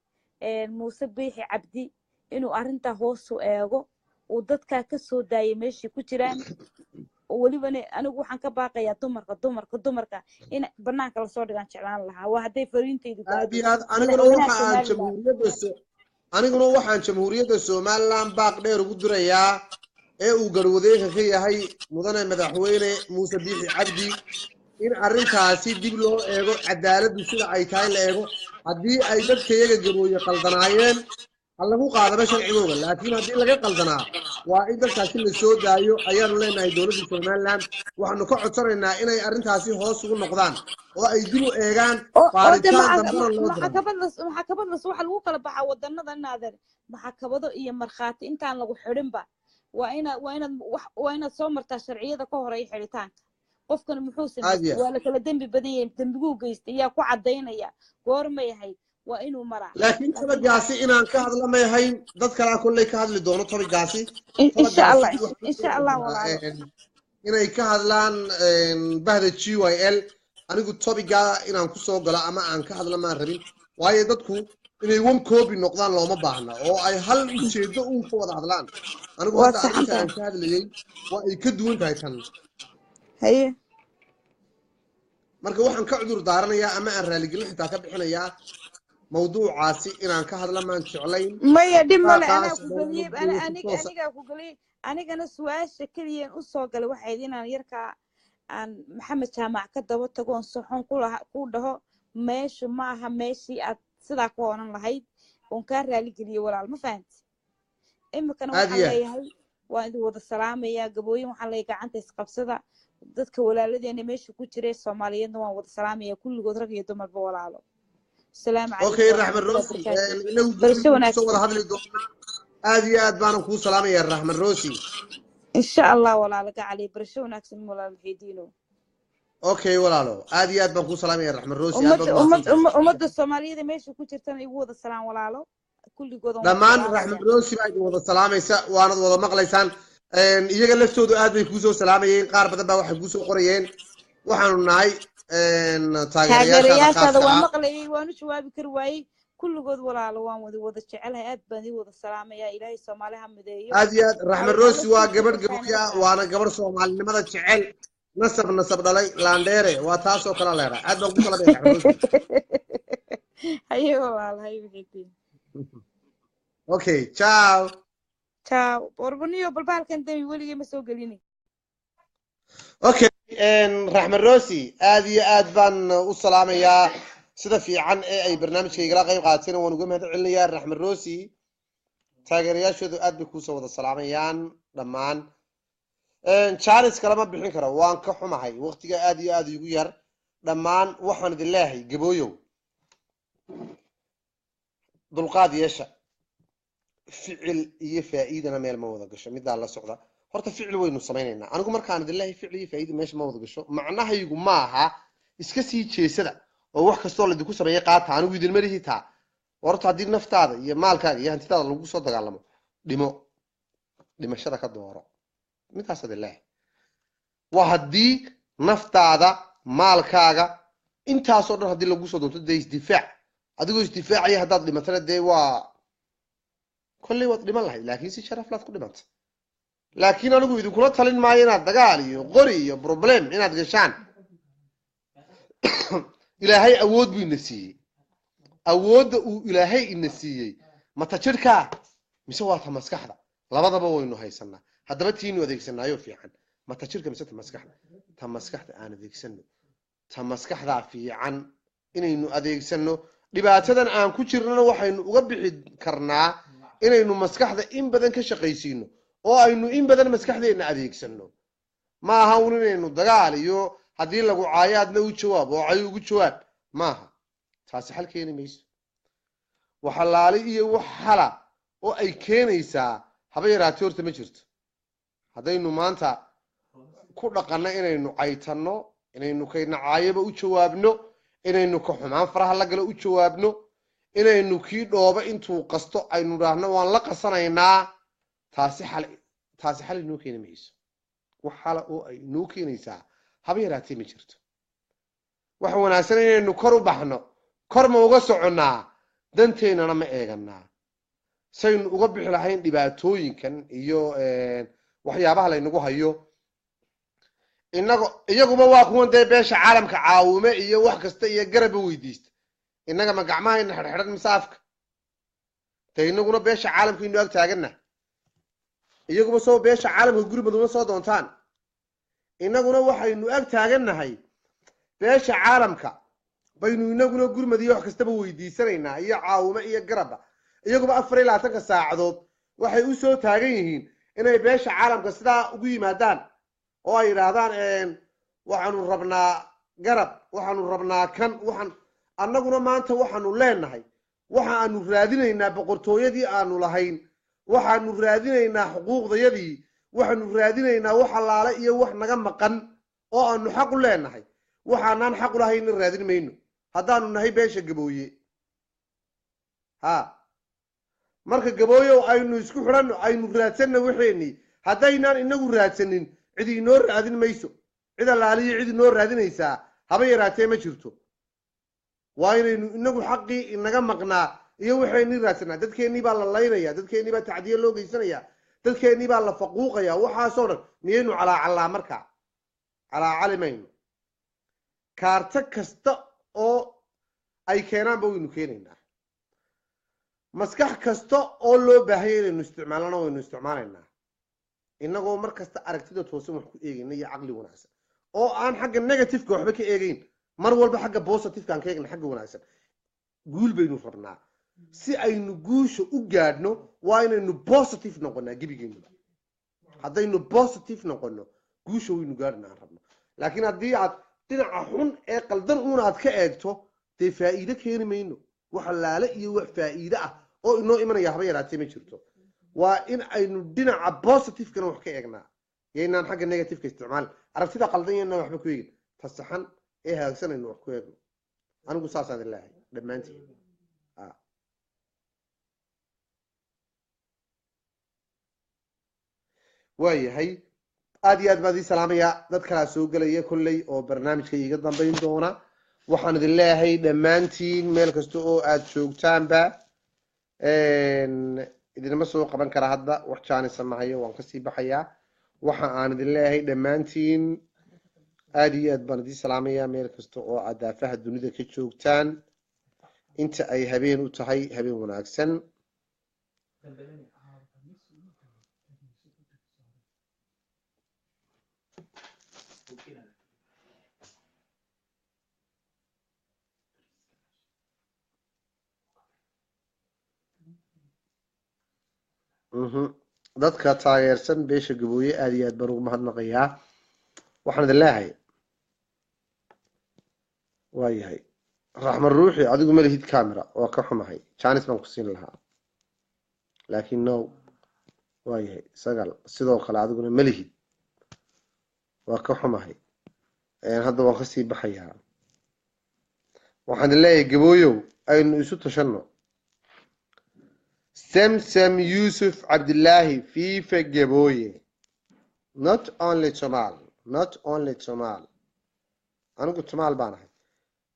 Muuse Biixi Cabdi inuu arrintaa hoos u eego, uu dadkaa ka soo daayay meeshii ku jiraan. Oo welibana anigu waxaan ka baaqayaa dumarka, dumarka, dumarka in banaanka lasoo dhigaan jeclaan lahaa, waa hadday fariintaydu Aad gaadho iyo aad. Aniguna madaxweynaha waxa aan Somaliland. Aniguna waxaan Jamhuuriyadda Somaliland baaq dheer ugu dirayaa ee uu garwadeenka ka yahay mudane madaxweyne Muuse Biixi Cabdi in arrintaasi dib loo eego, cadaaladdu sida ay tahay la eego. Haddii ay dadka iyaga Gabooye qaldanaayeen, ha lagu qaadaba sharcigooga, laakiin haddii laga qaldanaa, waa in dadkaasi la soo daayo ayaanu leenahay. Dowladda Somaliland waxaanu ka codsanaynaa inay arrintaasi hoos ugu noqdaan oo ay dib u eegaan, oo de baaritaan dambena loo diro. Maxakabadlas, maxakabadlas waxa lagu kala baxaa wadanada naader maxakabado iyo markhaati intaan lagu xidhinba waa inaad waa inaad soo martaa sharciyada ka horeeya xidhitaanka. Qofkan muxuu Aad samaystay? iyo aad. Waa la kala dembi badan yahay. Dembiguu geystay yaa ku cadaynaya? Goormay ahayd? Waa inuu maraa. Laakiin Laakiin topic-gaasi inaan ka hadla may ahayn, dad kalaa kolley ka hadli doono topic-gaasi. Insha Allah. Topic-gaasi waxaan Insha Allah, walaalo. Inay ka hadlaan bahda GYL. Anigu topic-ga inaan kusoo galo ama aan ka hadla maan rabin, waayo dadku inay one copy noqdaan looma baahna oo ay hal ujeedo uun ka wada hadlaan. Anigu Waad hadda arrinta saxan aan tahay. ka hadlayay waa ay ka duwan tahay tan. Haye. Marka waxaan ka cudur daaranayaa ama aan raaligelin xitaa ka bixinayaa mawduucaasi inaan ka hadla maan jeclayn. Maya, dhib male, anaa Baaqaas ku dowladdu geliyey ana si aniga toosa anigaa ku geliyey. Anigana su-aasha keliyan usoo galay waxayd inaan yarkaa aan Maxamed Jaamac ka daba tago oon soxon ku laha ku dhaho meeshu ma aha meeshii aad sidaa ku oran lahayd, oon kaa raali geliyey, walaal, ma fahanti? Imikana Aad waxaan iyo aad. leeyahay waan idin wada salaamayaa. Gabooyin waxaan leeyahay gacanta isqabsada. Dadka walaaladeena meesha ku jiray Soomaaliyeedna waan wada salaamayaa kulligood, rag iyo dumarba, walaalo. Asalaamu calaykum Okay, Raxmed waraxmatullahi Rosi, wabarakaatu. inagu Barasho dib kusoo wada wanaagsan. hadli doonaa. Aad iyo aad baanan kuu salaamayaa, Raxmed Rosi. Insha Allah, walaalo gacali, barasho wanaagsan, walaal Muxiidiino. Okay walaalo, aad iyo aad baan kuu salaamaya, Raxmed Rosi, aad baad Ummadda ummad umahadsantahay. Ummadda Soomaaliyeed ee meesha ku jirtana igu wada salaam, walaalo, kulligood waan wada Dhammaan salaamaya. Raxmed Rosi baa idin wada salaamaysa, waanad wada maqlaysaan. Iyaga laftoodu aad bay kuusoo salaamayeen, qaar badan baa waxay kuusoo qorayeen waxaanu nahay taageerayaashaada Taageerayaashaada khaaska waan ah. maqlayay, waan u jawaabi kari waayey. Kulligood walaalo waan wada jecelahay, aad baan idin wada salaamayaa. Ilaahay Soomaali ha mideeyo. Aad iyo aad. Raxmed Rosi waa gabadh Alla Gabooye ah, waana gabadh soomaalinimada jecel, nasab nasab dhalay, laandheere waa taasoo kala leedahay. Aad baan ku salaamaya, Raxmed Rosi. Haye walaalo, haye Muxiidiin. Okay, ciao. Ciao warbaniyo balbaalkan dami weligay ma soo gelini. Okay, Raxmed Rosi aad iyo aad baan u salaamayaa. Sida fiican ee ay barnaamijka igala qayb qaateen waan uga mahad celinayaa. Raxmed Rosi taageerayaashoodu aad bay kuusoo wada salaamayaan dhammaan. Chance kalama bixin karo, waan ka xumahay, waqtiga aad iyo aad igu yar. Dhammaan waxaan idin leeyahay, Gabooyow, dulqaad yeesha. Ficil iyo faa'iidana meel ma wada gasho, midaa la socda. Horta ficil waynu samaynaynaa. Anigu markaan idin leeyahay ficil iyo faa'iida meesha ma wada gasho, macnahaygu maaha iska sii jeesada oo wax kastoo laydinku sameeyey qaata. Anigu idinma lihi taa. Horta haddii naftaada iyo maalkaaga iyo hantidaada lagu soo dagaalamo, dhimo, dhimashada ka dooro. Midaas idin leeyahay waa haddii naftaada, maalkaaga, intaasoo dhan haddii lagu soo doonto, dee isdifaac. Adigoo isdifaacaya haddaad dhimatana, dee waa kolley waad dhiman lahayd, laakiin si sharaf laad ku dhimanta. Laakiin anigu idinkula talin maayo inaad dagaal iyo qori iyo problem inaad gashaan. Ilaahay awood buu ina siiyey. Awoodda uu Ilaahay ina siiyey mata jidhkaa mise waa ta maskaxda? Labadaba waynu haysanaa. Haddaba tiinu adeegsanaayo fiican, mata jidhka mise ta maskaxda? Ta maskaxda aan adeegsano, ta maskaxdaa fiican inaynu adeegsano. Dhibaatadan aan ku jirnana waxaynu uga bixi karnaa inaynu maskaxda in badan ka shaqaysiino oo aynu in badan maskaxdeenna adeegsano. Ma aha un inaynu dagaal iyo haddii lagu caayo aadna u jawaab oo cayo ugu jawaab, maaha taasi. Xal keeni mayso. Waxalaali iyo wax xala oo ay keenaysaa haba yaraatee horta ma jirto. Haddaynu maanta ku dhaqanno inaynu caytanno, inaynu kayna caayaba u jawaabno, inaynu ka xumaan faraha la galo u jawaabno, inaynu kii dhooba intuu qasto aynu dhaahno waan la qasanaynaa, taasi xal inoo keeni mayso. Wax xala oo ay inoo keenaysaa haba yaraatee ma jirto. Wax wanaagsan inaynu kor u baxno, kor ma uga soconnaa? Danteennana ma eeganaa saynu uga bixi lahayn dhibaatooyinkan iyo waxyaabaha laynagu hayo? Inago iyaguba waa kuwan dee beesha caalamka caawime iyo wax kasta iyo garabba weydiista. Innaga ma gacmahayna xidhxidhan mise afka? Te inaguna beesha caalamka inu ag taaganna, iyaguba soo beesha caalamka gurmad uma soo doontaan. Inaguna waxaynu ag taagannahay beesha caalamka baynu inaguna gurmad iyo wax kastaba weydiisanaynaa iyo caawime iyo garabba. Iyaguba 24-ka saacadood waxay u soo taagan yihiin inay beesha caalamka sidaa ugu yimaadaan oo ay yidhaahdaan waxaanu rabnaa garab, waxaanu rabnaa kan, waxaan annaguna maanta waxaanu leenahay, waxa aanu raadinaynaa boqortooyadii aanu lahayn, waxaanu raadinaynaa xuquuqdayadii, waxaanu raadinaynaa wax allaale iyo wax naga maqan oo aanu xaq u leenahay. Waxaanaan xaq u lahayna raadin mayno haddaanu nahay beesha Gabooye. Ha, marka Gabooyow aynu isku xidhanno, aynu raadsanno waxeenii. Haddaynaan inagu raadsanin, cid inoo raadin mayso. Cid allaaliyo cid inoo raadinaysaa haba yaraatee ma jirto. Waa inaynu inagu xaqii inaga maqnaa iyo waxaynii raadsanaa. Dadkeennii baa la laynaya, dadkeennii baa tacdiye loo geysanaya, dadkeennii baa la faquuqaya. Waxaasoo dhan miyaynu calaacallaa? Markaa calaacali mayno. Kaarto kasta oo ay keenaanba waynu keenaynaa, maskax kasta oo loo baahanya inaynu isticmaalana waynu isticmaalaynaa, innagoo mar kasta aragtida toosan wax ku eegayna iyo caqli wanaagsan oo aan xagga negativeka waxba ka eegayn, mar walba xagga positiveka aan ka eegna, xagga wanaagsan. Guul baynu rabnaa. Si aynu guusha u gaadhno waa inaynu positive noqonaa gebigeenuba. Haddaynu positive noqono, guusha waynu gaadhna aan rabno. Laakiin haddii aad dhinaca xun ee qaldan uun aad ka eegto, dee faa'iido keeni mayno. Wax allaale iyo wax faa'iide ah oo inoo imanaya haba yaraatee ma jirto. Waa in aynu dhinaca positivekana wax ka eegnaa, yaynaan xagga negativeka isticmaalin. Aragtida qaldan yaynaan waxba ku eegin, ta saxan ee hagaagsan aynu wax ku eegno. Anigu saasaan idin leeyahay dhammaantiin. Waayahay, aad iyo aad baan idin salaamayaa. Dad kalaa soo gelaya kolley oo barnaamijka iiga dambayn doona. Waxaan idin leeyahay dhammaantiin meel kasta oo aad joogtaanba, idinama soo qaban kara hadda, wax jaanisa mahayo, waan kasii baxayaa. Waxa aan idin leeyahay dhammaantiin aad iyo aad baan idin salaamayaa meel kasta oo aad daafaha dunida ka joogtaan. Inta ay habeen u tahay, habeen wanaagsan. Dadka taageersan beesha Gabooye aad iyo aad baan ugu mahadnaqayaa. Waxaan idin leeyahay, waayahay, Raxman Ruuxi, adigu ma lihid camera, waa ka xumahay, janis baan ku siin lahaa laakiin no. Waayahay, Sagal, sidoo kale adiguna ma lihid, waa ka xumahay. Hadda waan kasii baxayaa. Waxaan idin leeyahay Gabooyow, aynu isu tashanno. Samsam Yusuf Cabdillaahi, fifa Gabooye, not only Somal, not only Somal. Anigu Somaal baan ahay,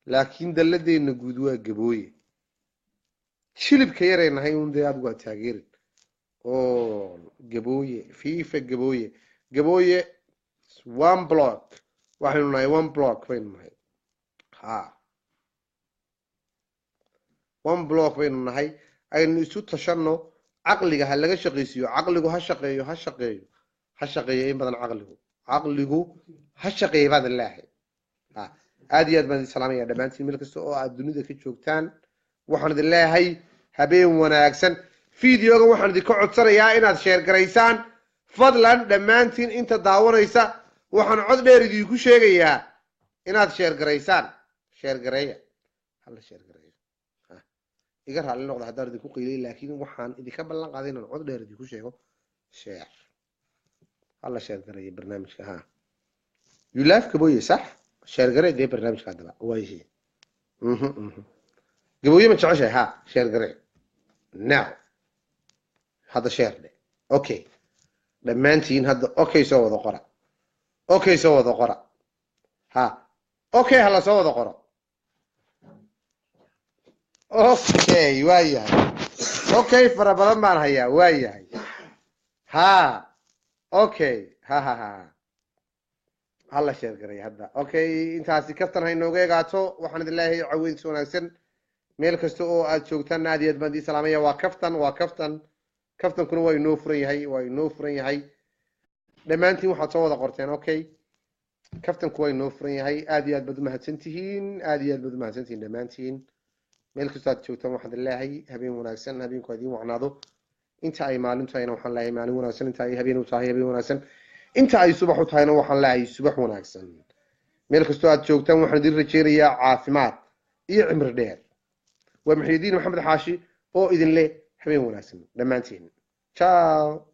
laakiin dalladeena guud waa Gabooye. Jilibka yaray nahay un dee adigu waa taageerin oo Gabooye, fifa Gabooye. Gabooye one block waxaynu nahay, one block baynu nahay. Ha, one block baynu nahay. Aynu isu tashanno, caqliga ha laga shaqaysiiyo, caqligu ha shaqeeyo, ha shaqeeyo, ha shaqeeyo in badan. Caqligu ha shaqeeyo baad leeyahay. Ha, aad iyo aad baan idin salaamaya dhammaantiin meel kasta oo aad dunida ka joogtaan. Waxaan idin leeyahay habeen wanaagsan. Videoga waxaan idinka codsanayaa inaad share garaysaan fadlan. Dhammaantiin inta daawanaysa waxaan cod dheer idinku sheegayaa inaad share garaysaan. Share gareeya, hala share gareeyo. Ha, iga raalli noqda haddaan idinku qiilay, laakiin waxaan idinka ballan qaaday inaan cod dheer idinku sheego. Share, hala share gareeya barnaamijka. Ha, you love Gabooye, sax? Share garee dee barnaamijka haddaba. Waayahay, Gabooye ma jeceshahay? Ha, share garee now, hadda share dhe. Okay, dhammaantiin hadda okay soo wada qora, okay soo wada qora. Ha, okay, hala soo wada qoro. Okay, waa yahay. Okay, fara badan baan hayaa. Waa yahay. Ha, okay, ha ha ha. Hala share garay hadda. Okay, intaasi kaftan ha inooga eegaato. Waxaan idin leeyahay caweynsi wanaagsan meel kasta oo aad joogtaan. Aad iyo aad baan idiin salaamaya. Waa kaftan, waa kaftan, kaftankuna waa inoo furan yahay, waa inoo furan yahay dhammaantiin. Waxaad soo wada qorteen okay, kaftanku waa inoo furan yahay. Aad iyo aad baad umahadsan tihiin, aad iyo aad baad umahadsan tihiin dhammaantiin. Meel kastoo aad joogtaan waxaan idin leeyahay habeen wanaagsan, habeenku ha idiin wacnaado. Inta ay maalin tahayna waxaan leeyahay maalin wanaagsan, inta ay habeen u tahay habeen wanaagsan, inta ay subax u tahayna waxaan leeyahay subax wanaagsan. Meel kastoo aad joogtaan waxaan idin rajeynayaa caafimaad iyo cimri dheer. Waa Muxyidiin Maxamed Xaashi oo idin leh habeen wanaagsan dhammaantiin. Ciao.